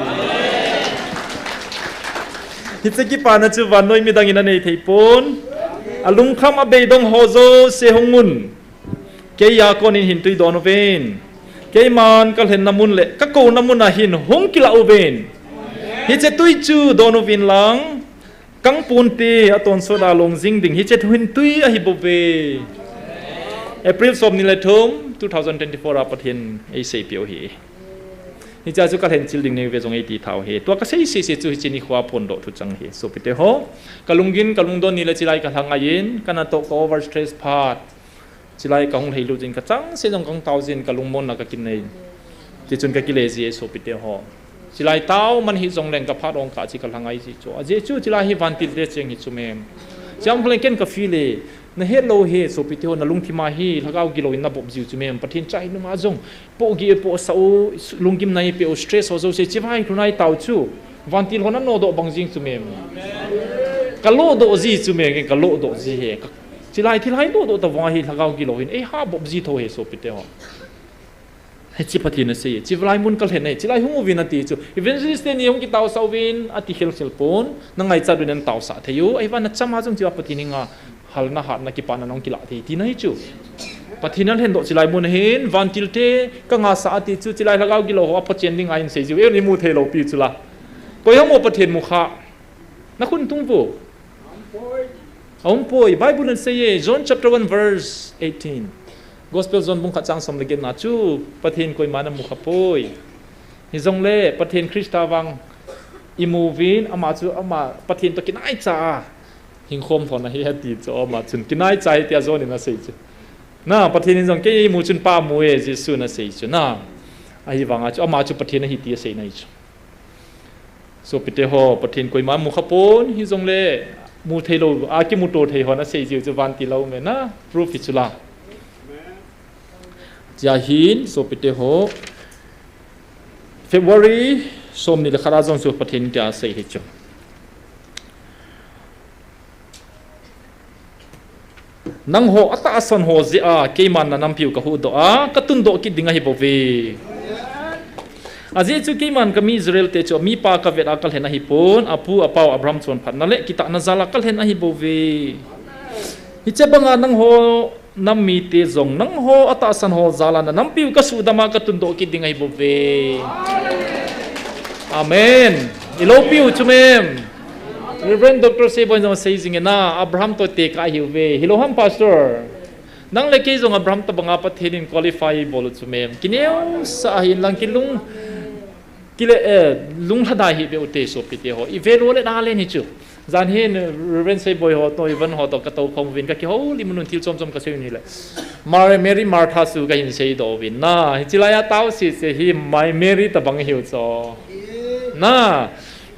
Hiche kipana chu vannoi midang in a nei thei pon. A lungkham a beidong ho jouse hung un. Kei a kon in hin tui don uvin. Keiman ka lhenna mun le ka kouna mun a hin hung kila uvin. Hiche tui chu don uvin lang. Kang pun ti a tonsot a long jing ding hiche hin tui ahi bou ve. April som ni le thum, two thousand twenty-four a Pathen ei seipeh u hi. Hiche chu ka lhenchil ding nei ve jong ei ti thau hi. Tua ka sei sei sei chu hiche ni khoa phondoh thu chang hi. Sopite ho. Ka lunggin, ka lungdon ni le chilai ka lhangai in, ka natoh ka overstress phat. Chilai ka hung lhailut jin ka chang se jong kang tao jin ka lungmonna ka kinei. Tichun ka kile ji e sopite ho. Chilai tao man hi jong leng ka phat ong ka chi ka lhangai ji chu. Ajeh chu chilai hi vantil te cheng hi chu mem. Chiam khaleng ken ka feel e. Na het lou hi sopite ho na lungthim a hi lhagao gilou in na bop jiu chu mem. Pathen chai nunga jong. Po gi po sa u, lunggim nai pe u, stress ho jouse chivai lhunai tao chu. Vantil hon a nodoh bang jing chu mem. Ka lodoh ji chu mem, ka lodoh ji he. Ka, chilai thilhai dodoh ta vang hi lhagao gilou hin. Ei ha bop ji tho he sopite ho. Hiche Pathen a sei, chilai mun ka lhen e, chilai hung uvin ati chu. Evangelist te ni hung kitao sa uvin, ati khel khel pon, na ngaichat uvin na tao sa thei u, ei van na chama jong chiva Pathen in nga. Halna hatna kipana nong kila thei tina hi chu. Pathen a lhendoh chilai mun hin, vantil te ka ngahsah ati chu, chilai lhagao gilou ho a phachen ding a in sei jiu, ei ni mu thei lou pi chu la. Koi hamo Pathen mu kha. Na khun tung vo. Aum poi, Bible in sei e, John chapter one verse eighteen. Gospel John bung khat chang som le get na chu, Pathen koima na mu kha poi. Hi jong le, Pathen Christa vang i mu vin, ama chu, ama Pathen to kinai cha a. Hing khom thon ahi ati chu ama chun kinai chai tia John in asei chu. Na, Pathen in jong kei mu chun Pa mu e, Jesu in asei chu na. Ahivanga chu ama chu Pathen ahi ti asei na hi chu. Sopite ho, Pathen koima mu kha pon hi jong le mu thei lou, a kimu to thei hon asei jiu chu vantil a um e na, proof hi chu la. Chia hin, sopite ho, February som ni le khat a jong chu Pathen tia asei hi chu. Nangho atahsan ho jeh a, keiman na nampiu ka huhdoh a, ka tundoh kit ding ahi bou ve. Ajeh chu keiman ka mi Israel te chu, mipa ka vet a ka lhen ahi pon, apu apau Abraham chonphatna le kitahna jal a ka lhen ahi bou ve. Hiche banga nangho nam mite jong nangho atahsan ho jal a na nampiu ka suhdam a ka tundoh kit ding ahi bou ve. Amen. I loupiu chu mem. Reverend Doctor Seiboi jong sei jing e na, Abraham to tekah ahiu ve. Hilou ham, Pastor? Nang le kei jong Abraham tobanga Pathen in qualify bol u chu mem. Kineosah ahin lang kilung, kile, eh, lunglhadai hih beh u te sopite ho. I value le na len hi chu. Jan hin, Reverend Seiboi ho to, Ivan ho to, ka tou khom uvin, ka kihoulim un thil chom chom ka sei un hile. Mar-, Mary Martha chu ka hin seidoh uvin. Na, hiche lai a tao sese hi, my Mary tobang hiu chu. Na,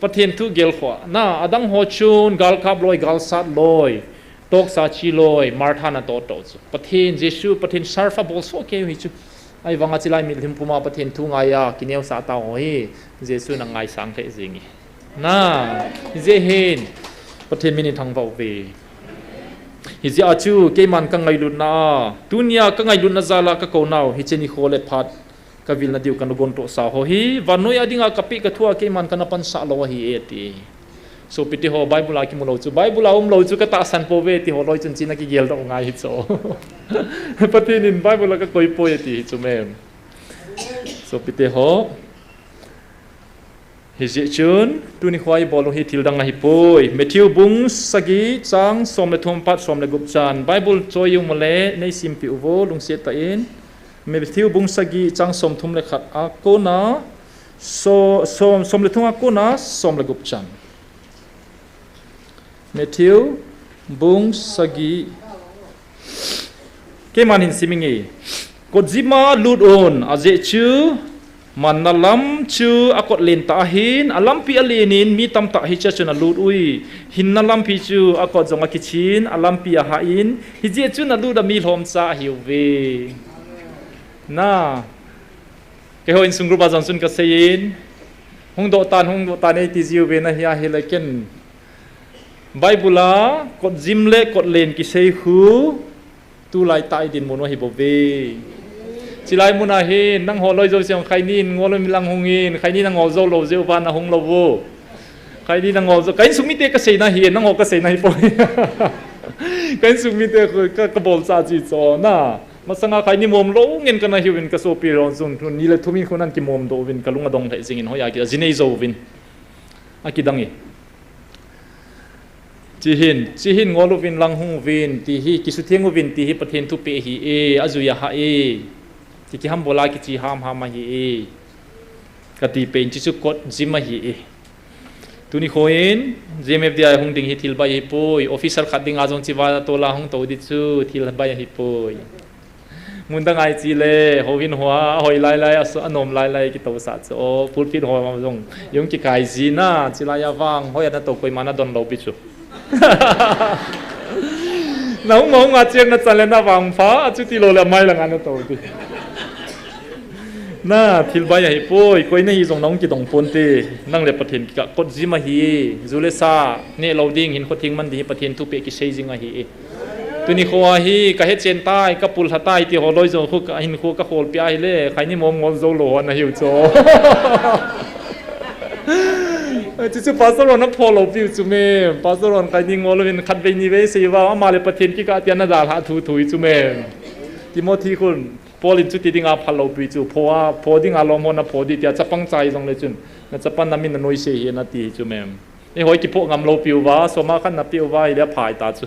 Pathen thu gel khoh. Na, adang ho chun, galkap loi, galsat loi, toksa chi loi, Martha natoh toh chu. Pathen, Jesu, Pathen serve a bol soh kei u hi chu. Ahivanga chilai mitlhi puma Pathen thu ngaiya kineosah tao ho hi Jesun angaisang lheh jenge. Na, hijeh hin Pathen min in thangvah uve. Hijeh a chu keiman kangailutna a, tunia kangailutna jal a kakounau, hiche nikho le phat kavilna diu kana gontohsa ho hi vannoiya dinga kapeh kathua keiman kana pansah lou ahi e, ati. Sopite ho, Bible a kimu lou chu, Bible a um lou chu katahsan pouve ti ho loi chun china kigeldoh ngai hi chu. Pathen in Bible a kakoi poi ati hi chu me. Sopite ho, hijeh chun tuni khoa ibol u hi thildang ahipoi. Matthew bung sagi chang som le thum pat som le gup chan. Bible choi umule neisimpi uvo, lungset tah in. Matthew bung sagi chang som thum le khat a kona, so, som, som le thum a kona som le gup chan. Matthew bung sagi. Keiman hin siminge. Kotjima lut un, ajeh chu manna lam chu akot lentah ahin, alampi alenin mi tamtah hichea chun alut ui. Hinna lampi chu akot jong akichin, alampi ahah in, hijeh chun alut a mi lhomcha ahiuve. Na, keiho insung group a jong chun kaseiyin, hung doh tan, hung doh tan eiti jiuve, na hia hile ken Bible a kotjim le kotlen kisei khu tulai tah idinmun u ahibouve. Chilai muna hin nangho loi jouse jong khaini in ngol uvin lang hungin, khaini nangol jou lou jeh uva nahung lou u. Khaini nangol jou, ka insung mite kaseina hi, nangho kaseina hipoi. Ka insung mite khu ka, kabolcha chu chu na. Masanga khaini mom lou ngen kana hiuvin, kasopi lon jong ni le thum in khu nan kimom doh uvin, kalung adong lheh jingin, hoiya ki ajinei jouvin. Akidang e. Chihin, chihin ngol uvin lang hung uvin, ti hi, kisutheng uvin, ti hi Pathen thupeh ahi e, ajui ahah e. Ki, kihambol a kichi hamham ahi e. Kati pen, chichu kotjim ahi e. Tuni khoin, G M F D I hung ding hi thil bai ahipoi, officer khat dinga jong chiva tola hung tou di chu thil bai ahipoi. Mun dang a ichi le, houin hoa, ahoi lailai, aso, anom lailai, kitousah chu. O, pulpit hoa jong, jong kikai jin a, chilai a vang, hoiya natou koima nadon lou pi chu. Nahung, nahung a cheng nachan le navangpha, achuti lou le amai langa natou di. Na, thil bai ahipoi, koi nahi jong nahung kidong ponte, nang le Pathen kikah kotjim ahi, ju le sa, neh lou ding, hinkho theng man ding hi Pathen thupeh kisei jing ahi e. Tuni khoa hi kahet chen tai, kapul lha tai ti ho loi jong khu kahin khu kakholpi ahile, khaini mom ngol jou lou ho nahiu chu. Chuchu pastor hon apho lou piu chu me. Pastor hon khaini ngol uvin khatvei nivei sei uva, ama le Pathen kikah tia nadalhah thuthu hi chu me. Timothy khun, Paul in chuti dinga phal lou pi chu, pho a, pho dinga lom ho napho di tia chapang chai jong le chun, nachapa namin nanoise hi nati hi chu me. Eihoi kiphoh ngam lou piuva, soma khat napeh uva, hile aphai ta chu.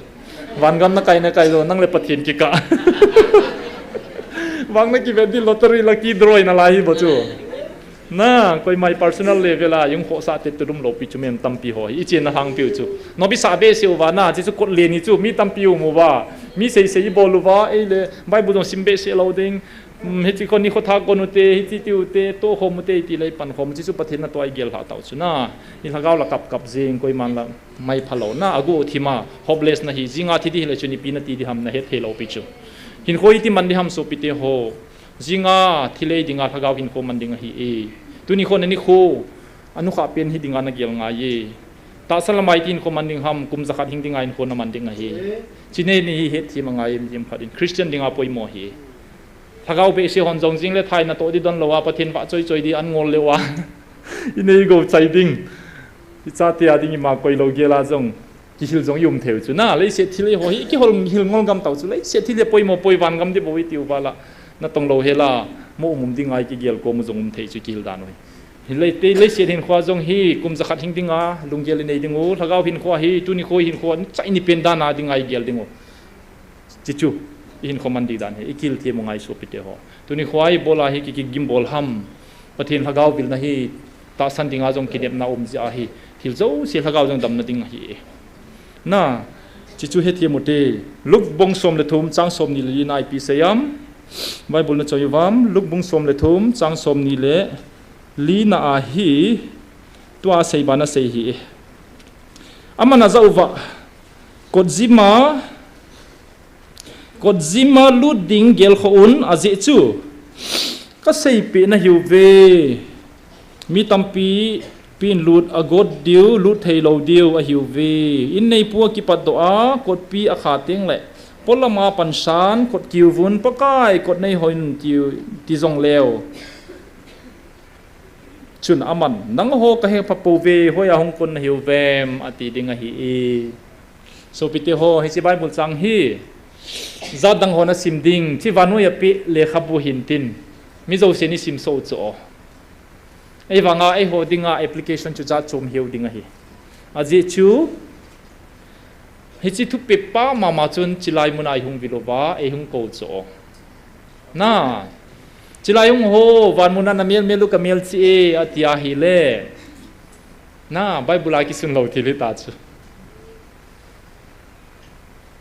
Vangam nakai nakai lou, nang le Pathen kikah. Vang nakivet di lottery lucky draw nalai hi bou chu. Na, koima i personal level a, jung khohsah te tulum lou pi chu mem tampi ho. Ichenna hang piu chu. Nobisa behseh uva na, chichu kot le ni chu, mi tampi um uva. Mi seisei ibol uva, eile, Bible jong sim behseh lou ding. Um, hichi kho nikho thah kon ute, hichi ti ute, tohkhom ute, iti lei pankhom, chichu Pathen natoh a igel lhah tau chu na. Ilhagao la kapkap jing, koiman la mai phalou na, agu thima, hopeless nahi, jinga thi di hile chu nipi nati di ham nahet thei lou pi chu. Hinkho iti man di ham sopite ho, jinga thi lei dinga lhagao hinkho man ding ahi e. Tuni kho na nikho, anukhah pen hi dinga nagel ngai e. Tahsa lama iti hinkho man ding ham, kum jakhat hing dinga hinkho naman ding ahi. Chine ni hi het thim angai em, jim phat in Christian dinga poimo hi. Lhagao behseh hon jong jing le thai natoh di don lou a, Pathen vah choi choi di an ngol leu a. Inei go chai ding. Ichate a ding ima koi lou gel a jong. Kihil jong i um thei u chu na, leiset thil hi ho hi, kihol hil ngol gam tau chu, leiset thil hi poimo poi vangam di bou iti uva la. Natong lou hela, mo um um ding ngai kigel kom u jong um thei chu kihil dan u hi. Hi lei, te leiset hinkho jong hi, kum jakhat hing dinga, lunggel inei ding u, lhagao hinkho hi, tuni kho hinkho, chai ni pen dan a ding ngai gel ding u. Chichu, i hinkho man di dan hi, i kihil them u ngai sopite ho. Tuni kho a ibol a hi ki, kigim bol ham. Pathen lhagao vilna hi, tahsan dinga jong kinepna um jeh ahi. Thil jouse lhagao jong damna ding ahi. Na, chichu hethem ute. Luke bung som le thum, chang som ni le li na ipi sei am. Bible na choi uvam, Luke bung som le thum, chang som ni le li na a hi, tua sei bana sei hi. Aman ajah uva, kotjima, kotjima lut ding gelkhoh un, ajeh chu Ka seipeh nahiuve. Mi tampi pin lut agot diu, lut thei lou diu ahiuve. In neipu akipat doh a, kotpi akha teng le, polam a pansan, kot kiuvun, Pakai, kot neihoiyin tiu, ti jong leu. Chun aman, nangho kahe pha pouve, hoiya hung kon nahiuvem, ati ding ahi e. Sopite ho, hiche Bible chang hi, jat dang hon asim ding, hiche vannoi a pe lekhabu hintin, mi jousen isim soh u chu o. Ahivanga, eiho dinga application chu jat chom hiu ding ahi. Ajeh chu, hiche thupeh pa mama chun, chilai muna ihung vil uva, eihung kou chu o. Na, chilai hung ho, van muna namel mel u kamel chih e, ati ahile. Na, Bible a kisun lou thil hita chu.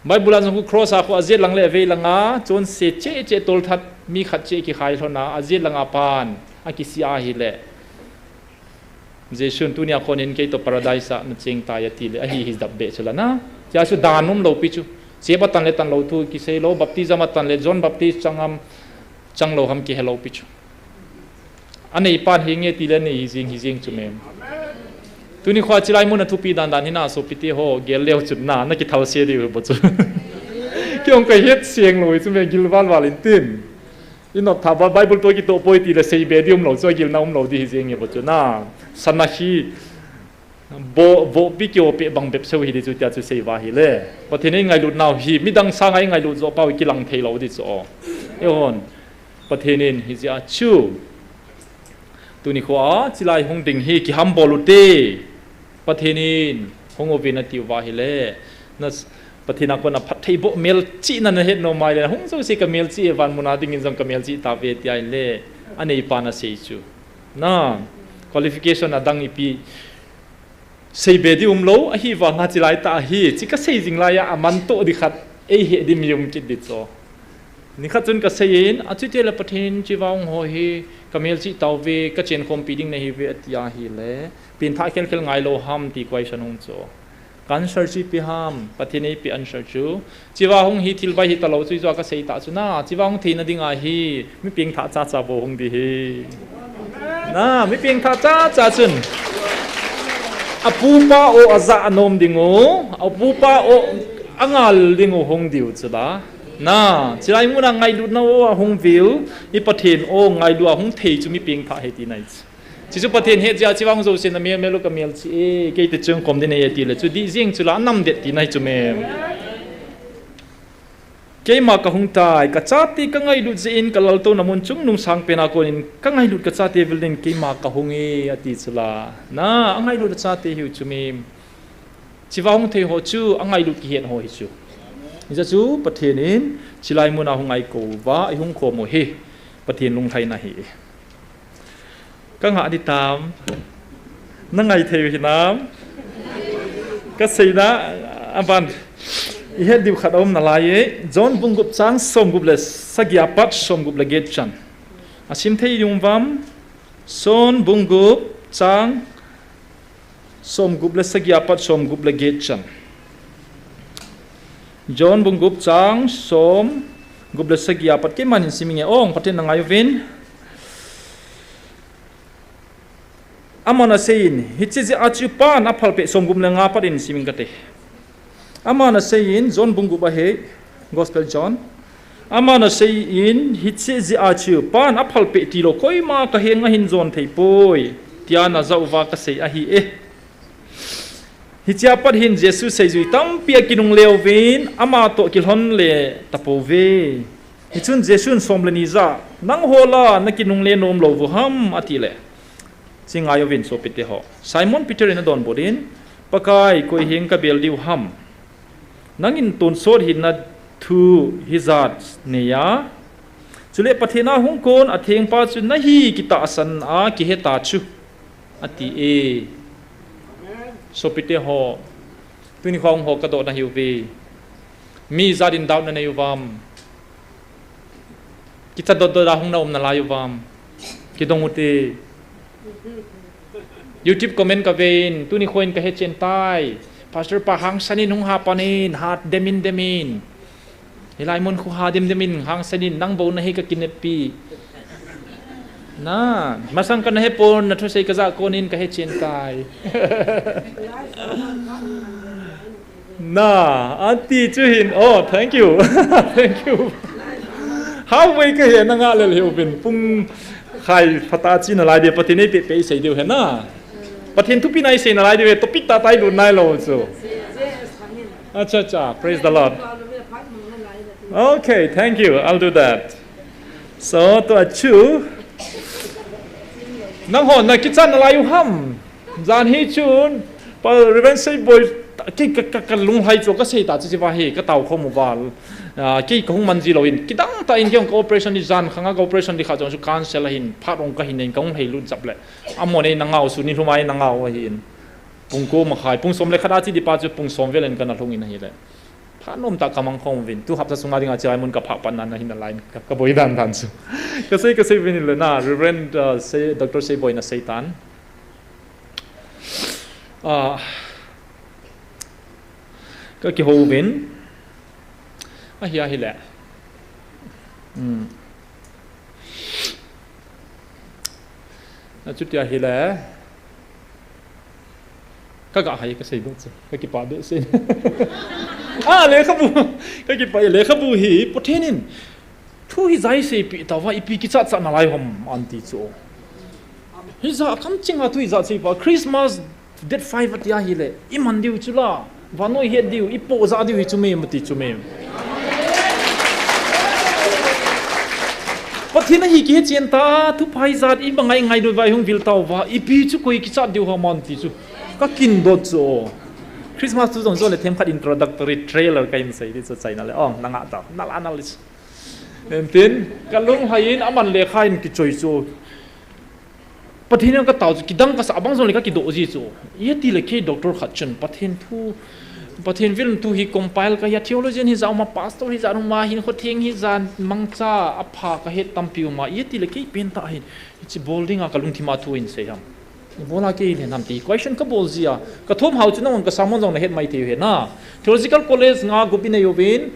Bible a jong khu cross a khu ajet lang le avei langa, chonse cheh cheh tolthat, mi khat cheh kikhai lhon a, ajet langa pan, akisih ahile. Jesun tunia konin kei toh paradise a nacheng tai ati le, ahi hi dap beh chu la na. Tia chu dan um lou pi chu. Chep atan le tan lou thu kisei lou, baptism atan le John Baptist chang am, chang lou ham kihe lou pi chu. Anei pan hi nge ti le nei hi jing hi jing chu mem. Tuni khoa chilai muna thupi dan dan hina sopite ho gel leu chun na, nakithal se diu bo chu. Kei ong kahet seng lou chu me gil val val in tin. Inop tha ba Bible toh kitoh poi ti le seibe di um lou chu, agilna um lou di hi jing nge bo chu na. Sana hi bo, bo pi kio pe bang bep seu hi di chu tia chu sei va hi le. Pathen in ngailut nau hi, midang sanga ingailut jo pau kilang thei lou di chu o. Eihon. Pathen in hi jia chu. Tuni khoa, chilai hung ding hi kiham bol u te. Pathen in hung uvin ati uva hi le. Na s-, Pathen a kona phatthei boh melchihna nahet nom mai le. Hung jouse kamel chih e van muna dingin jong kamel chih tave tia hi le. Anei pan asei chu. Na, qualification adang ipi. Seibe di um lou, ahivanga chilai ta ahi, chi kasei jing laiya, aman toh di khat, eihe di mi um kit di chu. Nikhat chun kasei in, achuti le Pathen in chivang ho hi, kamel chih tauve, kachen khompi ding nahiuve, ati ahile, pengthah khel khel ngai lou ham ti question hung chu. Ka answer chu ipi ham, Pathen in eipeh answer chu. Chiva hung hi thil bai hita lou chu, ijo kasei ta chu na, chiva hung theina dinga hi, mi pengthah cha cha bou hung di hi. Na, mi pengthah cha cha chun. Apupa o aja anom ding u, apupa o angal ding u hung diu chu la. Na, chilai muna ngailutna o ahung viu, i Pathen o ngailu ahung thei chu mi pengthah he ti nai chu. Chi chu Pathen he jia chivang jouse namel mel u kamel chih e, kei te chung kom din e ti le chu di jing chu la nam det ti nai chu mem. Keima kahung tai, kachate kangailut jeh in kalaltouna mun chungnung sangpen a konin kangailut kachate vil din keima kahung e ati chu la. Na, angailut achate hiu chu mem. Chiva hung thei ho chu, angailut kihen ho hi chu. Hijeh chu Pathen in, chilai muna hung ngaikou uva, ihung khom u hi. Pathen lunglhaina hi. Kangah di tam. Nangai thei u hinam. Kaseina, aban. Ihet diu khat aum nalai e. John bung gup chang somgup le sagi apat somgup le get chan. Asim thei ding um vam. John bung gup chang somgup le sagi apat somgup le get chan. John bung gup chang somgup le sagi apat keiman hin sim inge ong, Pathen in nangai uvin. Aman aseiyin, hiche jeh a chu Pan aphalpeh, somgup le nga pat in sim inge kate. Aman aseiyin, John bung gup ahi, Gospel John. Aman aseiyin, hiche jeh a chu Pan aphalpeh tilou koima kahenga hin jon thei poi, tia najah uva kasei ahi e. Hichea pat hin Jesu seijui tampi akinungle uvin, ama toh kilhon le tapouve. Hichun Jesun som le ni jah a, nangho la nakinungle nom lou u ham, ati le. Chi ngai uvin sopite ho. Simon Peter in adonbut in, Pakai, koi heng kabel diu ham. Nangin tonsot hinna thu hijat neiya. Chule Pathen a hung kon athengpa chu nahi kitahsan a kihe ta chu. Ati e. Sopite ho. Tuni khong ho kadoh nahiuve. Mi jat in doubt nanei uvam. Kicha dot dot a hung naum nalai uvam. Kidong ute. YouTube comment kaven, tuni khoin kahechen tai. Pastor pa hangsan in hung hapan in, hat dem in dem in. Hilai mun khu ha dem dem in, hangsan in nang bou nahi kakineppi. Na, masang kana hepon, nathusei kaja konin kahe chen tai. Na, auntie chu hin. Oh, thank you. Thank you. Halfway kahe nanga lel hiuvin. Pung khai phatah a che nalai diu, Pathen in eipe pe isei diu ahi na. Pathen thupi na isei nalai diu ahi, topic tah tah ilut nailou chu. Acha, acha, praise the Lord. Okay, thank you. I'll do that. So, tua chu. Nangho nakichat nalai u ham. Jan hi chun, pa Reverend Seiboi, ki ka, ka, kalunglhai chu kasei ta chu chiva hi, katao khom uva. Ah, kei kahung man ji louvin. Kidang tah in kei jong ka operation ni jan khanga ka operation ni kha jong chu cancel ahin, phat ong kahin nei kahung lhailut jap le. Amon ei nangau chu, nilhum a ei nangau ahin. Pung ko makhai, pung som le khat a che ding pa chu pung som vel in kana lhung in ahile. Phat nom tah kamang khom uvin. Tu hapta sunga dinga chilai mun kaphah pan nan ahin a line ka, kaboi dan dan chu. Kasei, kasei uvin le na, Reverend, uh, Sei, Doctor Seiboi na seitan. Ah, kakihou uvin. Ahi, ahile. Hmm. Achuti ahile. Kaga hai kasei doh chu. Kakipah behseh. Ah, lekhabu. Kakipah, lekhabu hi Pathen in thu hijat seipeh tauva, ipi kichat chat nalai ham, auntie chu. Hijat kamchenga thu hijat seipeh, Christmas date five ati ahile, iman diu chu la, vannoi het diu, ipoh jah diu hi chu mem, ati chu mem. Pathen ahi kihe chen ta, thupha hijat, imangai ngai diu vai hung vil tauva, ipi chu koi kichat diu ham, auntie chu. Kakin doh chu. Christmas thu jong jo le themkhat introductory trailer kahin sei di chu chaina le. Oh, nanga ta, nala nali. Entin, kalunglhai in aman lekha in kichoi chu. Pathen in katao chu, kidang kasah bang jong le kakidoh ji chu. Iti le kei doctor khat chun, Pathen thu, Pathen vil thu hi compile kahi a, theologian hijat um a, pastor hijat um a, hinkho theng hijat mangcha apha kahet tampi um a, iti le kei pen tah hin, hiche bol dinga kalungthim a thu ahin sei ham. Ibola kei lhen ham ti, question kabol ji a, kathum hao chu nangin ka sermon jong nahet mai thei u ahi na. Theological College nga gup inei uvin,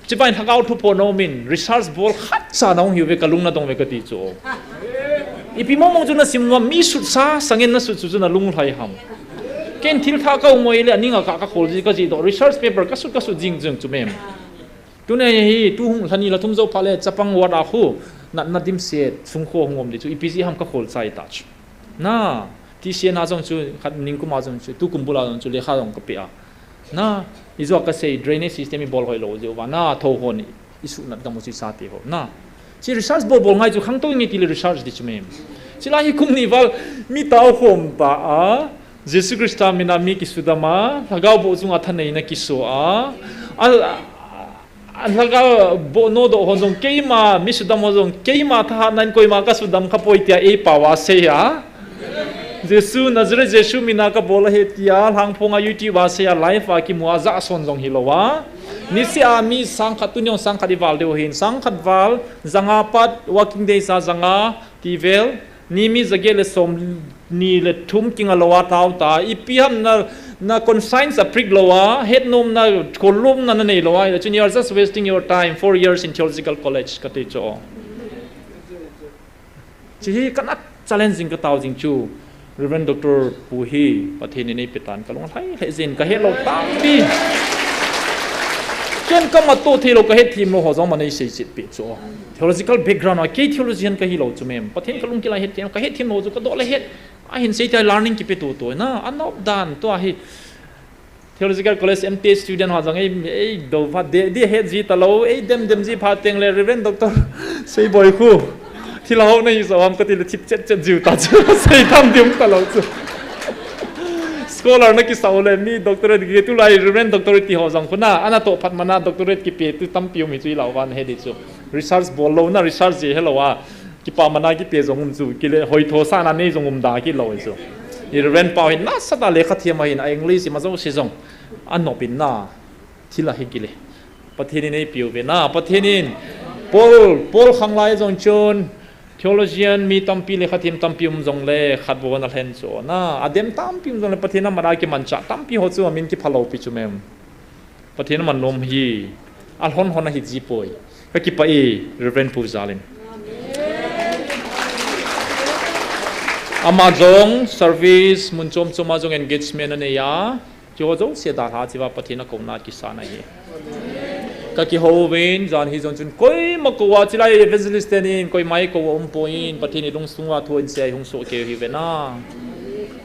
Chibai lhagao thu pho nom in, research bol khatcha nahung hiuve, kalung nadong uve kati chu. Ipi mong mong chu nasim uva, mi sutsa sangin nasut chu, chu nalunglhai ham. Ken thil thah kaum uva ahile, aning a ka, kakhol ji, kajih doh, research paper kasut, kasut jing jing chu mem. Tuni hi, tu hung lhani la thum jou phat le, chapang ward a khu, natna dimset, sungkho hung um di chu, ipi jeh ham kakhol chai ta chu. Na, T C N a jong chu, khat ningkum a jong chu, tukum bul a jong chu, lekha jong kapeh a. Na, ijeh a kasei drainage system ibol hoi lou jeh uva, na, tho hon isuhnat gam u chu isate ho. Na, hiche research bol bol ngai chu khangtou inge tile research di chu mem. Chulai hi kum ni val mi tao khom ta a, Jesu Christa mina mi kisudam a, lhagao boh chunga thaneina kiso a, a, a, A lhagao boh nodoh hon jong keima, mi sudam hon jong keima thahatna in koima kasudam khapoi tia eipao a sei a. Jesu, Nazareth Jesu mina kabol ahi tia, lhangphong a YouTube a sei a, live a kimu a, jahson jong hilou a. Niseh a mi sangkhat, tuni jong sangkhat ival diu ahin, sangkhat val, janga pat, working days a janga, tivel, Ni mi jaget le somni le thum kinga lou a tao ta. Ipi ham na, na conscience a prick lou a, hetnomna, kholomna nanei lou a, chun you are just wasting your time, four years in theological college, kati chu. Hiche hi kana challenging katao jing chu. Reverend Doctor Pu hi, Pathen in eipe tan kalung lhai lhai jin kahet lou tampi. Ken kamatoh thei lou, kahet them lou ho jong man eisei chet peh chu. Theological background a, kei theologian kahi lou chu mem. Pathen kalung kila het them, kahet them lou chu kadoh le het. Ahin sei tia learning kipe tutu na, anop dan tua hi. Theological College M T student ho jong ei, eidou phat de, de het ji talou, eidem dem ji phat teng le Reverend Doctor Seiboi khu. Thil hao nahi jo ham kati le thip chet chet jiu ta chu. Sei tham diu talou chu. Scholar nakisah u le mi doctorate ki tulai Reverend Doctorate ti ho jong khu na, anatoh phat mana doctorate kipe tu tampi um hi chu ilau van he di chu. Research bol louna research ji helou a, kipa mana kipe jong um chu, kile hoithosahna nei jong um da kilou hi chu. I Reverend pau hin nasatah a lekha thiam ahin, a English ima jouse jong anop in na, thil ahi kile. Pathen in eipiu ve na, Pathen in Paul, Paul khanglai jong chun, Theologian mi tampi le khathem tampi um jongle khat bou ana lhen chu na, adem tampi um jongle Pathen amat a kimanchah tampi ho chu amin kiphalou pi chu mem. Pathen aman nom hi alhon hon ahi ji poi. Kakipah e, Reverend Pu Jalin. Ama jong service mun chom chom a jong engagement anei a. Keiho jouse dalha cheh uva Pathen akouna kisan ahi. Kakihou uvin, jan hi jong chun koima kou a, chulai evangelist tenin koima eikou umpon, Pathen in lungsung uva thu ahin sei a eihung soh kei u ahi ve na.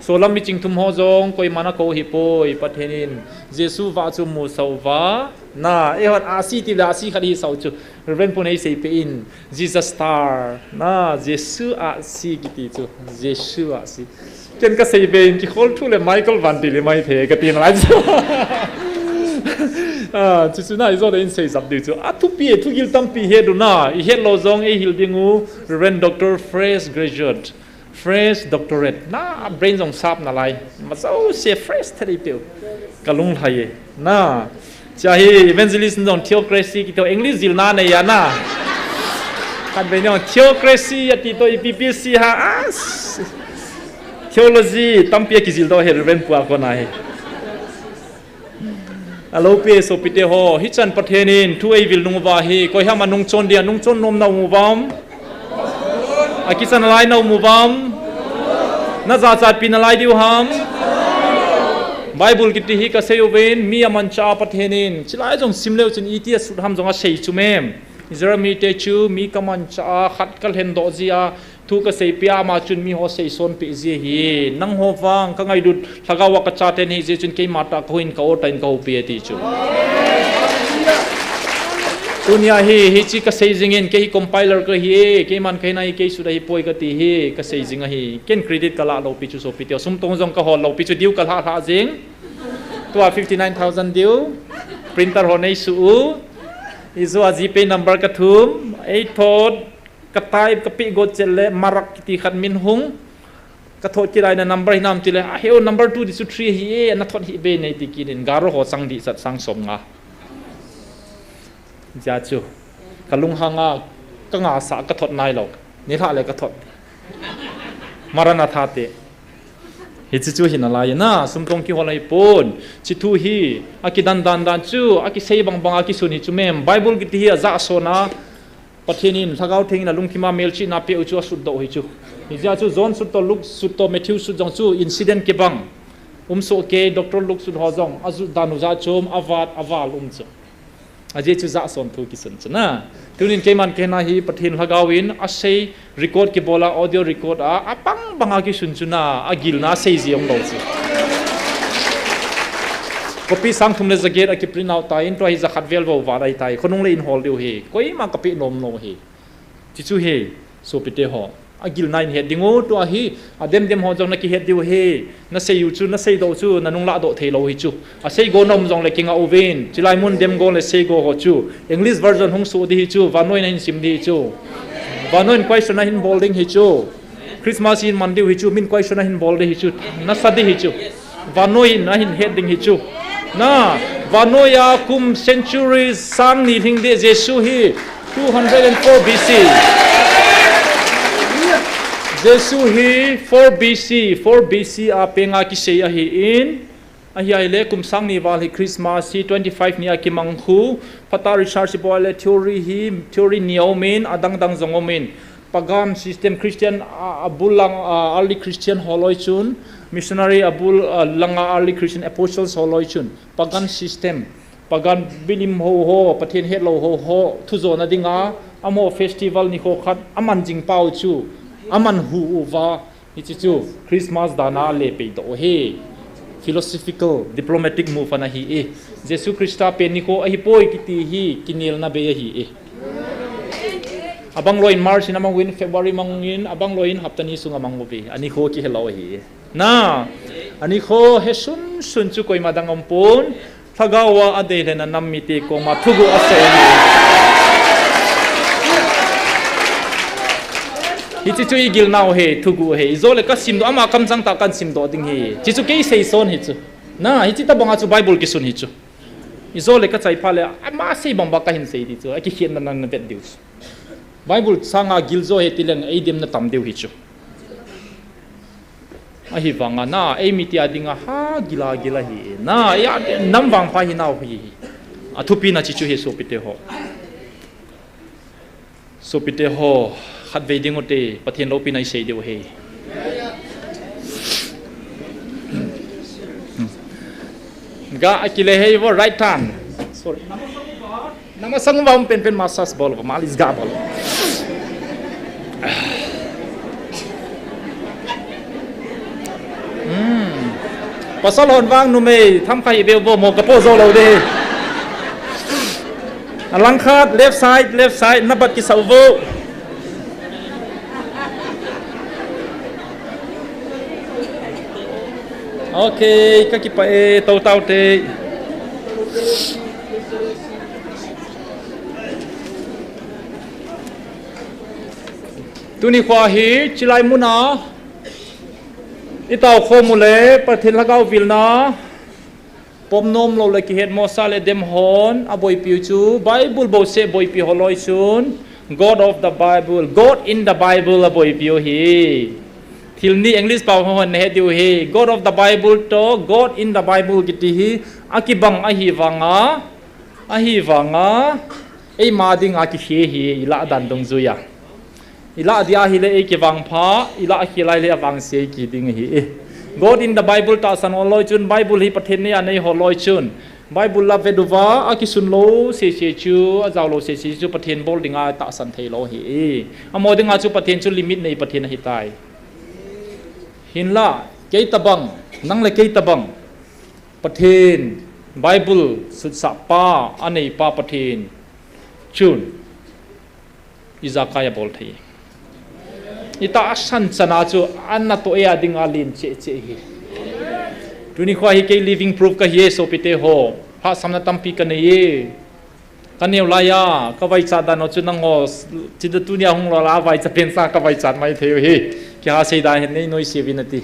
Solam miching thum ho jong koiman akou hipoi, Pathen in Jesu vah chu musah uva. Na, eihon ahsi tile ahsi khat hisah u chu. Reverend pu in eiseipeh in, Jesus Star. Na, Jesu ahsi kiti chu. Jesu ahsi. Ken kasei be in kikhol thu le Michael Van Dili mai the kati nalai chu. Ah, chuchu na ijole in seijap diu chu. Athupi, thugil tampi het u na. Ihet lou jong eihil ding u. Reverend Doctor Fresh Graduate. Fresh Doctorate. Na brain jong sap nalai. Majouse fresh thei peh u. Kalunglhai e. Na. Chua hi evangelist jong theocracy kiti English jilna nei a na. Khatvei jong theocracy ati toh ipi ipi si ha. Ah, theology tampi akijil doh ahi Reverend pu a kona hi. Alopi e sopite ho, hichan Pathen in thu eivil nung uva hi, koiham anungchon dia, nungchon nom na um uvam? Akichan nalai na um uvam? Na jachatpi nalai diu ham? Bible kiti hi kasei uvin, mi amanchah a Pathen in, chulai jong sim leu chun iti asut ham jong asei chu mem. Israel mite chu mi kamanchah a, khat kalhen doh jeh a, thu kaseipeh a ama chun miho seison peh ji ahi. Nangho vang kangailut lhagao a kachaten ahi jeh chun keima tah kahouin ka-o tah in kahoupi ati chu. Tunia hi, hiche kasei jing in, kei hi compiler kahi e, keiman kahin a hi kei sut ahipoi kati hi, kasei jing ahi. Ken credit kalah lou pi chu sopite ho, sum tong jong kahol lou pi chu diu kalhah lhah jing. Tua fifty nine thousand diu, printer ho neisuh u, ijou a GPay number kathum, eithot, Ka type, ka peh got chet le, Marak kiti khat min hung. Ka thot kit a, na number hinam tile, a, heo number two di chu three ahi e, na thot hih be nei ti kit in, Garo ho chang dihchat sang som nga. Hijeh chun, ka lunghang a, ka ngasa, ka thot nailou. Nilhah le ka thot. Maranatha te. Hiche chu hi nalai na, sum tong kihol ahipon. Hiche thu hi, akidan dan dan chu, akisei bang bang a kisun hi chu mem. Bible kiti hi ajah son a, Pathen in Lhagao Theng in alungthim a melchihna apeh u chu asutdoh u hi chu. Hijeh chun John sut toh, Luke sut toh, Matthew sut jong chu incident kibang um soh kei, Doctor Luke sut ho jong ajut dan u jat chom, avat, aval um chu. Ajeh chu jahson thu kisun chu na. Tunin keiman kahin a hi Pathen Lhagao in asei record kibol a, audio record a, abang bang a kisun chu na, agilna asei ji jong lou chu. Copy sang thum le ja get a kiprint out tan, tua hi ja khat vel bou val ahitai. Khonung le in hol diu ahi. Koima kapeh nom lou ahi. Hiche chu ahi, sopite ho. Agilna in het ding u, tua hi, adem dem ho jong nakihet diu ahi. Nasei u chu, nasei doh u chu, nanung lahdoh thei lou ahi chu. Asei go na um jong le kinga uvin. Chulai mun dem go le sei go ho chu. English version hung soh ding ahi chu, vannoi in ahin sim ding ahi chu. Vannoi in question ahin bol ding ahi chu. Christmas hi man diu ahi chu, min question ahin bol ding ahi chu, nasa ding ahi chu. Vannoi in ahin het ding ahi chu. Na, vannoi a kum century sang ni lhing ding Jesu hi two hundred and four B C. Jesu hi four B C, four B C a peng a kisei ahi in, Ahi ahile, kum sang ni val hi Christmas hi twenty-five ni a kimang khu, phatah research bol le theory hi, theory ni a um in, adang dang jong um in, pagan system Christian a, abul lang, a, early Christian ho loi chun, missionary abul, a, langa early Christian apostles ho loi chun, pagan system, pagan bilim ho ho, Pathen hetlou ho ho, thu jona dinga, amaho festival nikho khat, aman jing pau chu, aman hu uva, Hiche chu Christmas dan a le pei doh u ahi. Philosophical, diplomatic move ana hi e. Jesu Christa pen nikho ahipoi kiti hi kinelna bei ahi e. Abang lou in March in amang uvin, February mang uvin, abang lou in hapta ni sunga mang uve. Anikho kihelou ahi e. Na, anikho he sun sun chu koima dang um pon. Lhagao a adei lheh na nam mite koma thuguh asei. Hiche chu igilnau ahi, thuguh ahi. Ijole kasimdoh, ama kamchang tah kahin simdoh ding ahi. Hiche chu kei seison ahi chu. Na, hiche tabanga chu Bible kisun ahi chu. Ijole kachai phat le, ama sei bang bang kahin sei ding chu. Akikhetna nana vet diu chu. Bible sanga giljo ahi tileng eidemna tam diu ahi chu. Ahivanga na, eimite a dinga ha gila gila ahi. Na, eia, nam vangpha hinau ahi. Athupina hiche chu ahi sopite ho. Sopite ho, khatvei ding ute, Pathen loupina isei diu ahi. Ga akile hei vo, right hand. Sorry. Namasang uva um penpen massage bol vo, malis ga bol. Hmm. Pasal hon vang numei, tham kha hi beu vo mo kapo jo lou de. Alang khat, left side, left side, nabat kisa uvo. Okay, kakipah e, tou tau te. Tuni khoa hi, chilai muna, itao khom u le, Pathen lhagao vilna, pom nom lou le kihet mo sa le dem hon, aboipiu chu, Bible bouseh boipi ho loi chun, God of the Bible, God in the Bible aboipiu hi. Thil ni English pao hon nahet diu hi, God of the Bible to, God in the Bible kiti hi, akibang ahi vanga, ahi vanga, eima dinga kihe hi, ilah dan dungjuia. Ilah dia hile ei kivangpha, ilah khilai le avangse kiding hi e. God in the Bible tahsan ho loi chun, Bible hi Pathen neia nei ho loi chun. Bible la veduva, akisun lou sese chu, ajao lou sese chu, Pathen bol dinga tahsan thei lou hi e. Amo dinga chu Pathen chu limit nei Pathen ahitai. Hinla, kei tabang, nang le kei tabang. Pathen, Bible, sutsah pa, anei pa Pathen. Chun. Ijakai abol thei. Itahsan chana chu anatoh e adinga len cheh cheh hi. Tuni khoa hi kei living proof kahi e sopite ho. Hahsamna tampi kanei e. Kaneo laiya, kavaichat dan ho chu nangho, chida tunia hung lou la, vaicha pensa kavaichat mai thei u hi. Kiha seida hin nei noise uvin ati.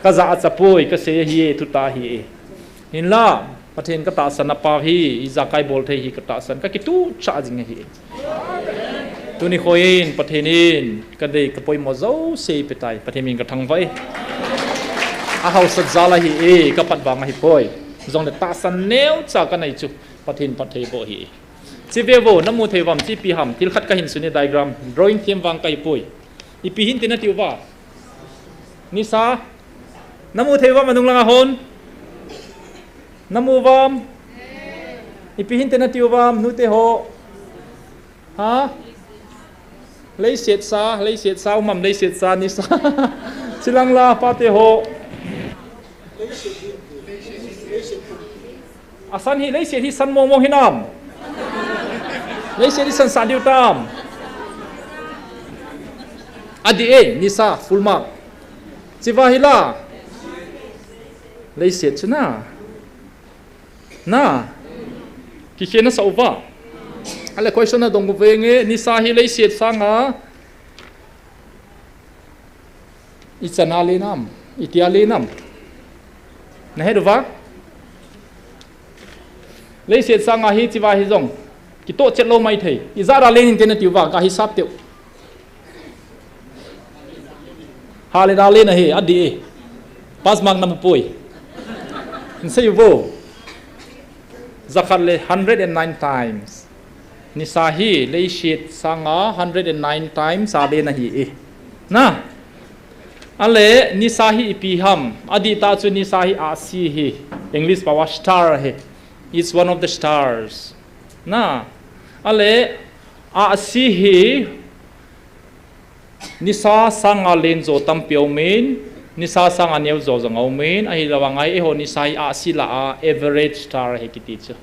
Kaja acha poi, kasei ahi e, thutah ahi e. Hinla, Pathen katahsan a pao hi, ijakai bol thei hi katahsan, kakituhchah jing ahi. Tuni khoin, Pathen in, kadei kapoimo jouse eipetai, Pathen min kathangvah e. Ahaosat jal ahi e, kapat vang ahipoi. Jongle tahsan neocha kanei chu, Pathen phatthei boh ahi. Chive vo, namu thei uvam, chi ipi ham, thil khat kahin sun e diagram, drawing them vang kahipoi. Ipi hinte nati uva? Nisa, namu thei uvam anung langa hon? Namu uvam? Ipi hinte nati uvam, nute ho? Ha? Leiset sa, leiset sa, umam leiset sa, nisa. Chilang la, pate ho. Asan hi, leiset hi san mong mong hinam. Leiset hi san sa diu tam. Adih e, nisa, full mark. Chiva hi la. Leiset chu na. Na. Kikhe nasa uva. Ale question nadong uvenge, nisa hi leiset sanga. Ichan a lenam, itia lenam. Nahet uva? Leiset sanga hi chiva hi jong. Kitoh chet lou maithei. Ijat a len inte nati uva, kahisap teu. Hale da len ahi, adih e. Pass mark namu poi. Hinsei uvo. Jakhat le hundred and nine times. Nisa hi, leiset sanga hundred and nine times a len ahi e. Na. Ale, nisa hi ipi ham. Adih tah chu nisa hi ahsi hi. English paova star ahi. It's one of the stars. Na. Ale, ahsi hi Nisa sanga len jo tampi aumin, nisa sanga neo jo jong aumin, ahilouva ngai eiho nisa hi ahsi lah a average star ahi kiti chu.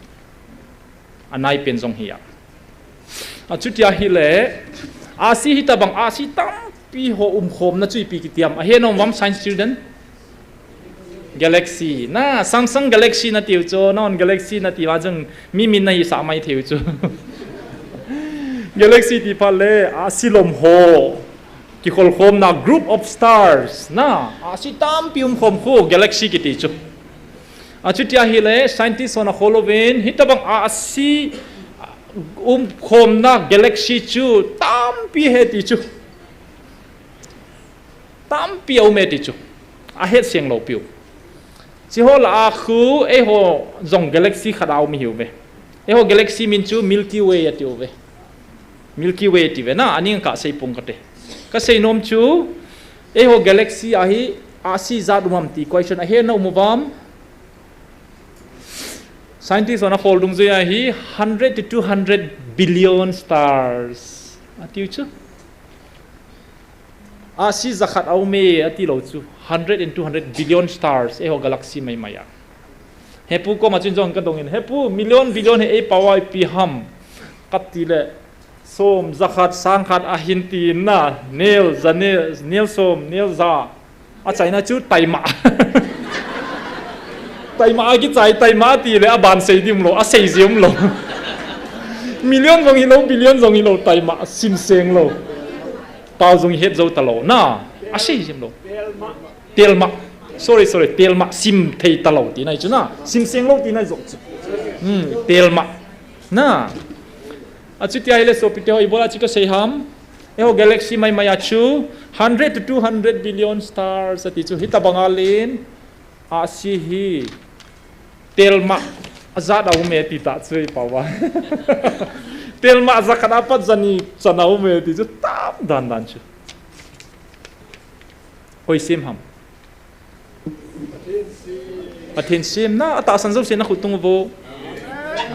Anaipen jong hi a. Achuti ahile, ahsi hitabang ahsi tampi ho umkhomna chu ipi kiti ham. Ahe nom uvam science student? Galaxy. Na, Samsung Galaxy natiu chu, nahon Galaxy nati uva chun mi min nahisah mai thei u chu. Galaxy ti phat le, ahsi lom ho. Kikholkhomna group of stars. Na, ahsi tampi umkhom khu Galaxy kiti chu. Achuti ahile, scientist hon akhol uvin, hitabang ahsi umkhomna Galaxy chu tampi ahi ti chu. Tampi aume ti chu. Ahet seng lou piu. Hiche ho lah a khu, eiho jong galaxy khat a um ihiuve. Eiho galaxy min chu Milky Way atiuve. Milky Way atiuve na, aning kasei pong kate. Kasei nom chu, eiho galaxy a hi ahsi ijat um am ti question ahe na um uvam. Scientist hon akhol dungjuiya hi hundred to two hundred billion stars atiu chu. Ahsi jakhat aume atilou chu. Hundred and two hundred billion stars, eiho galaxy maimai a. Hepu koma chun jong kadongin, Hepu, million billion hi eipao a ipi ham? Katile, som, jakhat, sangkhat ahin tina, nel, ja nel, nel som, nel ja. Achaina chu taima. Taima akichai, taima atile aban sei ding umlou, asei ji umlou. Million jong hilou, billion jong hilou, taima, simseng lou. Pao jong het jou talou, na, asei ji umlou. Telma. Sorry, sorry, telma, sim thei talou tina chu na. Simseng lou tina jo chu. Hmm, telma. Na. Achuti ahile sopite ho, ibola chu kasei ham? Eiho galaxy maimai a chu hundred to two hundred billion stars ati chu, hitabanga len ahsi hi telma ajat aume tita chu eipao a. Telma jakhat apat jani chan aume ti chu tam dandan chu. Koi sem ham? Pathen sem na, atahsan jouse na khut tung uvo.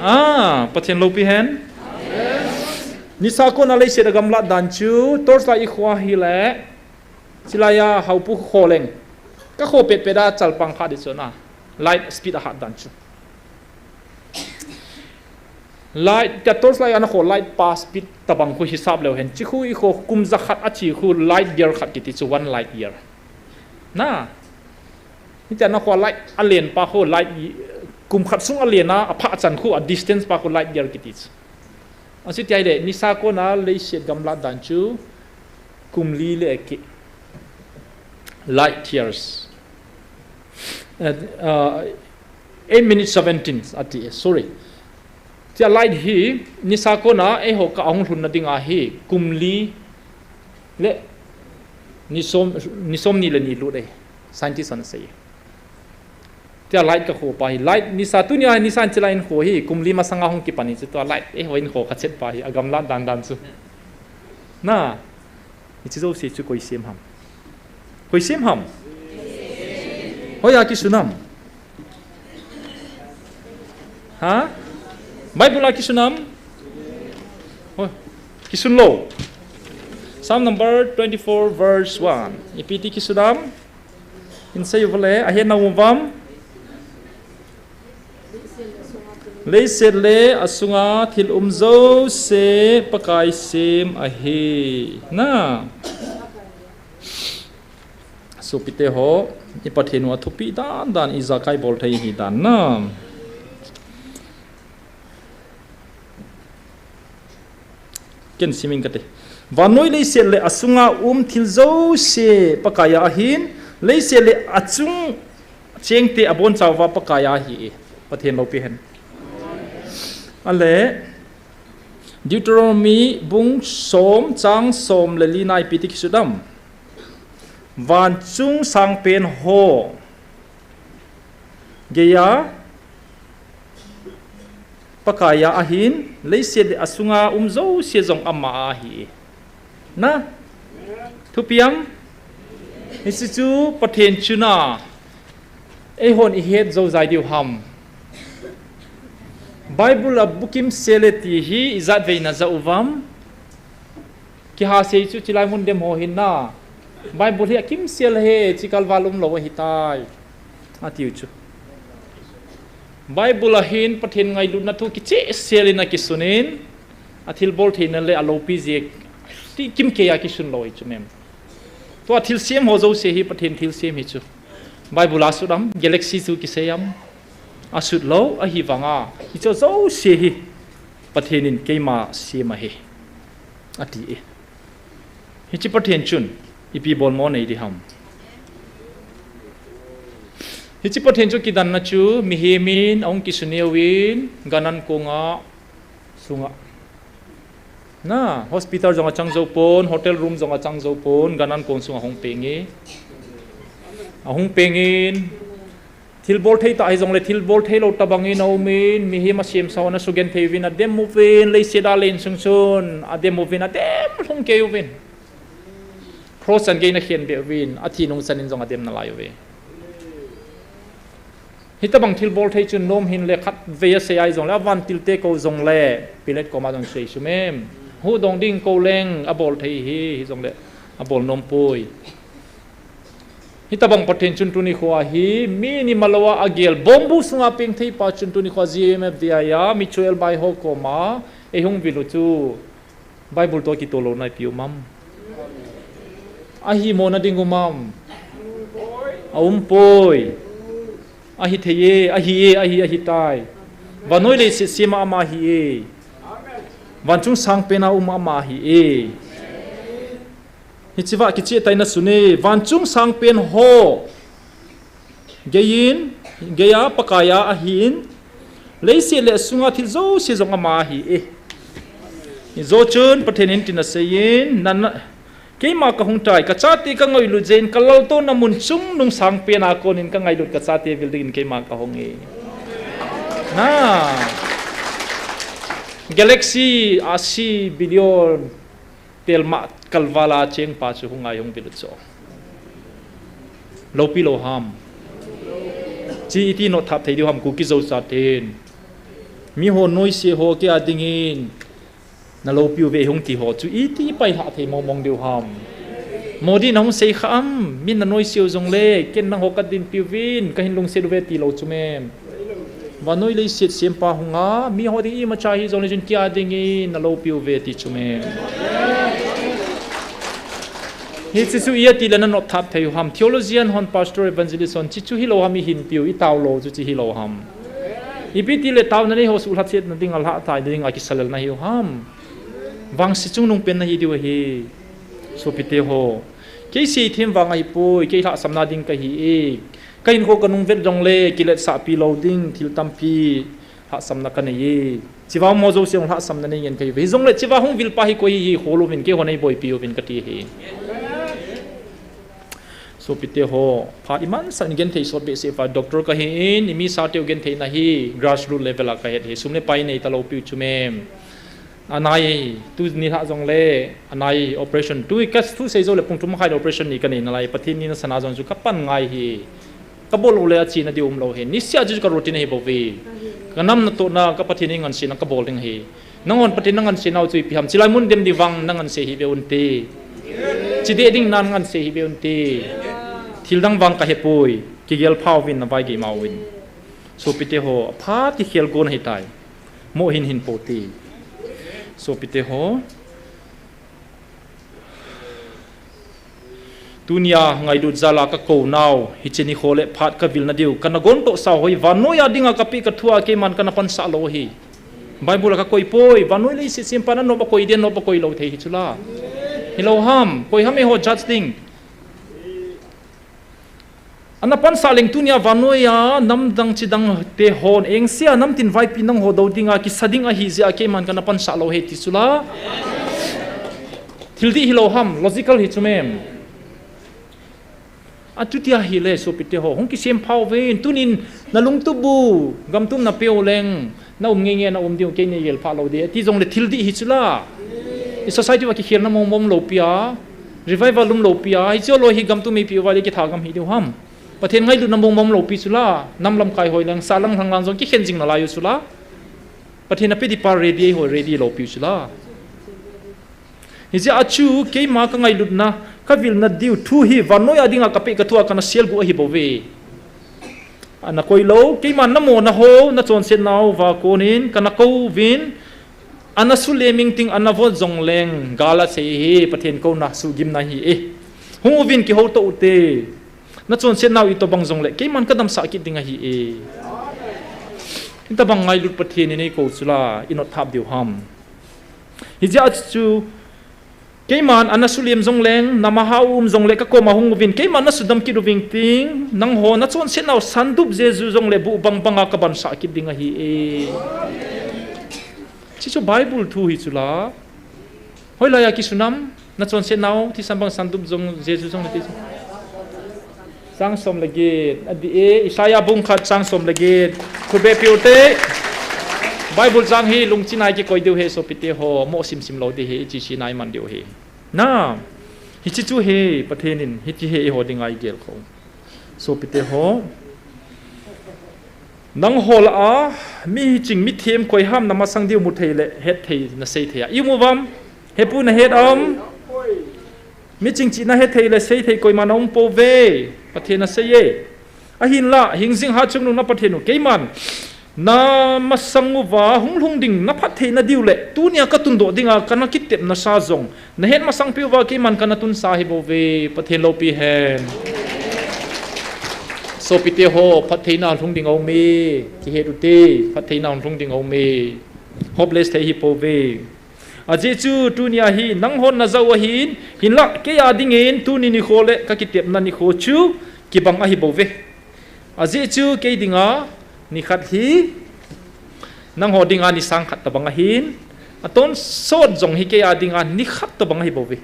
Ah, Pathen loupi hen. Nisa kona leiset agamlat dan chu, torch light ikhoh ahile, chilaiya haopu kholeng. Kakhoh petpet a chalpang kha di chu na. Light speed ahat dan chu. Light, tia torch light ana khoh light pa speed tabang khu hisap leu hen. Chikhu ikhoh kum jakhat achi khu light year khat kiti chu, one light year. Na. Hitia nakhoh light alen pa khu light y-, kum khat sung alen a, aphah chan khu a distance pa khu light year kiti chu. Achuti ahile, nisa kona leiset gamlat dan chu kum li le ki. Light years. Uh, uh, eight minutes seventeen, ati, sorry. Tia light hi, nisa kona, eiho kah ahung lhunna dinga hi, kum li le ni som, ni somni le ni lut e. Scientist hon asei. Tia light kakhoh pa hi, light nisa tunia, nisa in chilai in khoh hi, kum li masanga hung kipan hi, chu tua light, eiho in khoh kachet pa hi, agamlat dandan chu. Na, hiche jouse chu koi sem ham? Koi sem ham? Hoiya kisun ham? Ha? Bible a kisun ham? Hoi, kisun lou. Psalm number twenty-four, verse one. Ipi ti kisun ham? Hin sei uvo le, ahet nom uvam? Leiset le asunga thil um jouse Pakai sem ahi. Na. Sopite ho, i Pathen u athupi dandan, ijakai bol thei ahi dan na. Ken simin kate. Vannoi leiset le asunga um thil jouse Pakai a ahin, leiset le achung chengte abonchauva Pakai a ahi e. Pathen loupi hen. Ale, Deuteronomy bung som chang som le lina ipi ti kisun ham? Vanchung sangpen ho geiya Pakai a ahin, leiset le asunga um jouse jong ama a ahi. Na? Thupi ham? Hiche chu Pathen chu na. Eihon ihet jou jai diu ham? Bible a bukim sel e ti hi ijat vei na ja uvam? Kiha sei chu chilai mun dem ho hin na. Bible hi akimsel e, chikalval umlou ahitai. Atiu chu. Bible a hin Pathen ngailutna thu kichehsel in akisunin, athilbol theina le aloupi jeh ti kimkeiya kisun lou hi chu mem. Tua thilsem ho jouse hi Pathen thilsem hi chu. Bible a sut am, galaxy chu kisei am? Asut lou, ahivanga hiche jouse hi Pathen in keima sem ahi, ati e. Hiche Pathen chun ipi bolmo nei ding ham? Hiche Pathen chu kidanna chu mihem in ahung kisun uvin, gan an konga sunga. Na, hospital jong achang jou pon, hotel room jong achang jou pon, gan an kong sunga hung peng e. Ahung peng in, thilbol thei tah hijongle thilbol theilou tobang in aumin, mihem asemsa hon asugenthei uvin, adem uvin, leiset a len sung chun, adem uvin, adem lhung kei uvin. Cross chan geiyin akhenbeh uvin, athi nung chan in jong adem nalai uve. Hitabang thil bol thei chun nom hin le khat vei a sei ai jong le, a vantil te ko jong le, Pilat koma jong sei sumem. Hu dong ding ko leng a bol thei hi, hi jong le, a bol nom poi. Hitabang Pathen chun tuni khoa hi, mi ni maloa a gel, bombu sunga peng thei pa chun tuni khoa G M F D I a, mi chuel bai ho koma, ei hung vil u chu, Bible to kitol lou nai piu mam. Ahi mo na ding u mam. A um poi. Ahi thei e, ahi e, ahi, ahi tai. Vanoi leiset sema ama hi e. Vanchung sangpen a um ama hi e. Hichiva kicheh tai na sune, vanchung sangpen ho. Geiyin, geiya, Pakaiya, ahin. Leiset le sunga thil jouse jong ama hi e. Hijo chun, Pathen in tina seiyin, nan, keima ka hung tai, ka chate ka ngailut jeh in, ka laltouna mun chungnung sangpen a konin ka ngailut ka chate vil dingin keima ka hung e. Na. Galaxy a si billion telma kalvala cheng pa chu hung ai hung vil u chu. Lopi lou ham. Chi iti nothap thei diu ham Kuki Zo chaten. Mi ho noise ho kei a dingin. Na lopi uve hung ti ho chu iti pai lha thei mong mong diu ham. Modi na hung sei kha am, min na noise u jong le, ken nang ho ka dinpi uvin, ka hin lungset uve ti lou chu mem. Vanoi leiset sempa hunga, mi ho ding imacha hi jong le chun kei a dingin na lopi uve ti chu mem. Hichi chu iti le na nothap thei u ham. Theologian hon, pastor, evangelist hon, chi chu hi lou ham i hinpi u, i tao lou chu chi hi lou ham. Ipi ti le taona nei ho suhlha chetna ding a lha tai ding a kisalelna hi u ham. Vangse chungnung pen na hi diu ahi. Sopite ho. Kei seithem vang ahi poi, kei lhahsamna ding ka hi e. Ka hinkho ka nung vet jong le, kiletsahpi lou ding, thil tampi lhahsamna ka nei e. Chiva mo jouse hung lhahsamna nei ngen ka hi ve. Hi jong le, chiva hung vil pa hi koi hi, hi khol uvin, kei ho nei boipi uvin ka ti hi. Sopite ho, phat iman sah in genthei sot behseh pa, doctor ka hi in, i mi sa teu genthei na hi, grassroot level a ka het hi, sum le pai nei ta lou piu chu mem. Anai, tu ni lha jong le, anai operation, tu ka thu sei jou le pung thum khai le operation ni ka nei na lai, Pathen ni na sana jong chu ka pan ngai hi. Ka bol lou le a chi na di um lou hi, ni sia chu ka routine hi bou ve. Ka nam na to na, ka Pathen ni ngan si na ka bol ding hi. Nanghon Pathen na nganse nau chu ipi ham, chilai mun dem ding vang na nganse hi ve unte. Chi deh ding nan nganse hi ve unte. Thil dang vang ka he poi, kigel pha uvin na vai gei ma uvin. Sopite ho, apha ti khel gon ahi tai. Mo hin hin po ti. Sopite ho. Tunia ngailut jal a ka kou nau, hiche nikho le phat ka vil na diu, ka na gon toh sau hoi, vannoi a dinga ka peh ka thu a keiman ka na pansah lou hi. Bible a ka koi poi, vannoi leiset sempa na nop a koi dia, nop a koi lou thei hi chula. Hilou ham, koi ham eiho judge ding. Ana pansah leng tunia vannoi a, nam dang chi dang te hon, engse a nam tin vaipi nang ho dou dinga, kisa ding ahi jeh a keiman ka na pansah lou hi ti chula. Thil dih hilou ham, logical hi chu mem. A chuti ahile, sopite ho, hung kisem pha uvin, tunin na lungtup bu, gamtum na pe u leng, na um ngei ngei na um diu, kei nei gel pha lou di, ti jong le thil dih hi chula. I society va kikhel na mong mong lou pi a, revival lum lou pi a, hi chu lou hi gamtum ei pi u va le kitha gam hi diu ham. Pathen ngailut na mong mong lou pi chula, nam lamkai hoi leng, sa lang lang lang jong kikhen jing na lai u chula. Pathen a pe di pa ready ei hoi ready lou pi chula. Hijeh a chu keima ka ngailutna, ka vilna diu thu hi vannoi a dinga ka peh ka thu a ka na sel gu ahi bou ve. Ana koi lou, keima na mo na ho, na chonset nau va konin, ka na kou vin, ana sulem ing ting ana vot jong leng, gal a sei hi, Pathen kouna sugimna hi e. Hung uvin kihou to ute, na chonset nau itobang jong le, keiman ka damsah kit ding ahi e. Hitabang ngailut Pathen in ei kou chula, i not thap diu ham. Hijeh a chu, keiman ana sulem jong leng, na maha um jong le ka koma hung uvin, keiman na sudam kit uving ting, nangho na chonset nau sandup Jesu jong le bu bang banga ka bansah kit ding ahi e. Chi chu Bible thu hi chula. Hoilai a kisunam, na chonset nau, thisan bang sandup jong, Jesu jong le ti chu. Chang som le get, a di e, Isaiah bung khat chang som le get. Khut be piu te. Bible chang hi lungchin a kikoi diu he sopite ho, mo sim sim lou di he, ichi chi nai man diu he. Na, hichi chu he, Pathen in, hichi he eiho dinga i gel kho. Sopite ho. Nangho lah a, mi ching mi them koi ham na masang diu mu thei le, het thei na sei thei a. I mu vam, hepu na het am. Mi ching chih na het thei le, sei thei koima na um pouve. Pathen na sei e. Ahinlah, hingjing hatchungnung na Pathen u, keiman na masang uva hung lhung ding na phatthei na diu le, tunia ka tundoh dinga ka na kitepna sa jong, na het masang peh uva keiman ka na tunsa hi bouve, Pathen loupi hen. Sopite ho, phattheina lhung ding aume, kihet ute, phattheina lhung ding aume, hopeless thei hi pouve. Ajeh chu tunia hi nanghon na ja u ahin, hinlah kei a dingin tuni nikho le ka kitepna nikho chu kibang ahi bouve. Ajeh chu kei dinga nikhat hi, nangho dinga ni sang khat tobang ahin, atonsot jong hi kei a dinga nikhat tobang ahi bouve.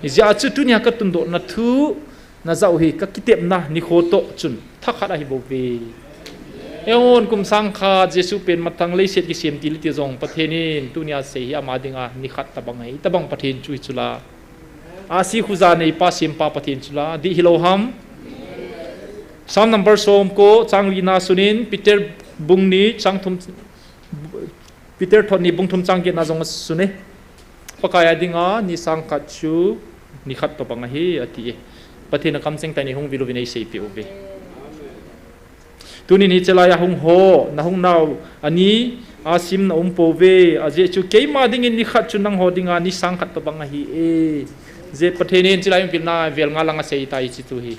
Hijeh a chu tunia ka tundohna thu, na ja u hi ka kitepna nikho toh chun thakhat ahi bouve. Eihon kum sang khat Jesu pen matang leiset kisem til ti jong Pathen in tunia sei hi ama dinga nikhat tobang ahi, tobang Pathen chu hi chula. Ahsi khuja neipa sempa Pathen chula, dih hilou ham. Psalm number som ko chang li na sunin, Peter bung ni chang thum, Peter thot ni bung thum chang get na jong sun e. Pakai a dinga ni sang khat chu nikhat tobang ahi ati e. Pathen a kamcheng tah in hung vil uvin eiseipeh uve. Tunin hiche laiya hung ho, na hung nau, ani, asim na um pouve, ajeh chu keima dingin nikhat chu nangho dinga ni sang khat tobang ahi e. Jeh Pathen in hiche lai hung vilna vel nga langa sei tai hiche thu hi.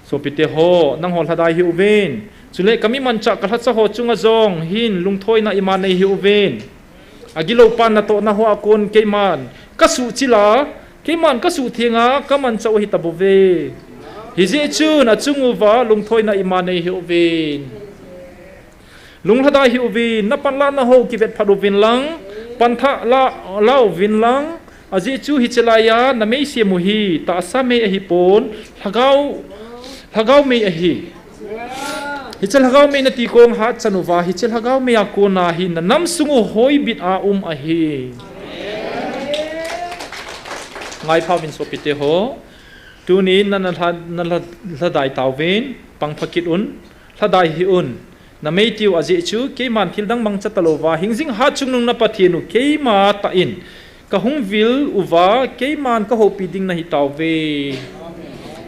Sopite ho, nangho lhadai hih uvin. Chule ka mi manchah ka lhacha ho chunga jong hin lungthoina ima nei hih uvin. Agilou pan natohna hoa kon keiman ka suhchil a, keiman ka suhtheng a ka manchah u ahi tabouve. Hijeh chun achung uva lungthoina ima nei hih uvin. Lunglhadai hih uvin, na panlahna ho kivet phat uvin lang, pantha la, la uvin lang, ajeh chu hiche laiya na mei sem u hi tahsa mei ahipon, lhagao, lhagao mei ahi. Hiche lhagao mei nati kong hatchan uva, hiche lhagao mei a kona hi na nam sung u hoibit a um ahi. Ngai pha uvin sopite ho. Tunin na, na lha, na lha, lhadai tauvin, pangpha kit un, lhadai hih un. Na mei tiu ajeh chu, keiman thil dang mangcha talouva, hingjing hatchungnung na Pathen u keima tah in ka hung vil uva, keiman ka houpi ding nahi tauve.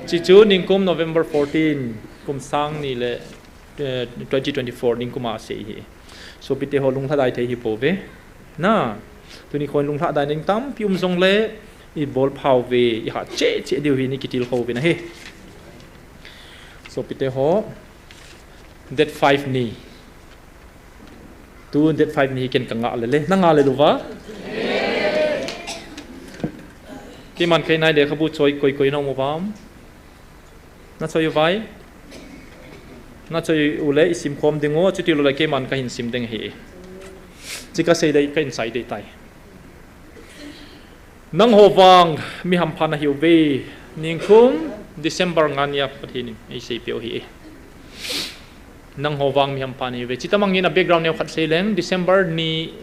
Hichu ningkum November fourteen, kum sang ni le, eh, twenty twenty-four ningkum a sei hi. Sopite ho lunglhadai thei hi pouve. Na, tuni khon lunglhadai ding tampi um jongle, i bol phauve, i hat cheh cheh diu hi ni kitilkhou uvin ahi. Sopite ho, date five ni. Tu date five ni hi ken ka ngah lele. Na ngah lel uva? Keiman kei nai lekhabu choi koi koi na um uvam? Na choi uvai? Na choi ule i sim khom ding u, chuti lou le keiman ka hin sim ding ahi. Chi ka sei dei, ka hin sai dei tai. Nangho vang mi hampha nahiuve, ningkum December nga nia Pathen in eiseipeh u ahi. Nangho vang mi hampha nahiuve. Chuti mang in a background neo khat sei leng, December ni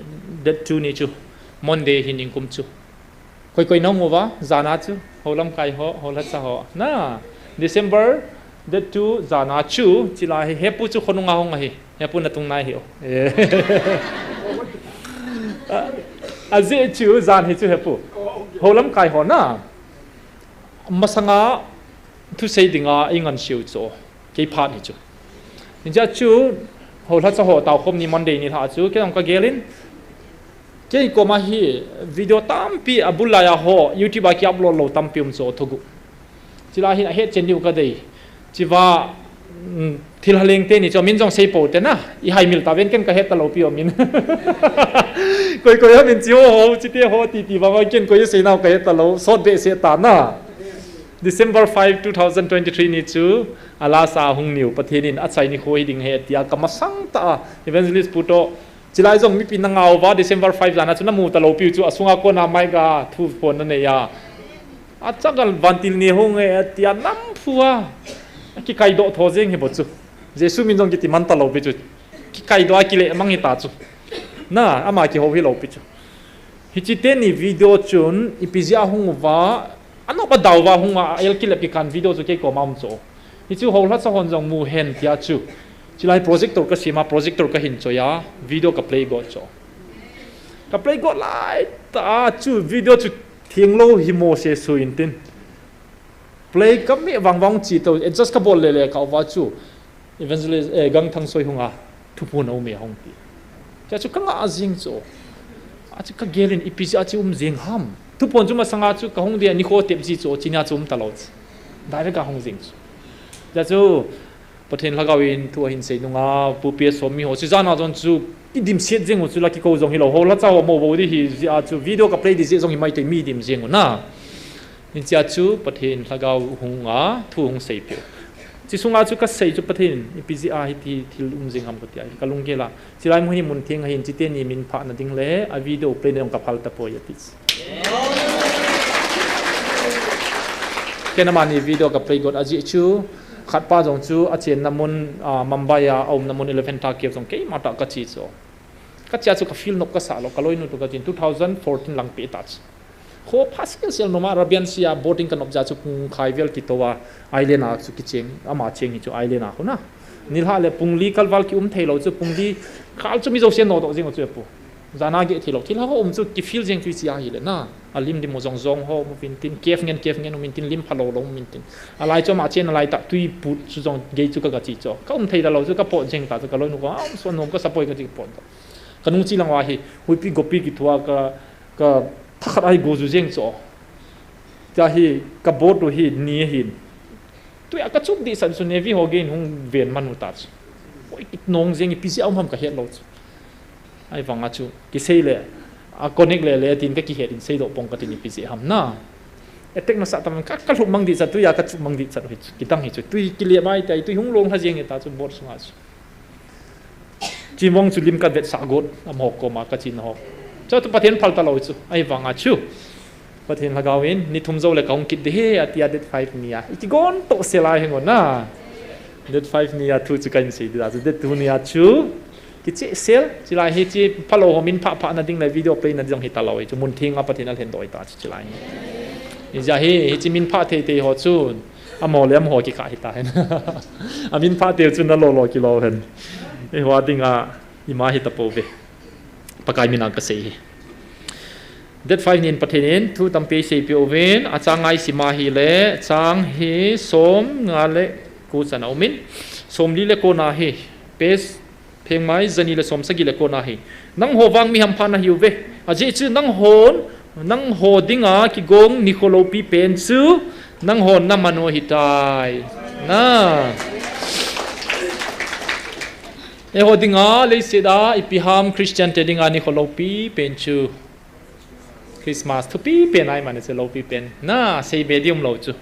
date two ni chu, Monday hi ningkum chu. Koi koi na um uva, jana chu, hou lamkai ho, hou lhacha ho. Na, December date two jana chu, chilai hi, hepu chu khonunga hung ahi. Hepu na tung nai hi o. Eh. A, ajeh chu, jan hi chu hepu. Hou lamkai ho na. Masanga, thusei dinga, i ngan siu chu. Kei phat hi chu. Hijeh chun, hou lhacha ho tao khom ni Monday ni lha chu, kei jong ka gel in. Kei koma hi video tampi a bul laiya ho, YouTube a ki upload lou tampi um chu thogu. Chilai hin a het chen diu ka dei. Chiva, mm, thil haleng teni chu min jong sei pou te na. I haimil ta ven ken ka het talou pi o min. Koi koi a min chi ho ho, chite ho titi vang ken koi sei nau ka het talou. Sot behseh ta na. December five, two thousand twenty-three ni chu, a lasa hung niu, Pathen in a chai nikho hi ding ahi, tia ka masang ta a, Evangelist pu toh, chilai jong mipi na ngau va, December five jana chu na mu talou piu chu, a sunga kona mai ga thu phon na nei a. A chagal vantil ni hung e, tia nam phu a. A kikai doh tho jeng hi bo chu. Jesu min jong kiti man talou pi chu. Kikai doh a kile mang hi ta chu. Na, ama kihou hi lou pi chu. Hichi teni video chun, ipi jeh a hung uva, anop a dau va hung a, a el kilep kikan video chu kei koma um chu. Hichu hou lhacha hon jong mu hen tia chu. Chulai projector kasem a, projector kahin choi a, video ka play got chu. Ka play got lai ta chu video chu theng lou hi mo se su in tin. Play ka me vang vang chi to, adjust ka bol le le ka va chu. Evangelist, eh, Gangthang Soi hung a, thuphon a um e hung ti. Cha chu ka nga jing chu. A chu ka gel in ipi cha chu um jing ham. Thuphon chu masang a chu ka hung dia nikho tep ji chu, chi nia chu um ta lou chu. Direct ka hung jing chu. Cha chu, Pathen lhagao in thu ahin sei nung a, Pu P S Somi ho, chu jan a jong chu, i dim set jing u chu la kikou jong hi lou, ho la cha ho mo bo di hi, jia chu video ka play di jia jong hi mai te mi dim jing u na. Hin chia chu Pathen lhagao hung a, thu hung sei peh. Chi sung a chu ka sei chu Pathen, ipi jia hi ti thil um jing ham ka ti a, ka lunggel a. Chulai mun hi mun theng ahin, chite ni min phah na ding le, a video play na jong ka phal ta poi a ti. Ken amani video ka play got a jeh chu, khat pa jong chu a chenna mun, ah, Mumbai a, a umna mun Elephant Cave jong keima tah ka chi chu. Ka chia chu ka feel nop ka sa lou, ka loinu toh ka chin, two thousand fourteen lang peh ta chu. Kho pha sel sel noma Arabian Sea boating ka nop jeh chu pung khai vel kito a island a chu kicheng, ama cheng hi chu island a khu na. Nilhah le pung li kal val ki um thei lou chu pung li kal chu mi jouse nodoh jing u chu e pu. Jan a geh thei lou. Thil ho um chu ki feel jeng chu i chi a hi le na. A lim dim u jong jong ho um in tin, cave ngen, cave ngen um in tin, lim pha lou lou um in tin. A lai chu ama chen a lai tah tui put chu jong gei chu ka ga chi chu. Ka um thei ta lou chu ka pot jeng ta chu ka loinu ko, a um so nom ka sa poi ka chi pot. Ka nung chi lang a hi, huipi gopi ki thua ka, ka thakhat a hi go ju jeng chu. Tia hi ka boat u hi ni ahin. Tui a ka chup di san chu Navy ho gei in hung ven man u ta chu. Oi, ki nong jeng ipi jia um ham ka het lou chu. Ahivang a chu, kisei le, a connect le le tin ka kihet in sei doh pong ka tin ipi jia ham na. Attack na sa tam ka, ka lhup mang di cha tui a ka chup mang di cha hi chu. Kidang hi chu. Tui kile mai tai, tui hung long lha jeng ta chu boat sung a chu. Chimong chu lim ka vetsah got, amaho koma ka chin ho. Chu tu Pathen phal ta lou chu, ahivang a chu. Pathen lhagao in, ni thum jou le ka hung kit di he, a ti a date five ni a. I kigon toh sel a hi ngo na. Date five ni a thu chu ka hin sei di a chu, date two ni a chu. Kicheh sel, chulai hi chi phalou ho min phah phah na ding le video play na ding hi ta lou hi chu, mun theng a Pathen a lhen doi ta chu chulai hi. Hijeh a hi, hichi min phah thei thei ho chu. Amaho le amaho kikah hita hen. A min phah teu chu na lo lo kilo hen. Eiho a dinga ima hita pouve. Pakai mina ka sei hi. Date five nin Pathen in thu tampi seipeh uvin, achang ngai sima hile, chang hi som nga le ko chan a umin, som li le ko na hi, page Phengmai, jani le som sagi le ko na hi. Nangho vang mi hampha nahi uve. Ajeh chu nanghon, nangho dinga kigong nikho loupi pen chu, nanghon na mano hitai. Na. Eiho dinga, leiset a, ipi ham Christian te dinga nikho loupi pen chu. Christmas thupi pen ahi mani chu loupi pen. Na, seibe di um lou chu.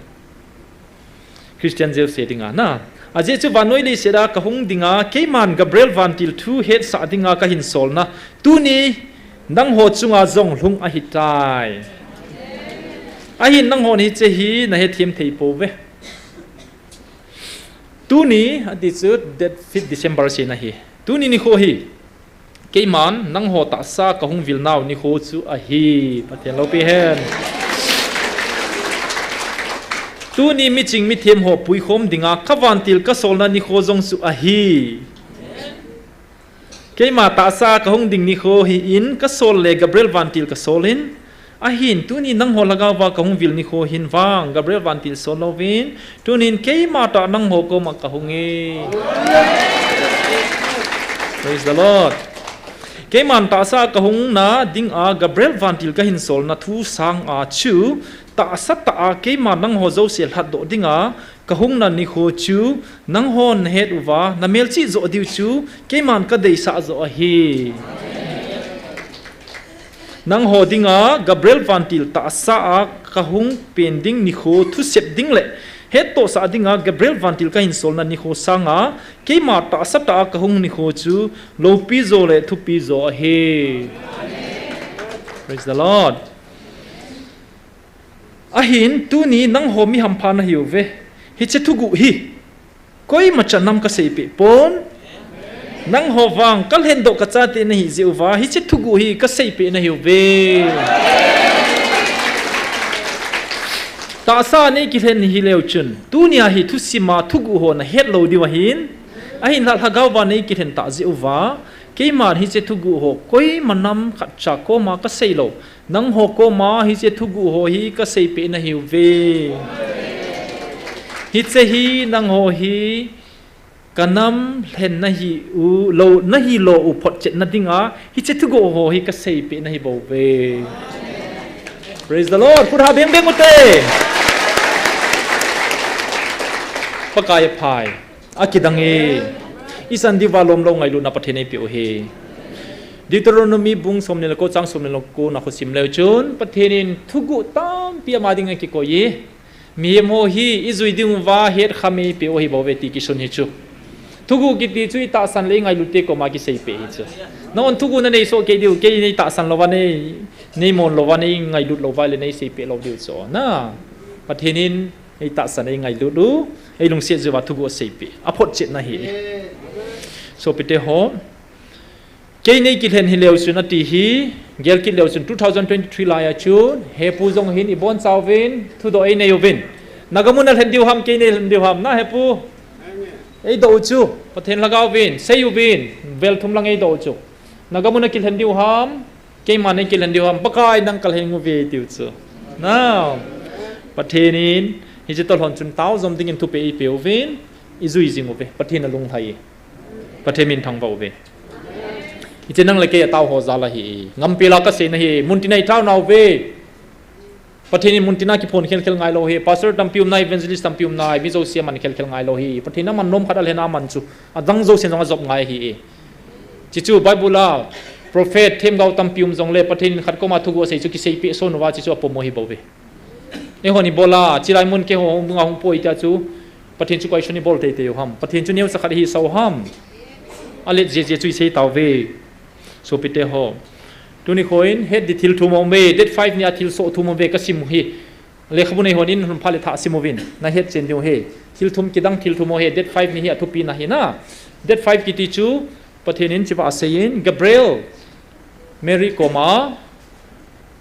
Christian jouse dinga na. Ajeh chu vannoi leiset a kahung dinga, keiman Gabriel vantil thu hetsah dinga kahin solna. Tuni nangho chunga jong lhung ahitai. Ahin nanghon hiche hi nahethem thei pouve. Tuni, ati chu date fifth December seina hi. Tuni nikho hi. Keiman, nangho tahsa kahung vil nau nikho chu ahi. Pathen loupi hen. Tuni miching mithem ho puikhom dinga, kavantil kasolna nikho jong chu ahi. Keima tahsa kahung ding nikho hi in, kasol le Gabriel vantil kasol in, Ahin, tuni nangho lhagao va kahung vil nikho hin vang, Gabriel vantil sol louvin, tunin keima tah nangho koma kahung e. Praise the Lord. Keiman tahsa kahung na dinga Gabriel vantil kahin solna thu sanga chu, tahsa tah a keima nangho jouse lhatdoh dinga kahung na nikho chu, nanghon nahet uva, namelchih joh diu chu, keiman kadeisah joh ahi. Nangho dinga Gabriel vantil tahsa a kahung pen ding nikho thusep ding le hettohsah dinga Gabriel vantil kahin solna nikho sanga keima tahsa tah a kahung nikho chu loupi jo le thupi jo ahi. Praise the Lord. Ahin tuni nangho mi hampha nahiuve. Hiche thuguh hi. Koimacha nam kaseipeh pon. Nangho vang kalhendoh kachate nahi jeh uva hiche thuguh hi kaseipeh nahiuve. Tahsa nei kilhen hileu chun, tunia hi thusima thuguh ho nahet lou diu ahin. Ahinlah lhagao va nei kilhen tah jeh uva, keiman hiche thuguh ho koima nam khatcha koma kasei lou, nangho koma hiche thuguh ho hi kasei peh nahi uve. Hiche hi nangho hi kanam lhen nahi u, lou, nahi lou u photchetna dinga, hiche thuguh ho hi kasei peh nahi bouve. Praise the Lord. Khut ha beng beng ute. Pakai aphai. Akidang e. Isan diuva lomlou ngailutna Pathen in eipeh u ahi. Deuteronomy bung somni le ko chang somni le ko na khosim leu chun, Pathen in thuguh tampi ama dinga akikoi e. Mihem ho hi ijui diuva hetkham eipeh u ahi bouve ti kisun hi chu. Thuguh kiti chu itahsan le ingailut te koma kisei peh hi chu. Nangho thuguh nanei soh kei diu, kei neitahsan louva nei, neimon louva, neingailut louva le neisei peh lou diu chu. Na, Pathen in eitahsan, eingailut u, eilungset jeh uva thuguh asei peh. Aphotchetna hi. Sopite ho. Kei nei kilhen hileu chun ati hi, gel kit leu chun two thousand twenty-three laiya chun, hepu jong hin ibonchauvin, thudoh einei uvin. Naga mun a lhen diu ham, kei nei lhen diu ham, na hepu. Eidoh u chu, Pathen lhagao vin, sei uvin, vel thum lang eidoh u chu. Naga mun a kilhen diu ham, keiman nei kilhen diu ham, Pakai nang kalheng uve tiu chu. Na, Pathen in, hiche toh lhon chun tao jom dingin thupeh eipeh uvin, ijui jing uve, Pathen alunglhai e. Pathen min thangvah uve. Hiche nang le kei a tao ho jal ahi. Ngampi la kasei nahi, muntina i tao nauve. Pathen in muntina kiphon khelkhel ngailou ahi. Pastor tampi um nai, evangelist tampi um nai, mi jouse aman khelkhel ngailou ahi. Pathen in aman nom khat alhen aman chu. Adang jousen jong ajop ngai ahi. Chuchu Bible a prophet themgao tampi um jongle Pathen in khat koma thuguh asei chu kisei peh son uva chuchu apom u ahi bouve. Eihon ibola, chilai mun keiho hung bunga hung poi tia chu, Pathen chu question ibol teitei u ham. Pathen chu neocha khat ihisah u ham. Alet jeh jeh chu isei tauve. Sopite ho. Tuni khoin, het di thil thum aume, date five nia thil soh thum auve kasim u hi. Lekhabu neihon in hun pha le thah sim uvin. Nahet chen diu hi. Thil thum kidang thil thum auhe, date five ni hi athupi na hi na. Date five kiti chu, Pathen in chuva aseiyin, Gabriel, Mary koma,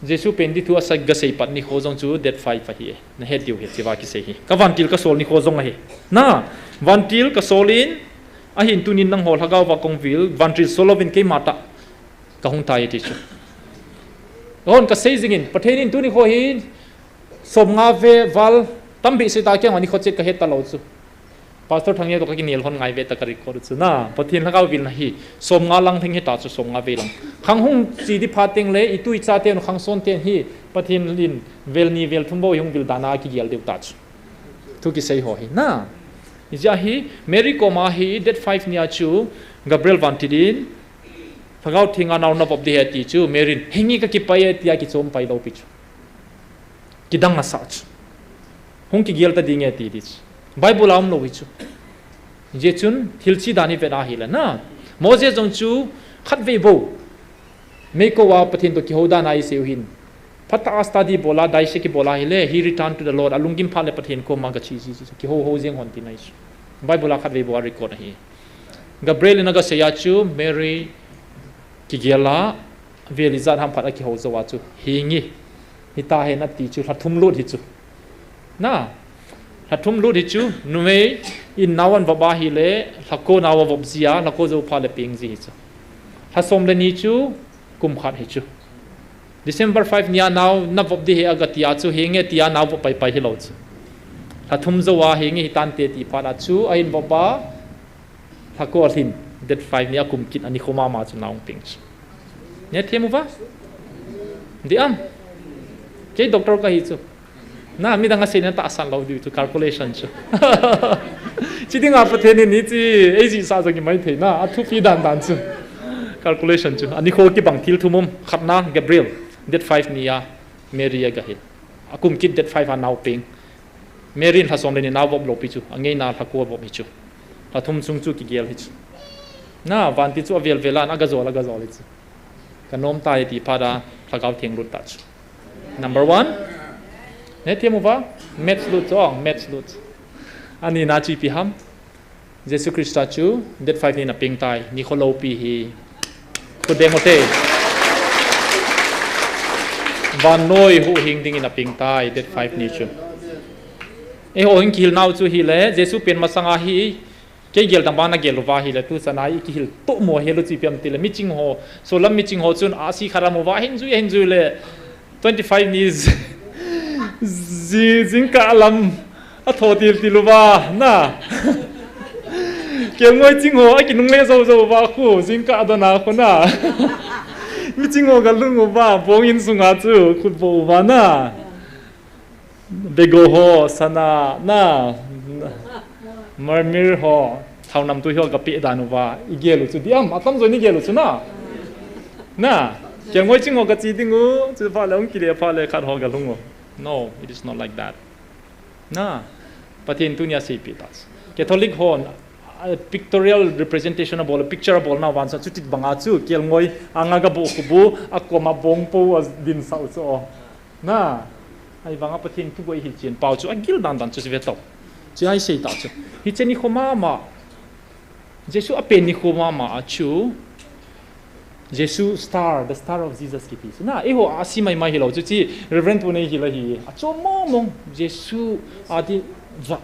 Jesu pen di thu asei gasei pat nikho jong chu date five ahi e. Nahet diu hi chuva kisei hi. Ka vantil kasol nikho jong ahi. Na, vantil kasolin, ahin tunin nangho lhagao va kong vil, vantil sol louvin keima tah kahung tai ti chu. Hon kasei jingin, Pathen in tuni kho hin, somnga ve val, tampi sita keng ani kho chet kahet talou chu. Pastor Thangnia toh kakinel hon ngai ve ta ka record chu na. Pathen lhagao vilna hi. Somnga lang theng hita chu somnga ve lang. Khang hung chi di phat teng le, itu icha ten khang son ten hi. Pathen in vel ni vel thum bou hung vil dana kigel diu ta chu. Thu kisei ho hi na. Ijeh hi, Mary koma hi date five nia chu Gabriel vantil in, Lhagao Thenga nao navop di ahi ati chu, Mary in, henge kakipah e tia kichom pai lou pi chu. Kidang asah chu. Hung kigel ta dinge ti di chu. Bible a umlou hi chu. Hijeh chun thil chi dan hi vet ahile na. Moses jong chu khatvei bou. Meikouva Pathen toh kihou dan a isei u hin. Phatah a study bol a, dissect kibol ahile, he returned to the Lord. Alunggim phat le Pathen koma gache ji, ji, ji. Kihou hou jeng hon tina ahi chu. Bible a khatvei bou a record ahi. Gabriel in agasei a chu, Mary kigel a, vel ijat ham phat akihou jou a chu, henge, hita hen ati chu, lha thum lut hi chu. Na, lha thum lut hi chu, numei in nao anvop ahile, lhako nao avop ji a, lhako jou phat le peng ji hi chu. Lha som le ni chu, kum khat hi chu. December five nia nao navop di ahi agati a chu, henge tia nao vop pai pai hilou chu. Lha thum jou a, henge hitante ti phat a chu, ahin vop a, lhako alhin, date five nia kum kit a nikho mama chu nao peng chu. Nei them uva? Di am? Kei doctor kahi chu. Na, midang aseina tahsan lou diu chu, calculation chu. Chi dinga Pathen in hiche, eijihsah jong imai thei na, athupi dan dan chu. Calculation chu. Anikho kibang thil thum um, khatna, Gabriel, date five nia, Mary agahil. Akum kit date five a nao peng. Mary in lha som le ni nao vop lou pi chu, angeina lhako avop hi chu. Lha thum chung chu kigel hi chu. Na, vantil chu avel vel a, agajol, agajol hi chu. Kanom tai ti phat a, Lhagao Theng lut ta chu. Number one. Nei them uva, maths lut chu, maths lut. Anina chu ipi ham. Jesu Christa chu date five ni ana peng tai, nikho loupi hi. Khut beng ute. Vannoi huhhing dingin apeng tai, date five ni chu. Eiho hin kihil nau chu hile, Jesu pen masanga hi, Kei gel tang bang na gel uva hile, tu sana i kihil to mo helu chi piam tile, miching ho, solam miching ho chun a si kharam uva, hin jui, hin jui le, twenty-five ni zi-, zi-, jingkah lam, a tho til til uva, na. Kelngoi ching ho, a kinung le zo zo uva khu, jingkah dona khu na. Miching ho galhung uva, bong in sunga chu, khut bo uva na. Bego ho, sana, na, marmir ho, thaonam tui ho kape dan uva, i gel u chu diam, atam jo ni gel u chu na. Na, kelngoi ching ho kachi ding u, chu pha le ong kile pha le khat ho galhung u. No, it is not like that. Na, Pathen tunia seipi ta. Catholic ho, a pictorial representation a bol, picture a bol na van sa chu tit banga chu, kelngoi, anga ga bo khu bu, a koma bong po a din sa u chu o. Na, ai vanga Pathen thugoi hi chen pau chu, a gil dan dan chu ve tau. Chi ai sei ta chu. Hi chen ni kho mama. Jesu a pen ni kho mama a chu. Jesu star, the star of Jesus kiti chu. Na, eiho a si mai mai hi lo chu chi, Reverend pu nei hi la hi. A chu mong mong, Jesu a ti va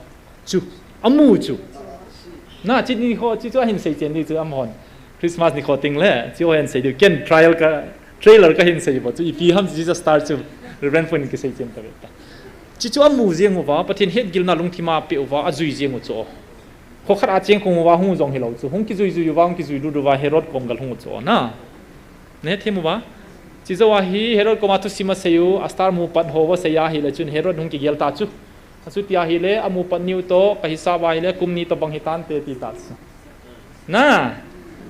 chu. A mu chu. Na, chi ni kho, chi chu a hin sei chen ni chu am hon. Christmas ni kho ting le, chi o hin sei diu. Ken trial ka, trailer ka hin sei bo chu. Ipi ham Jesus star chu, Reverend pu nei ki sei chen ta ve ta. Chi chu a mu jeng uva, Pathen het gilna lungthima pe uva, a jui jeng u chu. Kho khat a cheng khong uva hung jong hi lo chu. Hung ki jui jui uva, hung ki jui lut uva, Herod kong gal hung u chu na. Ne thim uva. Chi zo a hi, Herod koma thusim a sei u, a star mu pat ho va sei a hi le chun Herod hung ki gel ta chu. A chu tia hi le, a mu pat niu to, ka hisap a hi le, kum ni to bang hi tan te ti ta chu. Na,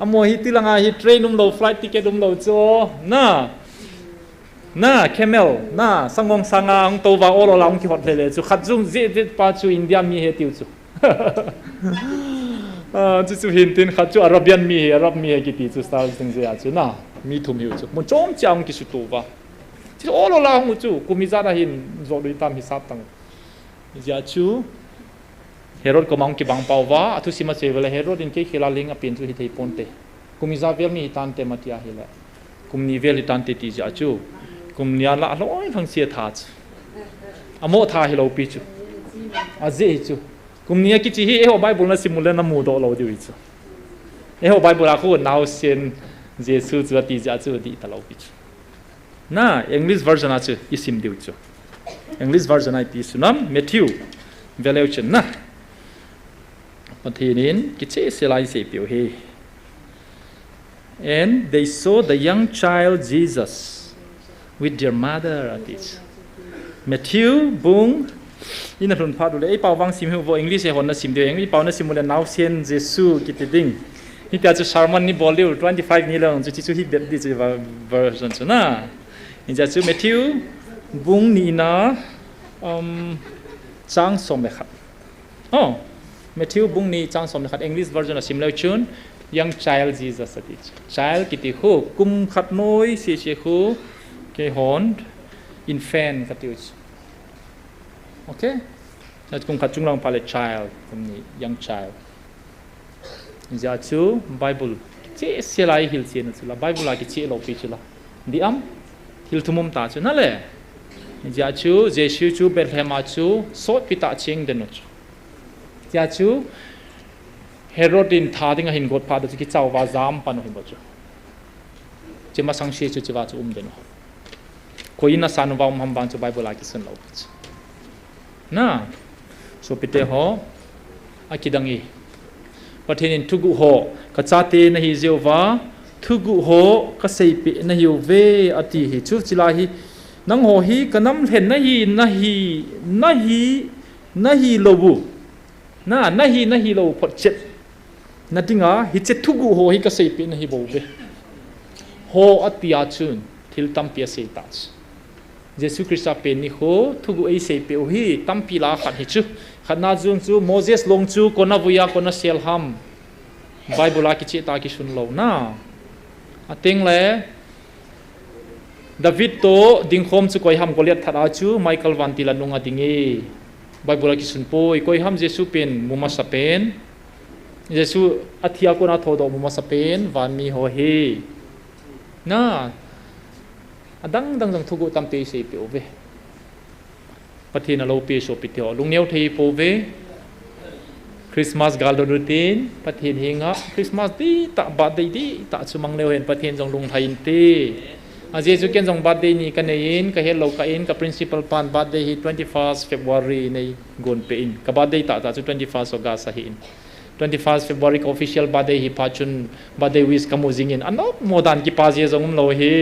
a mu hi ti langa hi train um lo, flight ticket um lo chu. Na, na, camel, na, sangong sanga, hung to va olo la, hung ki hot le le chu. Khat jung zi, zi pa chu India mi he tiu chu. Ah, chu chu hin tin khat chu Arabian mi hi, Arab mi hi kiti chu style ding je a chu na. Mi thum hiu chu. Mun chom chiang ki su tu va. Chu olo la hung chu, kum ijat a hin zo lui tam hisap tang. Jia chu Herod koma hung ki bang pau va, a thusim a sei vele Herod in kei khela ling a pen chu hi thei ponte. Kum ija vel mi hi tante ma tia hi le. Kum ni vel hi tante ti jia chu. Kum ni a la loi phang sia tha chu. A mo tha hi lo pi chu. A je hi chu. Kum ni a kichi hi eiho Bible na sim u le na mu doh lo diu hi chu. Eiho Bible a khu naosen Jesu chu a ti jia chu di ta lo pi chu. Na, English version a chu i sim diu chu. English version a ipi sunam, Matthew. Veleu chen na. Pathen in kiche se lai sei piu hi. And they saw the young child Jesus with their mother, a ti chu. Matthew bung, ina lhun phat u le, ei pau vang sim hiu vo, English e hon na sim diu, English pau na sim u le, naosen Jesu kiti ding. Hitia chu sermon ni bol diu, twenty-five ni le chu, chu hi bet di chu va-, version chu na. Hitia chu Matthew bung ni na, um, chang som le khat. Oh, Matthew bung ni chang som le khat English version a sim leu chun, young child Jesus a ti chu. Child kiti khu, kum khat noi se se khu, kei hon, infant ka tiu chu. Okay? Kum khat chung lang pha le child, kum ni young child. Jia chu Bible kiche se lai hil chen chu la, Bible a kiche lo pi chu la. Di am? Hil thum um ta chu na le. Jia chu Jesu chu Bethlehem a chu sot pi ta cheng den u chu. Jia chu Herod in tha ding a hin got pha da chu kichau va jam pan u hin bo chu. Chi masang se chu chi va chu um den u. Koi in a san u va um ham vang chu Bible a kisun lo pi chu. Na, sopite ho, a kidang e. Pathen in thuguh ho, ka chate na hi jeh uva, thuguh ho, ka seipeh na hi uve, a ti hi chu, chilai hi, nangho hi, ka nam lhen na hi, na hi, na hi, na hi lou u. Na, na hi, na hi lou u, photchet. Na dinga, hiche thuguh ho hi ka seipeh na hi bou ve. Ho a tia chun, thil tampi a sei ta chu. Jesu Christa pen nikho, thuguh ei seipeh u hi, tampi la khat hi chu. Khatna jung chu, Moses long chu, kona vui a, kona sel ham. Bible a kicheh ta kisun lou na. A teng le, David toh dingkhom chu koi ham Goliath that a chu Michael vantil a nung a ding e. Bible a kisun poi, koi ham Jesu pen mu masa pen. Jesu a thi a kona thodoh mu masa pen, van mi ho hi. Na, adang dang dang thuguh tampi seipeh u ve. Pathen a loupi sopite ho, lungneo thei pou ve. Christmas gal dodu tin, Pathen henga, Christmas dihtah, birthday dihtah chu mang leu hen, Pathen jong lunglhai inte. Ajeh chu ken jong birthday ni kanei in, kahet lou kah in, ka principal pan birthday hi twenty-first February nei gon peh in. Ka birthday tahtah chu twenty-first August ahi in. Twenty-first February ka official birthday hi phat chun birthday wish kamu jing in. Anop mo dan kipa jeh jong umlou hi.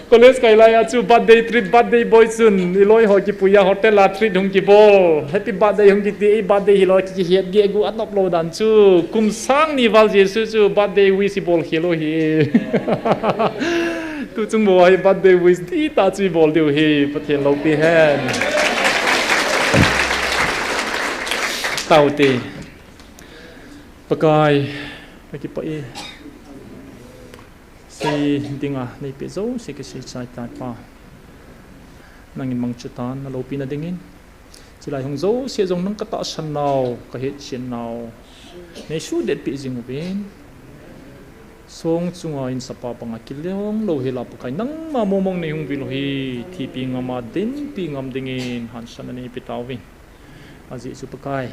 College kai lai a chu birthday treat, birthday boy chun iloi ho kipui a hotel a treat hung kibol. Happy birthday hung kiti, ei birthday hilou kihet geh gu anop lou dan chu. Kum sang ni val Jesu chu birthday wish ibol khel u hi. Tu chung bou a hi birthday wish dihtah chu ibol diu hi, Pathen loupi hen. Taute. Pakai, kakipah e. Sei dinga neipeh jouse kisei chai tai Pa. Nangin mangcha tan, naloupina dingin. Chulai hung jouse jong nang katahsan nau, kahetchen nau. Neisuh detpeh jing uvin. Song chunga insapa banga kilong lou hela Pakai nangma mongmong neihung vil u hi, thipi ngam a dinpi ngam dingin hansana neipe tauvin. Ajeh chu Pakai,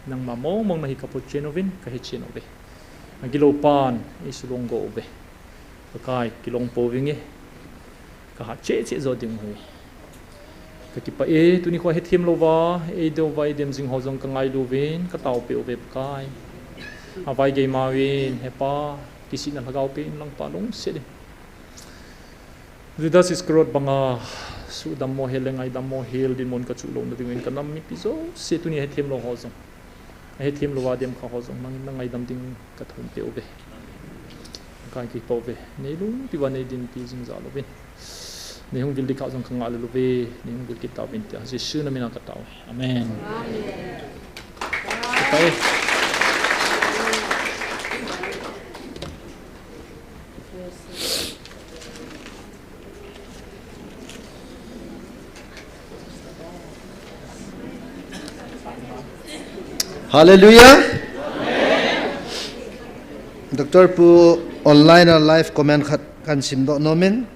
nangma mongmong nahi kaphotchen uvin, kahetchen uve. Agilou pan, eisuh long go uve. Pakai, kilong pouvinge. Kahat cheh cheh jo ding uve. Kakipah e, tuni kho hethem louva, eideuva, eidem jing ho jong kangailu uvin, kataopeh uve Pakai. Avaigei mauvin, Hepa, kisihna lhagao pen lang Pa lungset in. Judas Iscariot banga, suhdammo hel le ngaidammo hel dinmun kachuh louna dingin kanam mipi jouse tuni hethem lou ho jong. Ahethem louva demkha ho jong nangin nangaidam ding kathumpeh uve. Kakipah uve. Neilungpi uva neidinpi jing jal uvin. Neihung vil ding kah jong kangah lel uve. Neihung vil kit tauvin tia Jesu namina katao e. Amen. Amen. Kakipah e. Hallelujah. Doctor Pu online a live comment khat kahin simdoh nomin.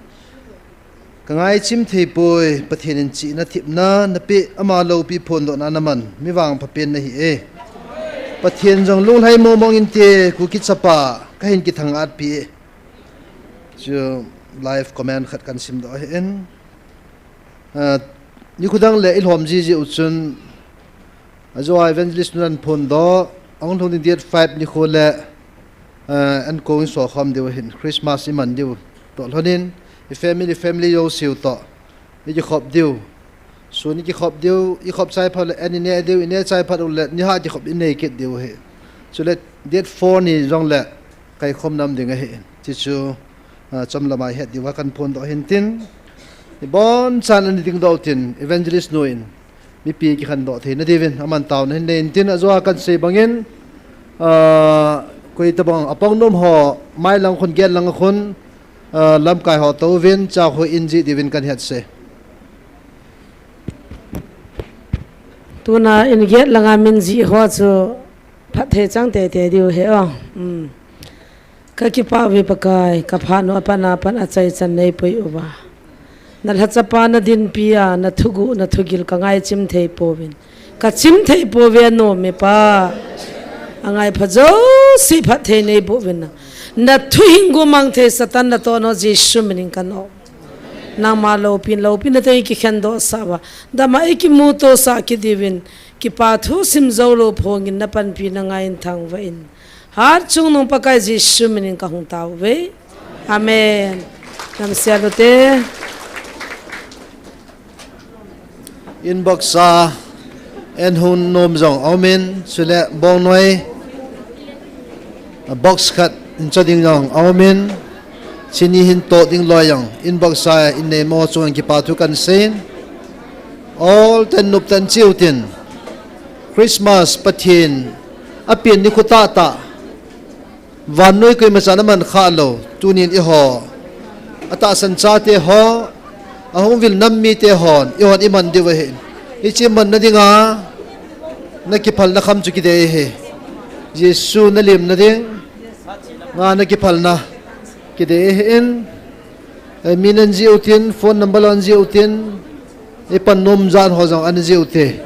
Kangaichim theipoi, Pathen in chihna thepna napeh, ama loupi phondohna naman, mi vangpha pen nahi e. Pathen jong lunglhai mongmong inte, Kuki chapa, kahin kithangatpi e. Chu live comment khat kahin simdoh ahin. Ah, nikho dang le ilhom jiji u chun, ajou a evangelist nun ahin phondoh, ahung lhung ding date five nikho le, ah, ankong in sokhom diu ahin, Christmas iman diu toh lhonin, i family, family jouseu toh ikikhop diu. Sun ikikhop diu, ikhop chai phat le an ineh diu, ineh chai phat ule nihat kikhop inei kit diu ahi. Chule date four ni jongle kaikhom nam ding ahi. Chuchu, ah, chomlam a ihet diuva kahin phondoh ahin tin. Ibonchan ana dingdoh utin, evangelist nu in mipi kikhendoh theina diuvin aman taona ahin nei in tin, ajou a kahin sei bangin, ah, koitobang apang nom ho mailang khun, gate lang khun, ah, lamkai ho touvin, chakhu in jih diuvin kahin hetsah e. Tuna in gate langa min jih ho chu phatthei chang teitei diu ahi o. Um. Kakipah uve Pakai, kaphat u apat a pat achaichan neipui uva, nalhachapa nadinpi a, nathuguh, nathugil kangaichim theipouvin. Kachim theipouve anom e Pa. Angaipha jouse phatthei neiboh uvin lang, nathuhing gumang thei Satan natohna Jesu minin kahin o. Nangma loupin, loupina teng ikikhendohsah uva, dama ikimutosah kit diuvin, kipa thusim joulou phongin napanpina ngaiyin thangvah in, Hatchungnung Pakai Jesu minin kahung taove. Amen. Namsial ute. Inbox a, en hun nom jong aumin, chule bongnoi, box khat incho ding jong aumin, chini hin toh ding loi jong inbox a inneimo chunga kipa thu kahin seiyin. Ol ten nop ten chiutin, Christmas Pathen apen nikho tahtah, vannoi koimachan aman khah lou, tunin eiho atahsan chate ho, ahung vil nam mite hon, eihon iman diu ahi. Hiche manna dinga nakiphalna kham chu kidei ahi. Jesu nalemna dinga nakiphalna kidei ahin. Eh, min anajih utin, phone number anajih utin, ipan nom jan ho jong anajih ute.